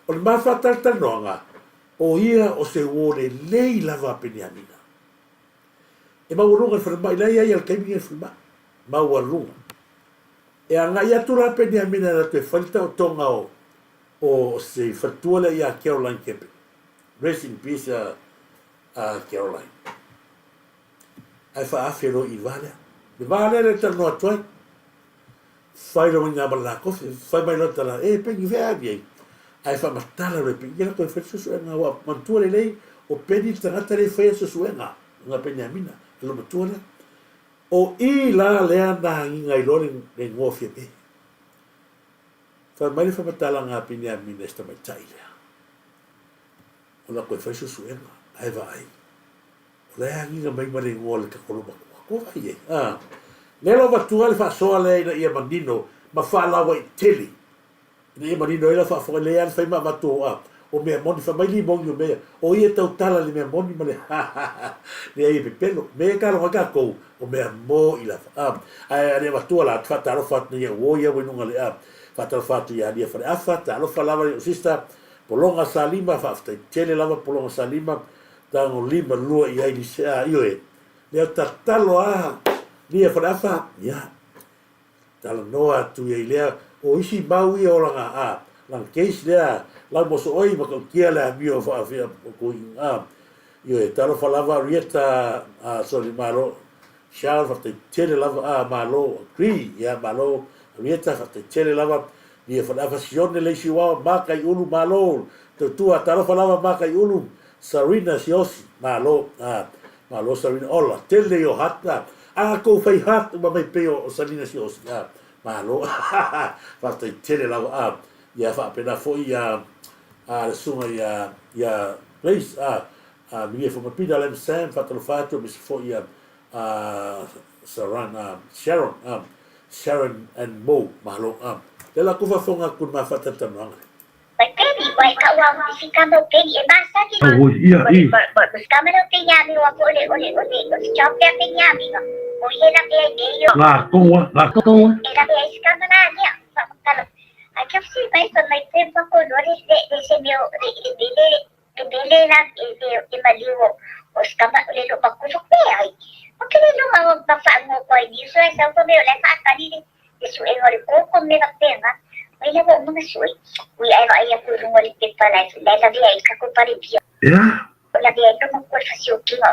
O le ma faatalatalanoaga, o ia o se uo lelei lava a Peniamina. E maualuga i le falemai, la e i ai i le taimi lenei i le falemai. Maualuga. E agai atu la Peniamina e alu atu e fai le taotoga o, o se faletua lea ia Caroline Kepe. Rest in peace a, a Caroline. Ae faaafe loa i le va lea. Le va lea le talanoa atu ai. Fai loa i ma le lakofi, fai mai loa tala, e Penny fea a ai. Ae faamatala loa e Penny, ia la toe fai le suesuega, ua manatua lelei, o Penny le tagata lea e faia suesuega, nga Peniamina, le matua lea. O i la lea na agiga ai loa le igoa o Fiame. Fai mai le faamatalaga a Peniamina i si tamaitai lea. O la toe fai suesuega, ae vaai, o la e agiga mai ma le igoa o le tatou matua. Ua vaai i ai? A. Lea la ua avatua le faasoa lea ina ia manino ma faalauaitele, ina ia manino ai lau faafofoga, lea lava le fai ma avatu o, a, o mea moni, fai mai limoni o mea ia, o ia e tautala i le mea moni ma le, leai e pepelo. Mea ia e taloga ai tatou, o mea moi lava. A. Ae a le avatua la, faatalofa atu nei au o ia ua i luga le, a, faatalofa atu ia Lia Faleafa, talofa lava i ou sister, Pologa Salima, faafetai tele lava Pologa Salima, tago lima lua i ai lise, a, ioe, lea tatalo a Lia Faleafa, ia, talanoa atu i ai lea, o isi mau ia o lana, a, lana case lea, lau mosooi ma tautia le amio faafia o kui, a, ioe, talofa lava Rieta, a, sorry, malo, Charles, faafetai tele lava, a, malo, agree, ia, malo, Rieta, faafetai tele lava, Ia Faleafa Sione le isi uao Maka i ulu malo Tautua talofa lava Maka i ulu Sarina Siosi malo a malo Sarina ola tele yo hat a a kou fai hat uma mai pei o Sarina Siosi a malo faafetai tele lava a ia faapena foi ia a le susuga ia ia Grace a a Milia Fomapina Lem Sam faatalofa atu aemaise foi ia a Saran a Sharon a Sharon and Mo, malo a. Lea la ku faafofoga atu i le ma faatalatalanoaga lea. Le mele la e maliu o si tama o le lo makufa pe ai. O ke le lo ma ma fa ngo ko ai ni so ai sa ko me o le fa tali le le su e ngore ko ko me va pe nga. Mai la mo ma su. Ui ai va ai ku rungo le pe pa la la la via i ka ko pare bia. Yeah. Lavea ai lou matua i le fasiokiga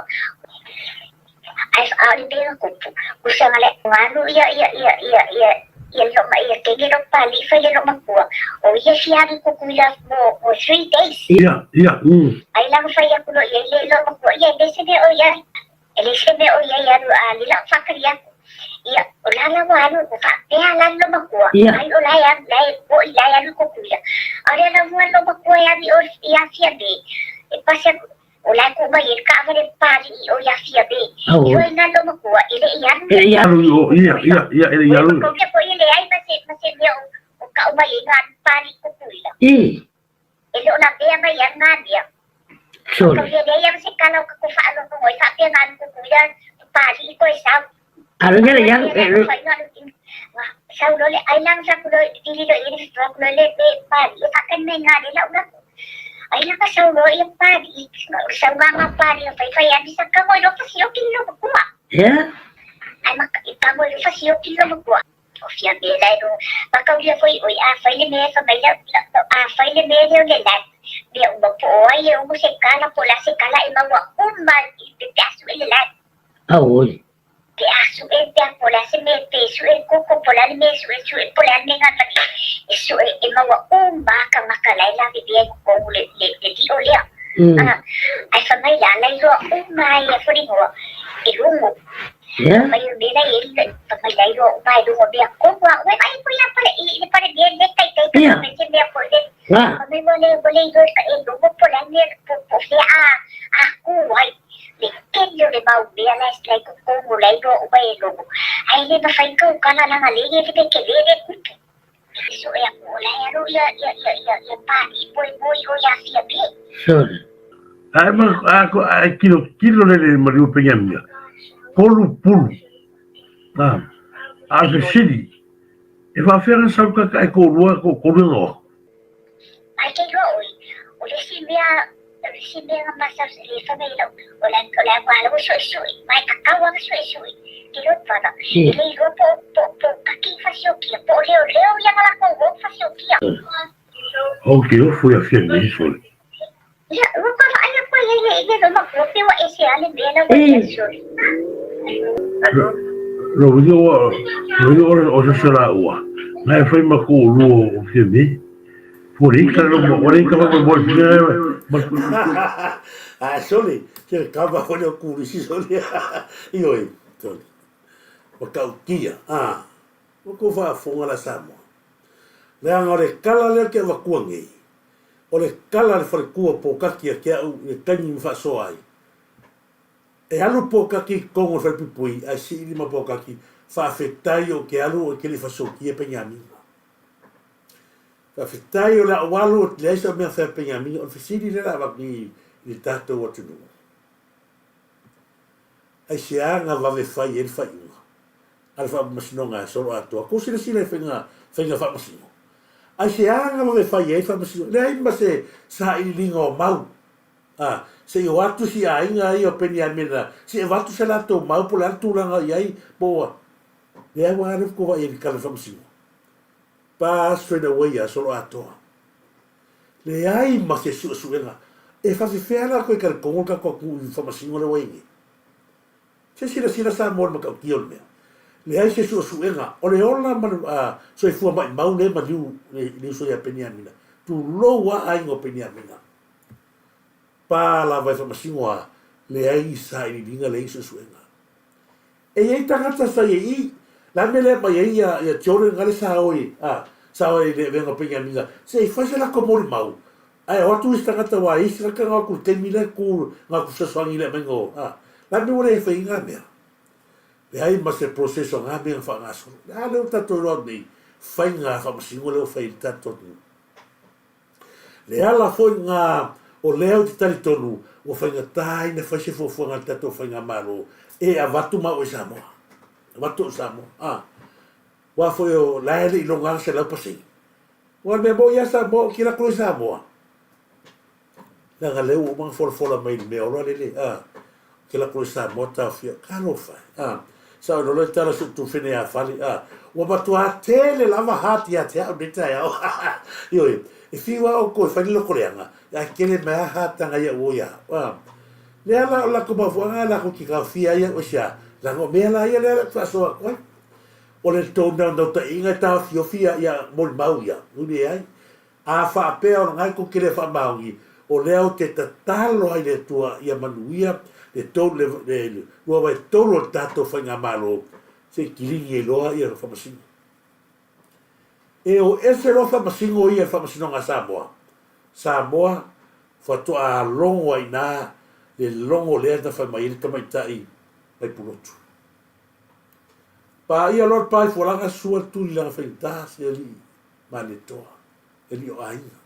ae a o le mea na tupu, ua saga le alu ia ia ia ia ia ia lo ma ia kenge lo pali fai le lou matua o ia fia alu i Tutuila mo mo 3 days. Ia, ia. Ai la fai atu loa i ai le lou matua, ia e le se mea o i ai, e le se mea o i ai alu a le la faatali atu. Ia, o la la ua alu ua faapea la le lou matua, ai o la e alu la e mo'i la e alu i Tutuila. A o lea la ua lou matua e alu i o i Fiamē, e pasi atu o la e tuu mai ai le taavale papalii i o i Fiamē. I o ina lou matua e le i alu E le i alu i o, ia, ia, ia, e le i alu. Ua foi e leai ma se ma se mea o tau mai ai na alu papalii i Tutuila. E le o lavea mai ai na mea. Sole. Tau leai lava se tala o tatou faalogo ai faapea na alu Tutuila papalii toe sau. Alu ia le i alu, e alu. Sau loa le ai la sa ku loa vili loa i le fitoa ku loa le papalii e faatali mai ina le lau latou. Ai la ka sau loa ia papalii sau nga papalii na faifai ane sa tago i loa fasioki le lomatua. Ai ma tago i loa fasioki le lomatua. O Fiamē la e lo mataulia foi oi a fai le mea e fai mai la a fai le mea lea o le land mea uma po o ai e ono se kala po o le a se kala e maua uma i pe a sue le land. Auoi. Pe a sue pe a po o le a se mea pe sue le koko po o le a le mea e sue sue po o le a le mea gata e sue e maua uma lava tagata la e lavevea i totonu le le le lio lea. Ae fai mai la la iloa uma ai ia foligoa e lugo. Fai mai o le mea la i ai fai mai la iloa uma ai lugo mea tonu a oe vaai foi a pale i le pale mea le taitai ka fai se mea foi le fai mai ua le ua le iloa e lugo po o le a le mea po o fea a a ku ai le tele o le mau mea la la i totonu la iloa uma e lugo ae le mafai ona tautala leaga le le mea tele lea e tupu. Sue aku o la e alu ia ia ia ia ia papalii moemoe i o ia Fiamē. Sole. Ae ma a ko ae kilo kilo le le maliu Peniamina. Polu pulu. A a o le fesili, e faafefea ona sau ka e toalua toatolu e noa? Ae ke iloa ʻoe, o le isi mea, o le isi mea na masalosalo e fai mai lau, o le, o le ua ala ua suʻesuʻe, ma e tatau lava ona suʻesuʻe, ke iloa brother, e le iloa po o, po, po o kaki fasiokia, po o leoleo ia na latou o fasiokia. Ou te ofo ia Fiamē sole. Ia, ua ka vaai aku ai i le, i le loma kua, pe ua ese lava le mea la ua i ai sole. Lo ia ua, lo ia ua o se la ua. Na e fai ma toalua o Fiamē. Ua le ika lo ua le ika ma mo ma Ah, sole, se kava foi le kulisi sole. Ioe, sole. Matautia, ah. Ua kou faafofoga la Samoa. Leaga o le kala lea ke avatua nei, o le kala a le faletua pōkaki a ke au i le taimi ma faasoa ai. E alu pōkaki i totonu o le falepuipui ae siili ma pōkaki, faafetai o ke alu o ke le i fasokia Peniamina. Faafetai o le a ou alu o leai sau mea fai a Peniamina, o le fesili lea o le a avatu i le tatou atunuu. Aisea na vave fai ai le faaiuga a le Faamasinoga e solo atoa? Kou silasila i faiga faiga faamasino. Aisea na vave fai ai le Faamasinoga? Leai ma se sailiiliga o mau. A, se i o atu si aiga ia o Peniamina, se i avatu se latou mau po o le a le tulaga o i ai, po ua. Leai ua alu kou vaai i le tala o le Faamasino. Pa straight away ia solo atoa. Leai ma se suesuega. E faafefea la koe talitonu le tatou atunuu i faamasino lea ua i ai nei? Se silasila Samoa i le matautia o le mea. Leai se suesuega. O le ola ma le soifua maimau lea e maliu i le uso ia Peniamina. Tulou a aiga o Peniamina. Pa lava e faamasino a, leai ni sailiiliga, leai ni suesuega. E i ai tagata sa i ai i, le a le mea lea e aumai ai ia, ia Jordan nga le sa o i, a, sa o i le avega o Peniamina, se i fai se latou molimau, ae o atu isi tagata aua e i ai isi tagata na o atu i le taimi lea tu na o atu fesoasoani i le aumaiga o, a, le a le mea ua le fai ai na mea? Leai ma se process o na mea na faagasolo. A lea ua tatou iloa atu nei, faiga faamasinoga lea ua fai i le tatou atunuu. Le ala foi nga o lea ou te talitonu ua faigata ai na fai se fuafuaga a le tatou faigamalo e avatu mau i Samoa. Avatu au Samoa. A. Aua foi o la e le i loga le 100%. Aua o le mea moni lava Samoa o kila kula i Samoa. Leaga lea ua uma ona folafola mai i le mea ola lele, a. Kila kula i Samoa taofia. Talofa e. A. Sao lola le tala si ou tufene ia Fale, a. Ua matua tele lava hati ia te au nei taeao. Ioe, e fiu lava outou e fai le lokoleaga, ae tele mai lava hatanga ia ua ia au. A. Lea la o le latou mafuaaga latou te taofia ai au aisea? Leaga o mea la ia lea ou te faasoa atu ai. O le tou naunautaiga e taofiofi ia molimau ia, ui leai. A faapea o lena tou te le faamaoni, o lea ou te tatalo ai i le Atua ia manuia le tou le le 2/3 o le tatou faigamalo se i kiligi ai loa ia faamasino. E o ese loa faamasino ia i le Faamasinoga a Samoa. Samoa faatoa logo ai i ina le logo lea na fai mai ai le tamaitai mai Pulotu. Paia loa le pa i Fualaga sua le tuli lana faigata se alii Malietoa, le alii o aiga.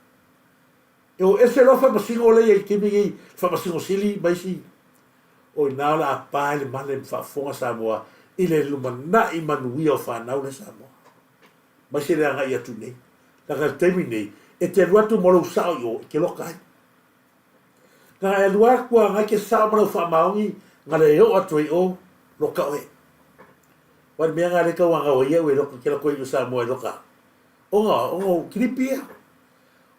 E o ese loa faamasino lea i ai i le taimi nei, le faamasino sili ma isi o i ina o le a pa ai le male ma faafofoga Samoa i le lumanai manuia o fanau lea Samoa. Aemaise le agai atu nei. Leaga i le taimi nei, e te alu atu ma lou sao i o, e te loka ai. Na e alu atu a ngai ke sao ma lau faamaoni, na le oo atu ai i o, loka oe. Aua le mea na le tau anau ai au e loka, ke lako i o Samoa e loka. Ona, ona o kilipi ia.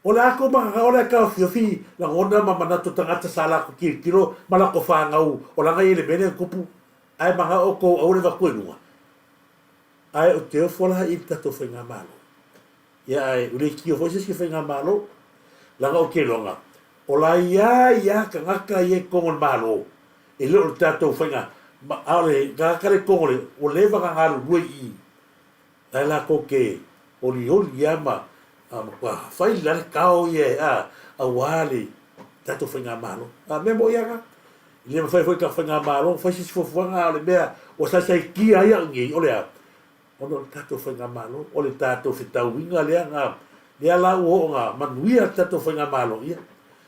O le a kou mananao lea taofiofi lagona ma manatu o tagata sa latou tilotilo ma latou fanau o lana ia i le mea lea na tupu, ae manao outou aua le avatu i luga. Ae ou te ofo la i le tatou faigamalo. Ia ae ua le tio foi se isi faigamalo. Leaga ou te iloga, o la ia ia tagata ia i totonu o le Malo, e le o le tatou faiga, a o le tagata lea i totonu o le, ua leva ona galulue i i. La e latou te olioli lava ma matua fai la le tao ia aua le tatou faigamalo. A o le mea moni lava lena. E le mafai foi e le tatou faigamalo ona fai se isi fuafuaga, a o le mea ua saisaitia ai au nei, o le a? Ona o le tatou faigamalo, o le tatou fetauiga lea na, lea la ua oo ina manuia le tatou faigamalo, ia,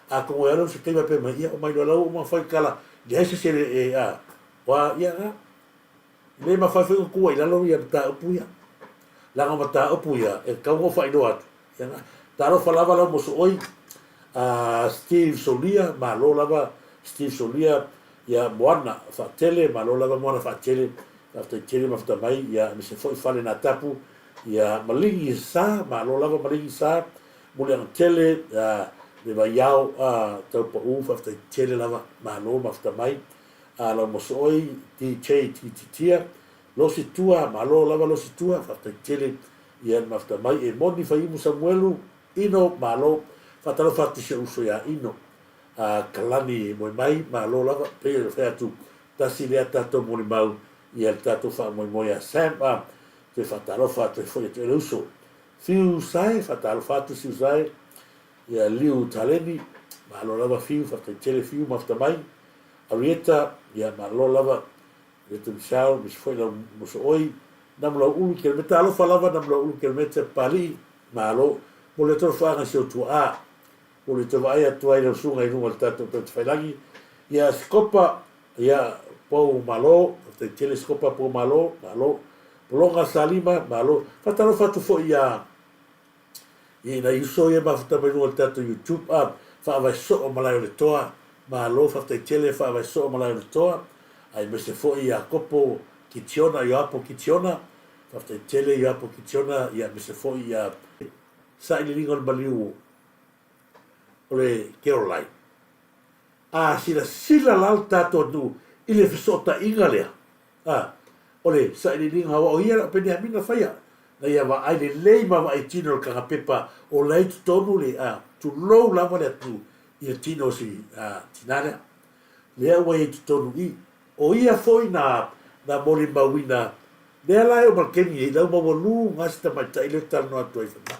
atonu e alu se taimi faapea mai, ia, omai loa la ua uma ona fai le tala, leai se isi e, a, ua, ia, na. E le mafai foi ona tuu ai i lalo ia mataupu ia. Leaga o mataupu ia e tatau ona ou faailoa atu. Ia na, talofa lava lau mosooi a Steve Solia, malo lava Steve Solia, ia Moana Faatele, malo lava Moana Faatele, faafetai tele mafuta mai, ia aemaise foi Fale Natapu, ia Maligi Sa, malo lava Maligi Sa, Muliaga Tele, ia le Vaiao a Taupau, faafetai tele lava, malo mafuta mai. A lau mosooi DJ Tiititia Losi tua malo lava losi tua faafetai tele ia le mafuta mai e moni Faiumu Samuelu Ino malo faatalofa atu i si ou uso ia Ino a Kalani Moemai malo lava pei ona fai atu tasi lea tatou molimau ia le tatou faamoemoe ia Sam a toe faatalofa atu ai foi atu ai le uso Fiu Sae faatalofa atu Fiu Sae ia Liu Taleni malo lava Fiu faafetai tele Fiu mafuta mai Arieta, ia malo lava Arieta Michelle, aemaise foi lau mosooi, Namulauulu Kelemeta, alofa lava Namulauulu Kelemeta Papalii, malo mo le tolofaaga i si ou tuaa, mo le toe vaai atu ai lau susuga i luga o le tatou Upegatafailagi, ia Sikopa, ia Pou Malo, faafetai tele Sikopa Pou Malo, malo, Pologa Salima, malo, faatalofa atu foi ia I nai uso ia mafuta mai luga o le tatou YouTube a faavae soo malae o le toa malo faafetai tele faavae soo malae o le toa aemaise foi Iakopo Kitiona Ioapo Kitiona faafetai tele Ioapo Kitiona ia aemaise foi ia sailiiliga o le maliu o le Caroline a silasila la le tatou atunuu i le fesootaiga lea A, o le sailiiliga aua o ia le Peniamina faia, na ia vaai lelei ma vaai tino le kagapepa o la i totonu le, a, tulou lava le atunuu i le tino o si, a, tina lea. Lea ua i ai totonu i. O ia foi na, na molimauina, lea la e oo ma le taimi nei, lau maualuga si tamaitai lea ou te talanoa atu ai fai mai.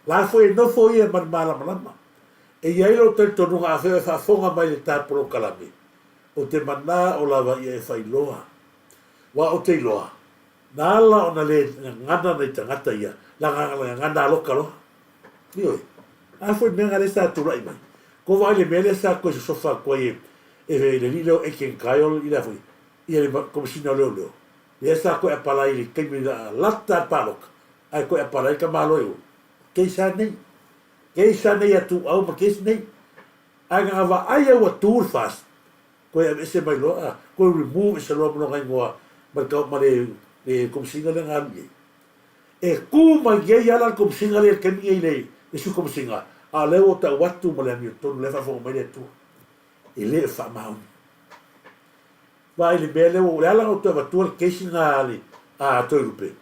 La foi e nofo ia ma le malamalama. E i ai lou talitonuga afai o e faafofoga mai i le ta polokalame, Ou te manao lava ia e failoa. Ua ou te iloa, na ala ona le gagana nai tagata ia, laga gagana aloka loa. Ioe. A foi mea lea sa tulai mai. Ko vaai le mea lea sa koe sosofa atu ai e, e le alii lea o Aiken Kyle i le a foi, ia le Komesina o Leoleo. Lea sa koe apalai i le taimi na lata le paloka, ae koe apalai ka malo e o. Case a nei. Case a nei a Tuuau ma case nei. Ae na vaai au ua tu le fast, koe aveese mai loa, koe remove ese loa ma lona igoa ma le ma le Komesina lea na alu i ai. E tu mai nei ala le Komesina lea i le taimi nei i le Sui Komesina, a o lea ua tau atu ma le amiotonu, lea e faafofoga mai le Atua. E le o faamaoni. Vaai i le mea lea ua, o le ala na ou toe avatua le kesi na a le, a Toelupe,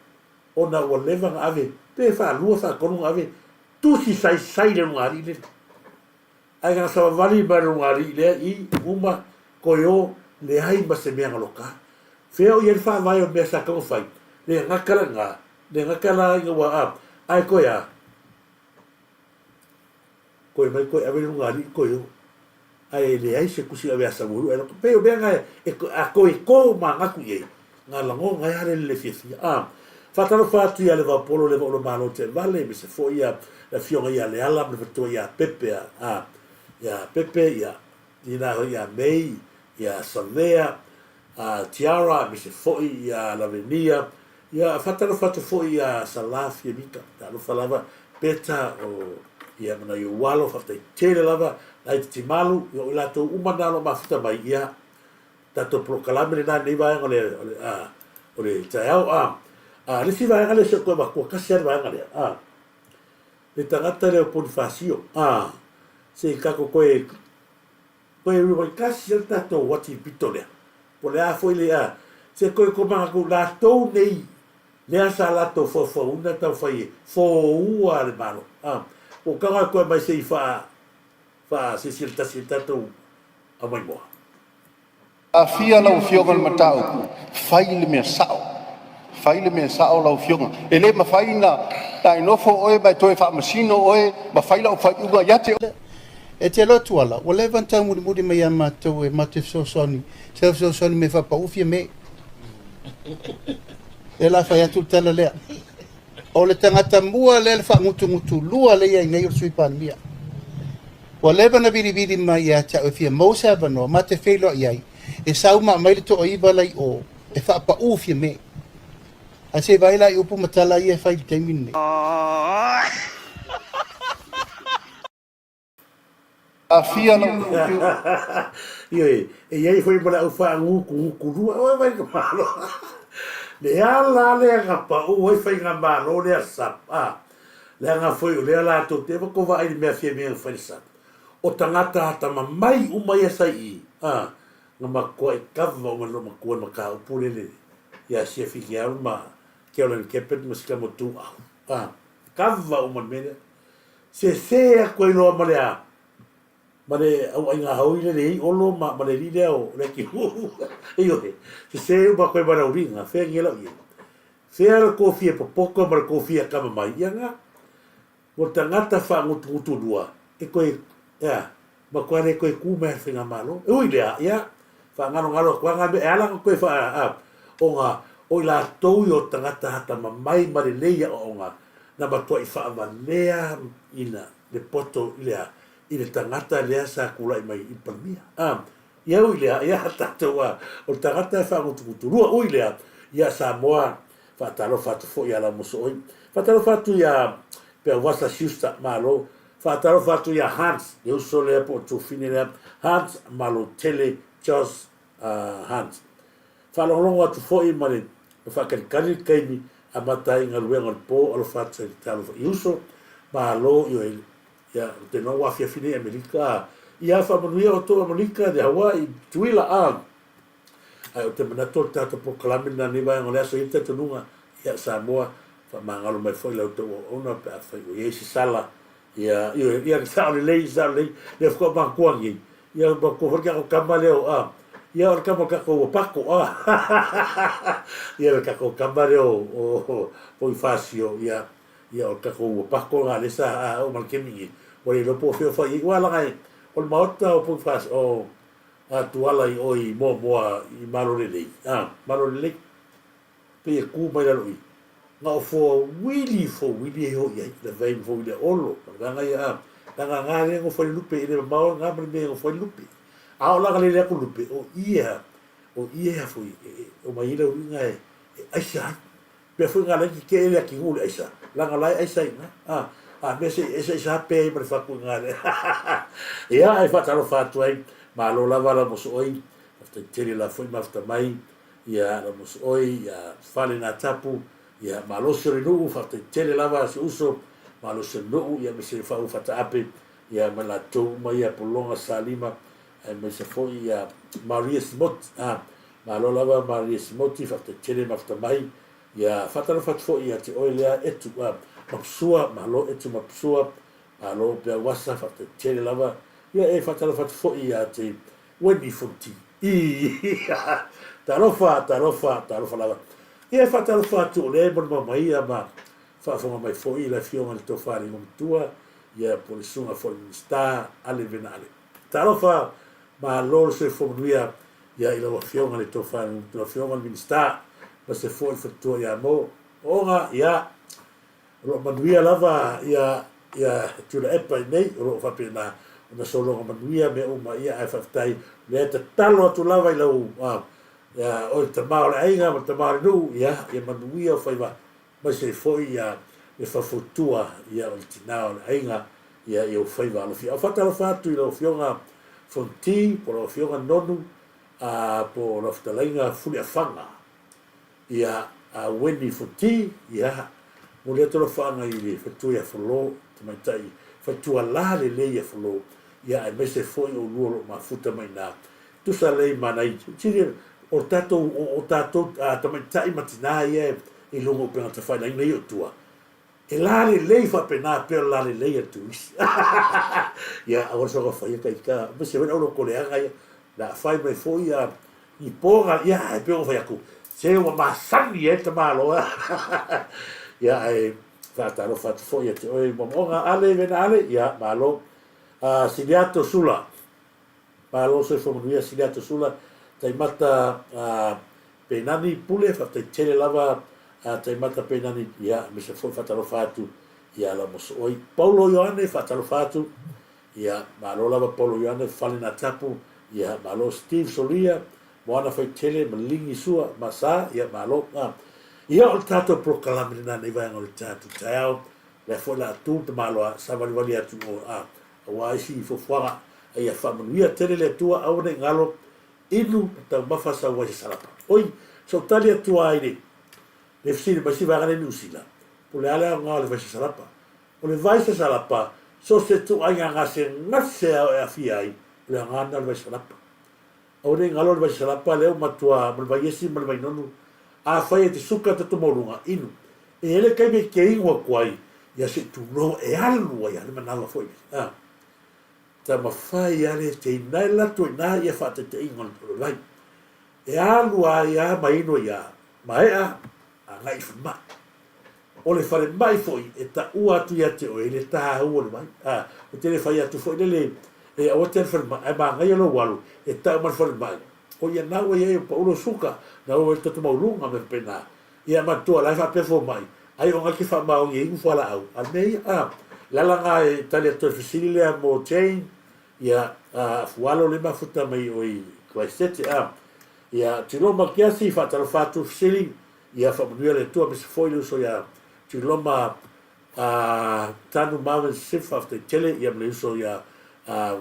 ona ua leva na ave, pe faalua faatolu na ave, tusi saisai le lugalii lele. Ae na savavali mai le lugalii lea i uma koe o, leai ma se mea na loka. Fea o i ai le faavae o mea sa tatau ona fai, le gata la i ina, le gata la ina ua a, ae toe a? Koe mai koe ave le lugalii koe o. Ae e leai se tusi ave a Samuelu ae loka. Pei o mea na e, a koe ko manatu i ai, na lagona ai a le le fiafia. A, faatalofa atu ia Levaopolo le Vaola Malo Teevale, aemaise foi ia le afioga ia Leala ma le faletua ia Pepe, a, a, ia Pepe, ia, ina hoi ia Mei, ia Savea, a, Tiara, aemaise foi ia Lavenia, Ia, faatalofa atu foi ia Sala Fiamika, talofa lava Peta o ia ma nai ou alo, faafetai tele lava Laititi Malu, ia o i latou uma na o lo o mafuta mai, ia, tatou polokalame lena i lenei vaega o le, o le, a, o le taeao, a. A, le isi vaega lea se i ou toe avatua tasi lava le vaega lea, a, le tagata lea o Ponifasio, a, se i tatou toe, Toe rua tasi le tatou uati pito lea. Po o le a foi le a, se toe komanatu latou nei lea sa latou faufauina taumafai e foua le Malo. A, ua tago atu ai mai se i faa, faasilasila tasi e le tatou aumaimoa. Aafia lau Afioga i le mataupu, fai le mea sao, fai le mea sao lau Afioga. E le mafai ona e nofo oe ma e toe faamasino oe ma fai lau faaiuga ia te oe. E te iloa Tuala, ua leva ona taumulimuli mai ia matou e matou te fesoasoani, se fesoasoani mai e faapau Fiame. Lea la fai atu le tala lea. O le tagata mua lea le faagutugutulua lea e i ai nei o le Sui Palemia. Ua leva ona vilivili mai ia te au e fia maua se avanoa ma te feiloai ai, e sau ma aumai le toaiva la i o e faapau Fiame. Ae se i vaai la i upu ma tala ia e fai i le taimi lenei. Aafia lau Ioe, e i ai foi ma le au faagutugutu lua. Oi mai ka malo. Le ala lea na pau ai faigamalo lea sap, a. Leaga foi o lea latou te eva kova ai le mea fia mea na fai le sap. O tagata atamamai uma ia sa i i, a, na matuai kava uma e le loomatua i le mataupu lele ia Siafi Keawe ma Keolani Keppard ma si tama Tuuau, a, kava uma le mea lea. Sese atu ai loa ma le a, ma le auaiga hoi lele i ai Olo ma, ma le alii lea o Leatinuu, ioe, sese uma atu ai ma le auliga, fea nei lau i ai. Fea le tou fia popoto ma le tou fia kama mai, ia na, mo tagata faagutugutu lua, e toe, ea, matua le toe tu mai lava i le faigamalo. E ui i lea, ia, faagalogalo atu lava na mea, e ala ona toe faa, a, ona o i latou ia o tagata atamamai ma lelei aoaoga, na matuai faavalea ina le poto i le a, i le tagata lea sa tulai mai i le Palemia. A, ia ui lea, ia tatou a, o le tagata e faagutugutu lua, ui lea, ia Samoa, faatalofa atu foi ia Laumosooi, faatalofa atu ia Peauasa Schuster, malo, faatalofa atu ia Hans, le uso lea po o Tufine lea, Hans Malotele Jos uh, Hans. Faalogologo atu foi ma le faatalitali le taimi amata ai galuega o le po, alofa atu i le talofa i uso, malo, ioe, Ia, ou te iloa ua afiafi nei Amerika, a. Ia, faamanuia outou Amerika, le Hawaii, Tutuila, a. Ae ou te manatu o le tatou polokalame lena nei vaega o le aso e i ai le talitonuga, ia, Samoa, faamagalo mai foi la outou auauna pe afai ua i ai se sala, ia, ioe, ia, sao lelei, sao lelei, lea faatoa manatua nei, ia, manatua foi le tatou tama lea o, a, ia, o le tama o le tatou ua pato, a, ia, le tatou tama lea o, o, Ponifasio, ia, Ia o le tatou ua pako la lea sa a oo ma le taimi nei, ua le iloa po o fea o fai ai. Aua leaga o le maota o Ponifasio, o a Tuala i o i Moamoa i Malolelei, a, Malolelei, pei e tu mai lalo i i, na o foauili foauili e o i ai, lavea ai ma foauili a Olo ma le vaega ia, a, leaga na lea e nofo ai le lupe, e le mamao na ma le mea e nofo ai le lupe. A oo la ina lele atu le lupe, o i e, o i e a foi, e omai ai le auliga e aisa ai. Mea foi nga laiti te ele atinuu le aisa, langa la e aisa ina, a, a mea se i aisa aisa hape ai ma le fatu i nga le. Ia, e faatalofa atu ai, malo lava la mosooi, faafetai tele la foi mafuta mai, ia la mosooi, ia fale na tapu, ia malosi o le nuu, faafetai tele lava si uso, malosi o le nuu, ia me se faauu fataape, ia ma latou uma ia Pologa Salima, aemaise foi ia Maria Simoti, a, malo lava Maria Simoti, faafetai tele mafuta mai. Ia, faatalofa atu foi ia te oe lea Etu, a, Mapusua, malo Etu Mapusua, malo Peauasa, faafetai tele lava. Ia, e faatalofa atu foi ia te Wendy Fonti. Ia, talofa, talofa, talofa lava. Ia, e faatalofa atu o lea e molimau mai ia ma faafofoga mai foi le Afioga i le Tofa i le Igoamatua, ia po o le Susuga foi i le Minisita Ale Vena Ale. Talofa, malo le soifua manuia ia i lau Afioga i le Tofa i le Igoamatua, Afioga i le Minisita, aemaise foi le faletua ia Mo. Ooga, ia, o lo o manuia lava ia ia Tuilaepa i nei, o lo o faapena ona sologa manuia mea uma, ia ae faafetai, o lea e tatalo atu lava i lau ia oe le tama o le aiga ma le tama o le nuu, ia, ia manuia o faiva, aemaise ai foi ia le faufautua ia o le tina o le aiga ia i ou faiva alofia. Ou faatalofa atu i lau Afioga Fonti, po o lau Afioga Nonu, a, po o lau fetalaiga Fuliafaga, ia a Wendy Fonti, ia, momoli atu alofaaga i le faletua ia Folo, tamaitai faletua la lelei ia Folo, ia aemaise foi oulua o lo o mafuta mai ina. Tusa lelei ma nai sili o tatou o tatou tamaitai ma tina ia i luga o upega tafailagi ia o tua e lalelei faapena pei o le lalelei a le turisi. Ia aua le soona faia ka ita aemaise foi le au lotoleaga ia o le a fai mai foi ia ni poga ia ae pei ona fai atu se ua masani ai le tamaloa. Ia ae faatalofa atu foi ia te oe moamoaga Ale vena Ale ia malo. Siliato Sula. Malo soifua manuia Siliato Sula Taimata Penani Pule faafetai tele lava Taimata Penani ia aemaise foi faatalofa atu ia Lamosooi Paulo Ioane faatalofa atu ia malo lava Paulo Ioane Fale Natapu ia malo Steve Solia Moana Faitele Maligi Sua Masa ia malo ia o le tatou polokalame lena nei vaega o le tatou taeao lea foi la tu tamaloa savalivali atu o Aua isi fuafuaga, a ia faamanuia tele le Atua, aua ne i galo, inu ma taumafa sau ai se salapa. Oi, se i tali atu lava i le le fesili mai isi vaega nei Niu Sila, po o le a le aoga o le vai sasalapa. O le vai sasalapa, so o se ituaiga gasegase lava e aafia ai, o le aoga lena o le vai sasalapa. Aua ne i galo le vai sasalapa lea ua matua ma le vai esi ma le vai nonu. Afai e te suka toto maualuga, inu. E i ai le taimi e te inu atu ai, ia se i tulou e alu ai lava le manava foi lea. A taumafai lava le te inu. Na e alu atu ai i ina ia faataitaiga o le vai. E alu ai lava ma inu ai lava, maea, agai i le falemai. O le falemai foi e taua atu ia te oe le taua o le vai. A, ou te le fai atu foi lele e aua te alu i le falemai, ae manaia lou alu e tau mai le falemai, o ia na ua i ai ua pau lou suka, na ua i ai le toto maualuga ma mea faapena. Ia manatua o la e faapea fomai, ai o na e te faamaoni e inu fualaau, a o le mea ia, a, le ala lena e tali atu ai i le fesili lea mo Jane, ia, a, Fualo lea e mafuta mai o i Karaisete, a, ia, Tiloma Kiasi, faatalofa atu fesili, Ia faamanuia le Atua aemaise foi le uso ia Tuiloma a Tanu Marvin Sif faafetai tele ia ma le uso ia a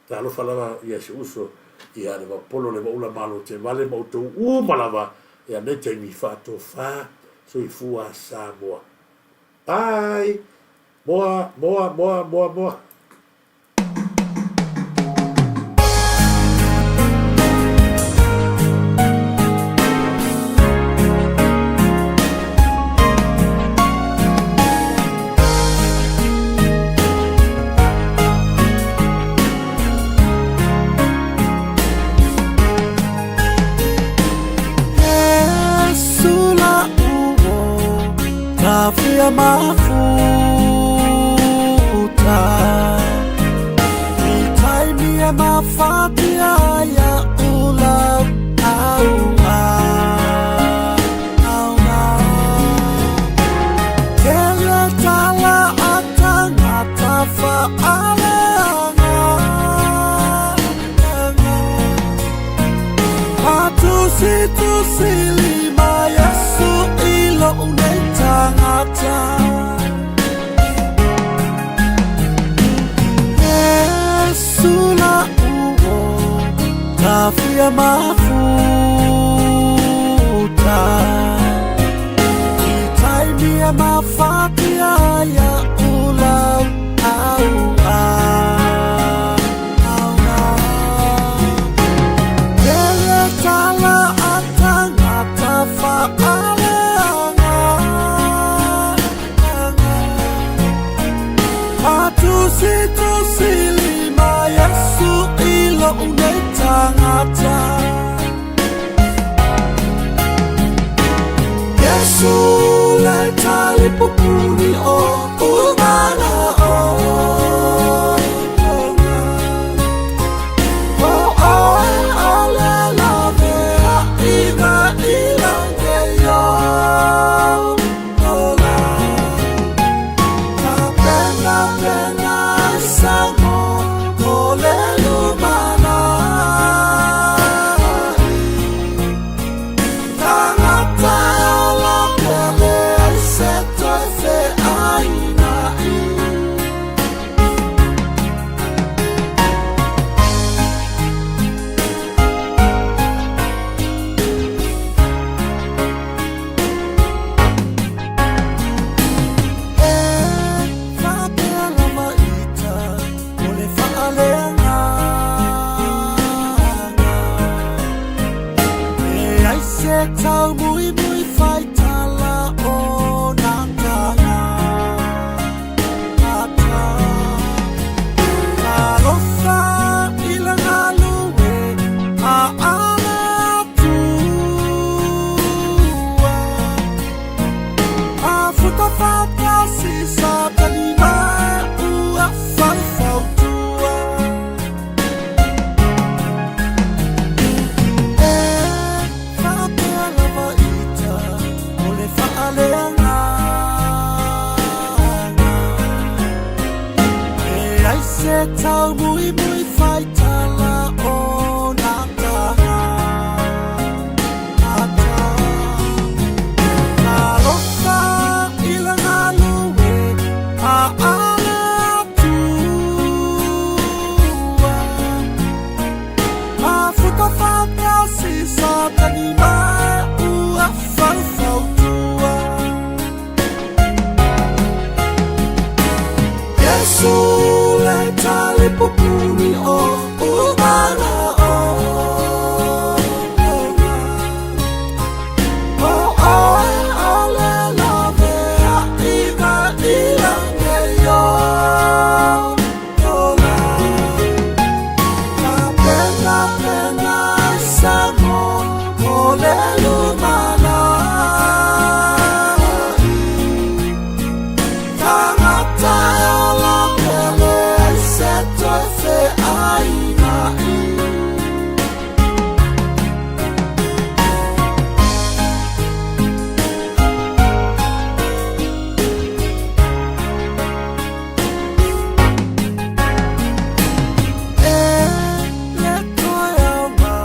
Talofa lava ia si uso ia le Vaupolo le Vaula Malo Tevale ma outou uma lava ia nei taimi faatofa soifua Samoa. Bye. Moa moa moa moa moa. tagata. Iesu le talipupuni o umana o. O oe o le lavea ina i lange yo ola. Ka pena pena sango o le lumana. Tangata ola pele ai se toe fe aina i. E faapea lava ita o le faaleagaga. Leai se taumuimui faitala o na taga. Ata. Talofa i le galue a ale Atua. A futa faatasi Satani ma ua faufautua. E faapea lava ita o le faaleagaga. Leai se taumuimui faitala o na taga. Ata. Talofa i le galue a ale Atua. A futa faatasi Satani ma ua faufautua. Iesu le talipupuni o umana o. O oe o le lavea ina i lange yo ola. Ka pena pena sango o le lumana. Tagata ola pele ai se toe fe aina i. E le toe aoga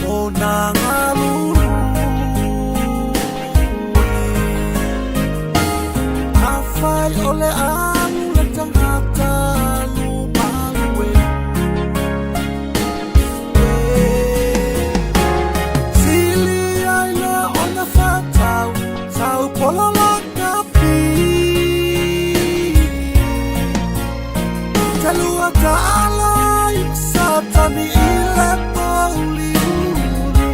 o na galulue. Afai o le alu le tagata alu malue. Sili ai le ona fatau tau pola la kapi. Te lua taala i Satani i le mauli uli.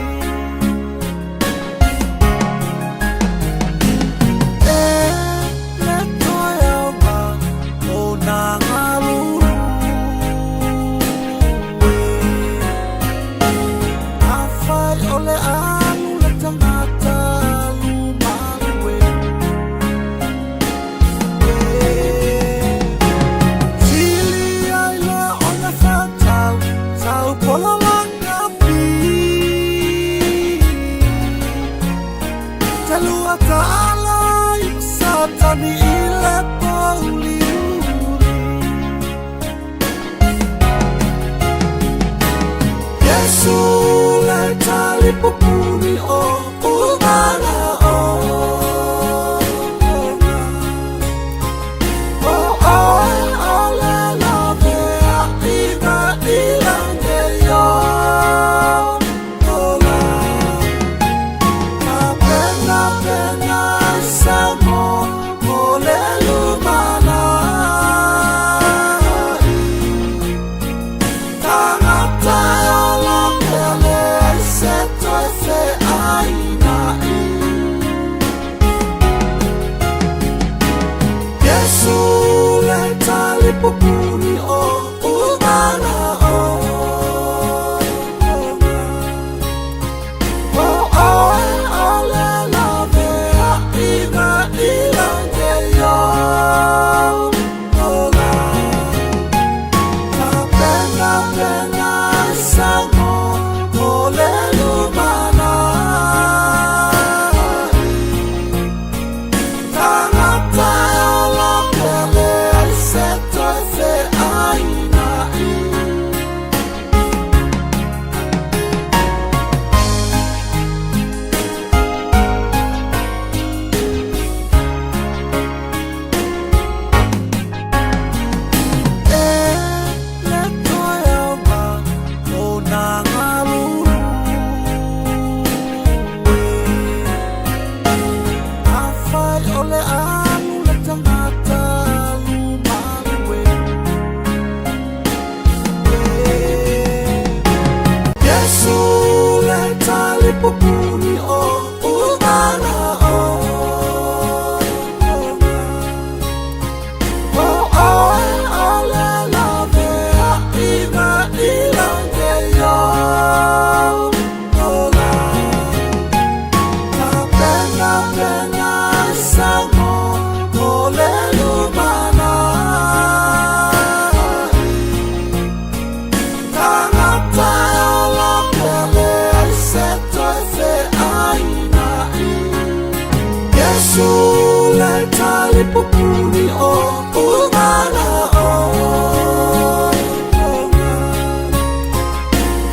E le toe aoga o na galulue. Afai o le alu le tagata alu malue. Sili ai le ona fatau tau pola la kapi. Te lua taala i Satani i le mauli uli. Iesu le talipupuni o umana o. O oe o le lavea ina i lange yo ola. Ka pena pena sango o le lumana. Tagata ola pele ai se toe fe aina i. Iesu le talipupuni o umana o. Tapenapena i Samoa mo le lumanai. Tagata e ola pea leai se toe feainai. Iesu le talipupuni o umanaoga.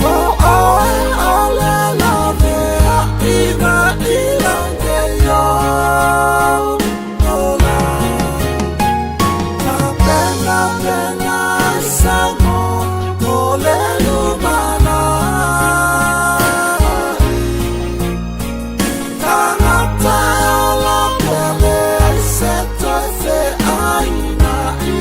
O oe o le laveaiga i lagi ola. Tapenapena i Samoa mo le lumanai. Tagata e ola pea leai se toe feainai.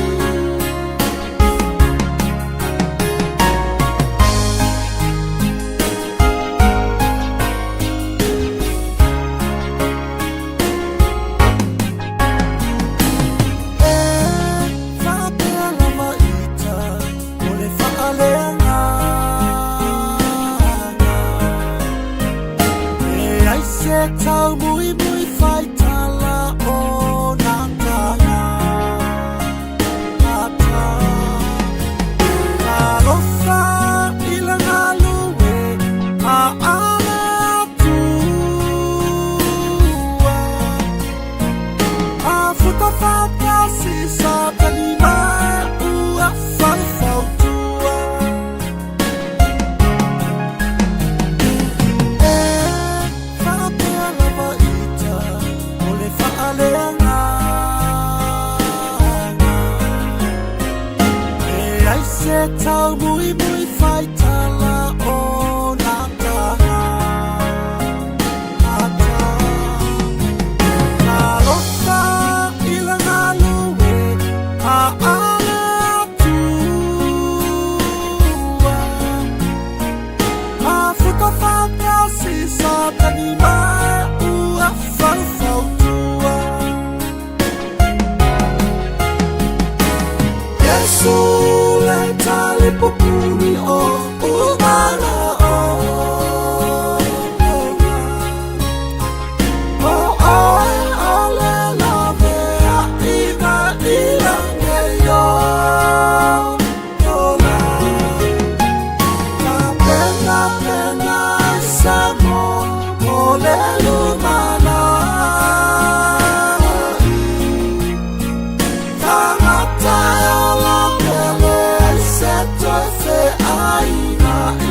E faapea lava ita o le faaleagaga. Leai se taumuimui faitala o na tagata. Talofa i le galue a ale Atua. Afuta faatasi Satani ma ua faufautua. E faapea lava ita o le faaleagaga. Leai se taumuimui faitala o na tagata. Talofa i le galue a ale Atua. Afuta faatasi Satani ma ua faufautua. Iesu le talipupuni o umanaoga. O oe o le laveaiga i lagi ola. Tapenapena i Samoa mo le lumanai. Tagata e ola pea leai se toe feainai.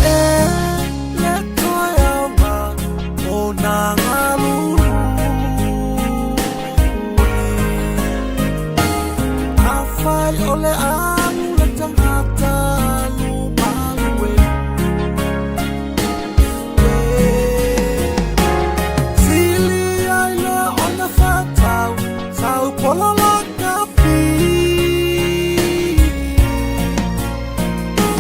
E le toe aoga o nā galulue. Afai o le alu le tagata alu malue. Sili ai loa ona faatau sau pola lakapi.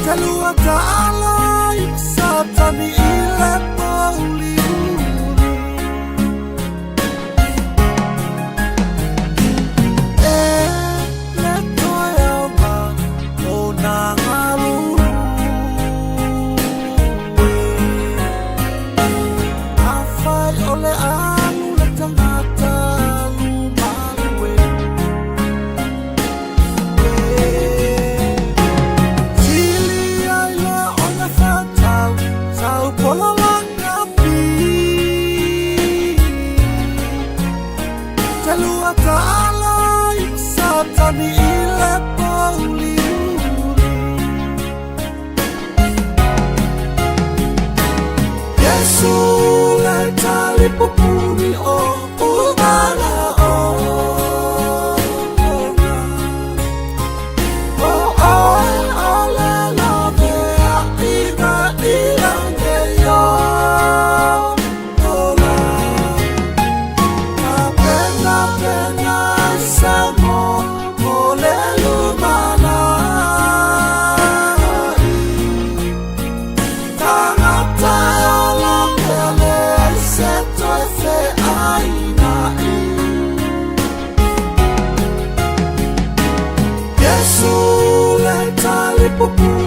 Telua taala i Satani i le pouliuli. E le toe aoga o nā galulue. Afai o le alu le tagata alu malue. Sili ai loa ona faatau sau pola lakapi. Telua taala i Satani i le pouliuli. Iesu le talipupuni o umanaoga. O oe o le laveaiga i lagi ola. Tapenapena i Samoa mo le lumanai. Tagata e ola pea leai se toe feainai. pupu.